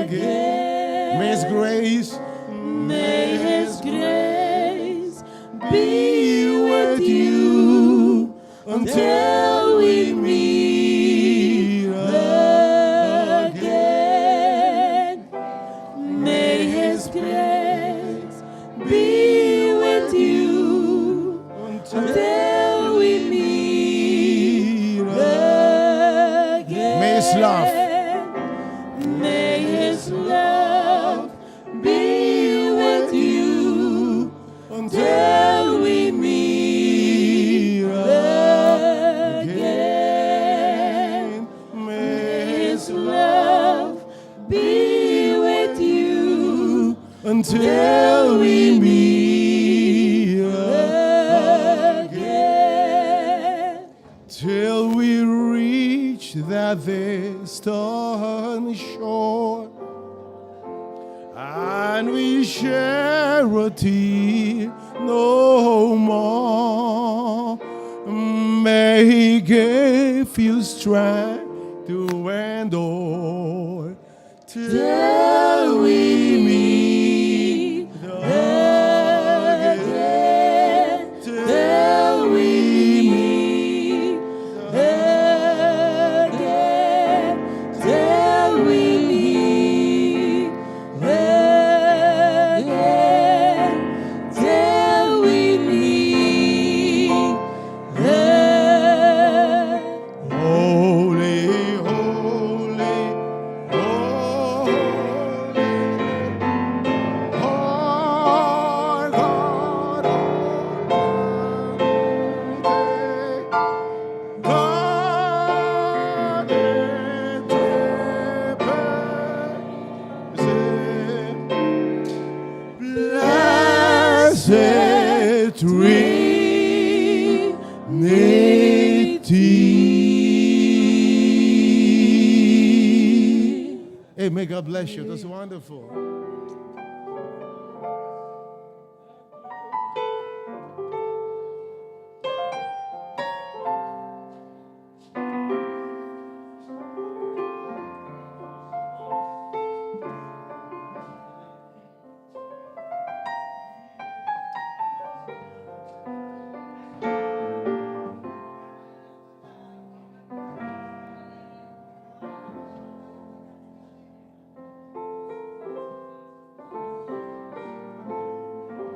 again. May his grace, May his grace be with you until we meet again. May his grace be with you until we meet again. May his love. May his love be with you until we meet again. May His love be with you until we meet again. Till we reach that distant shore and we share a tear no more. May He give you strength to endure till we meet again. Till we meet again. Till we meet again. Till we meet again. Holy, holy, holy. May God bless you. That's wonderful.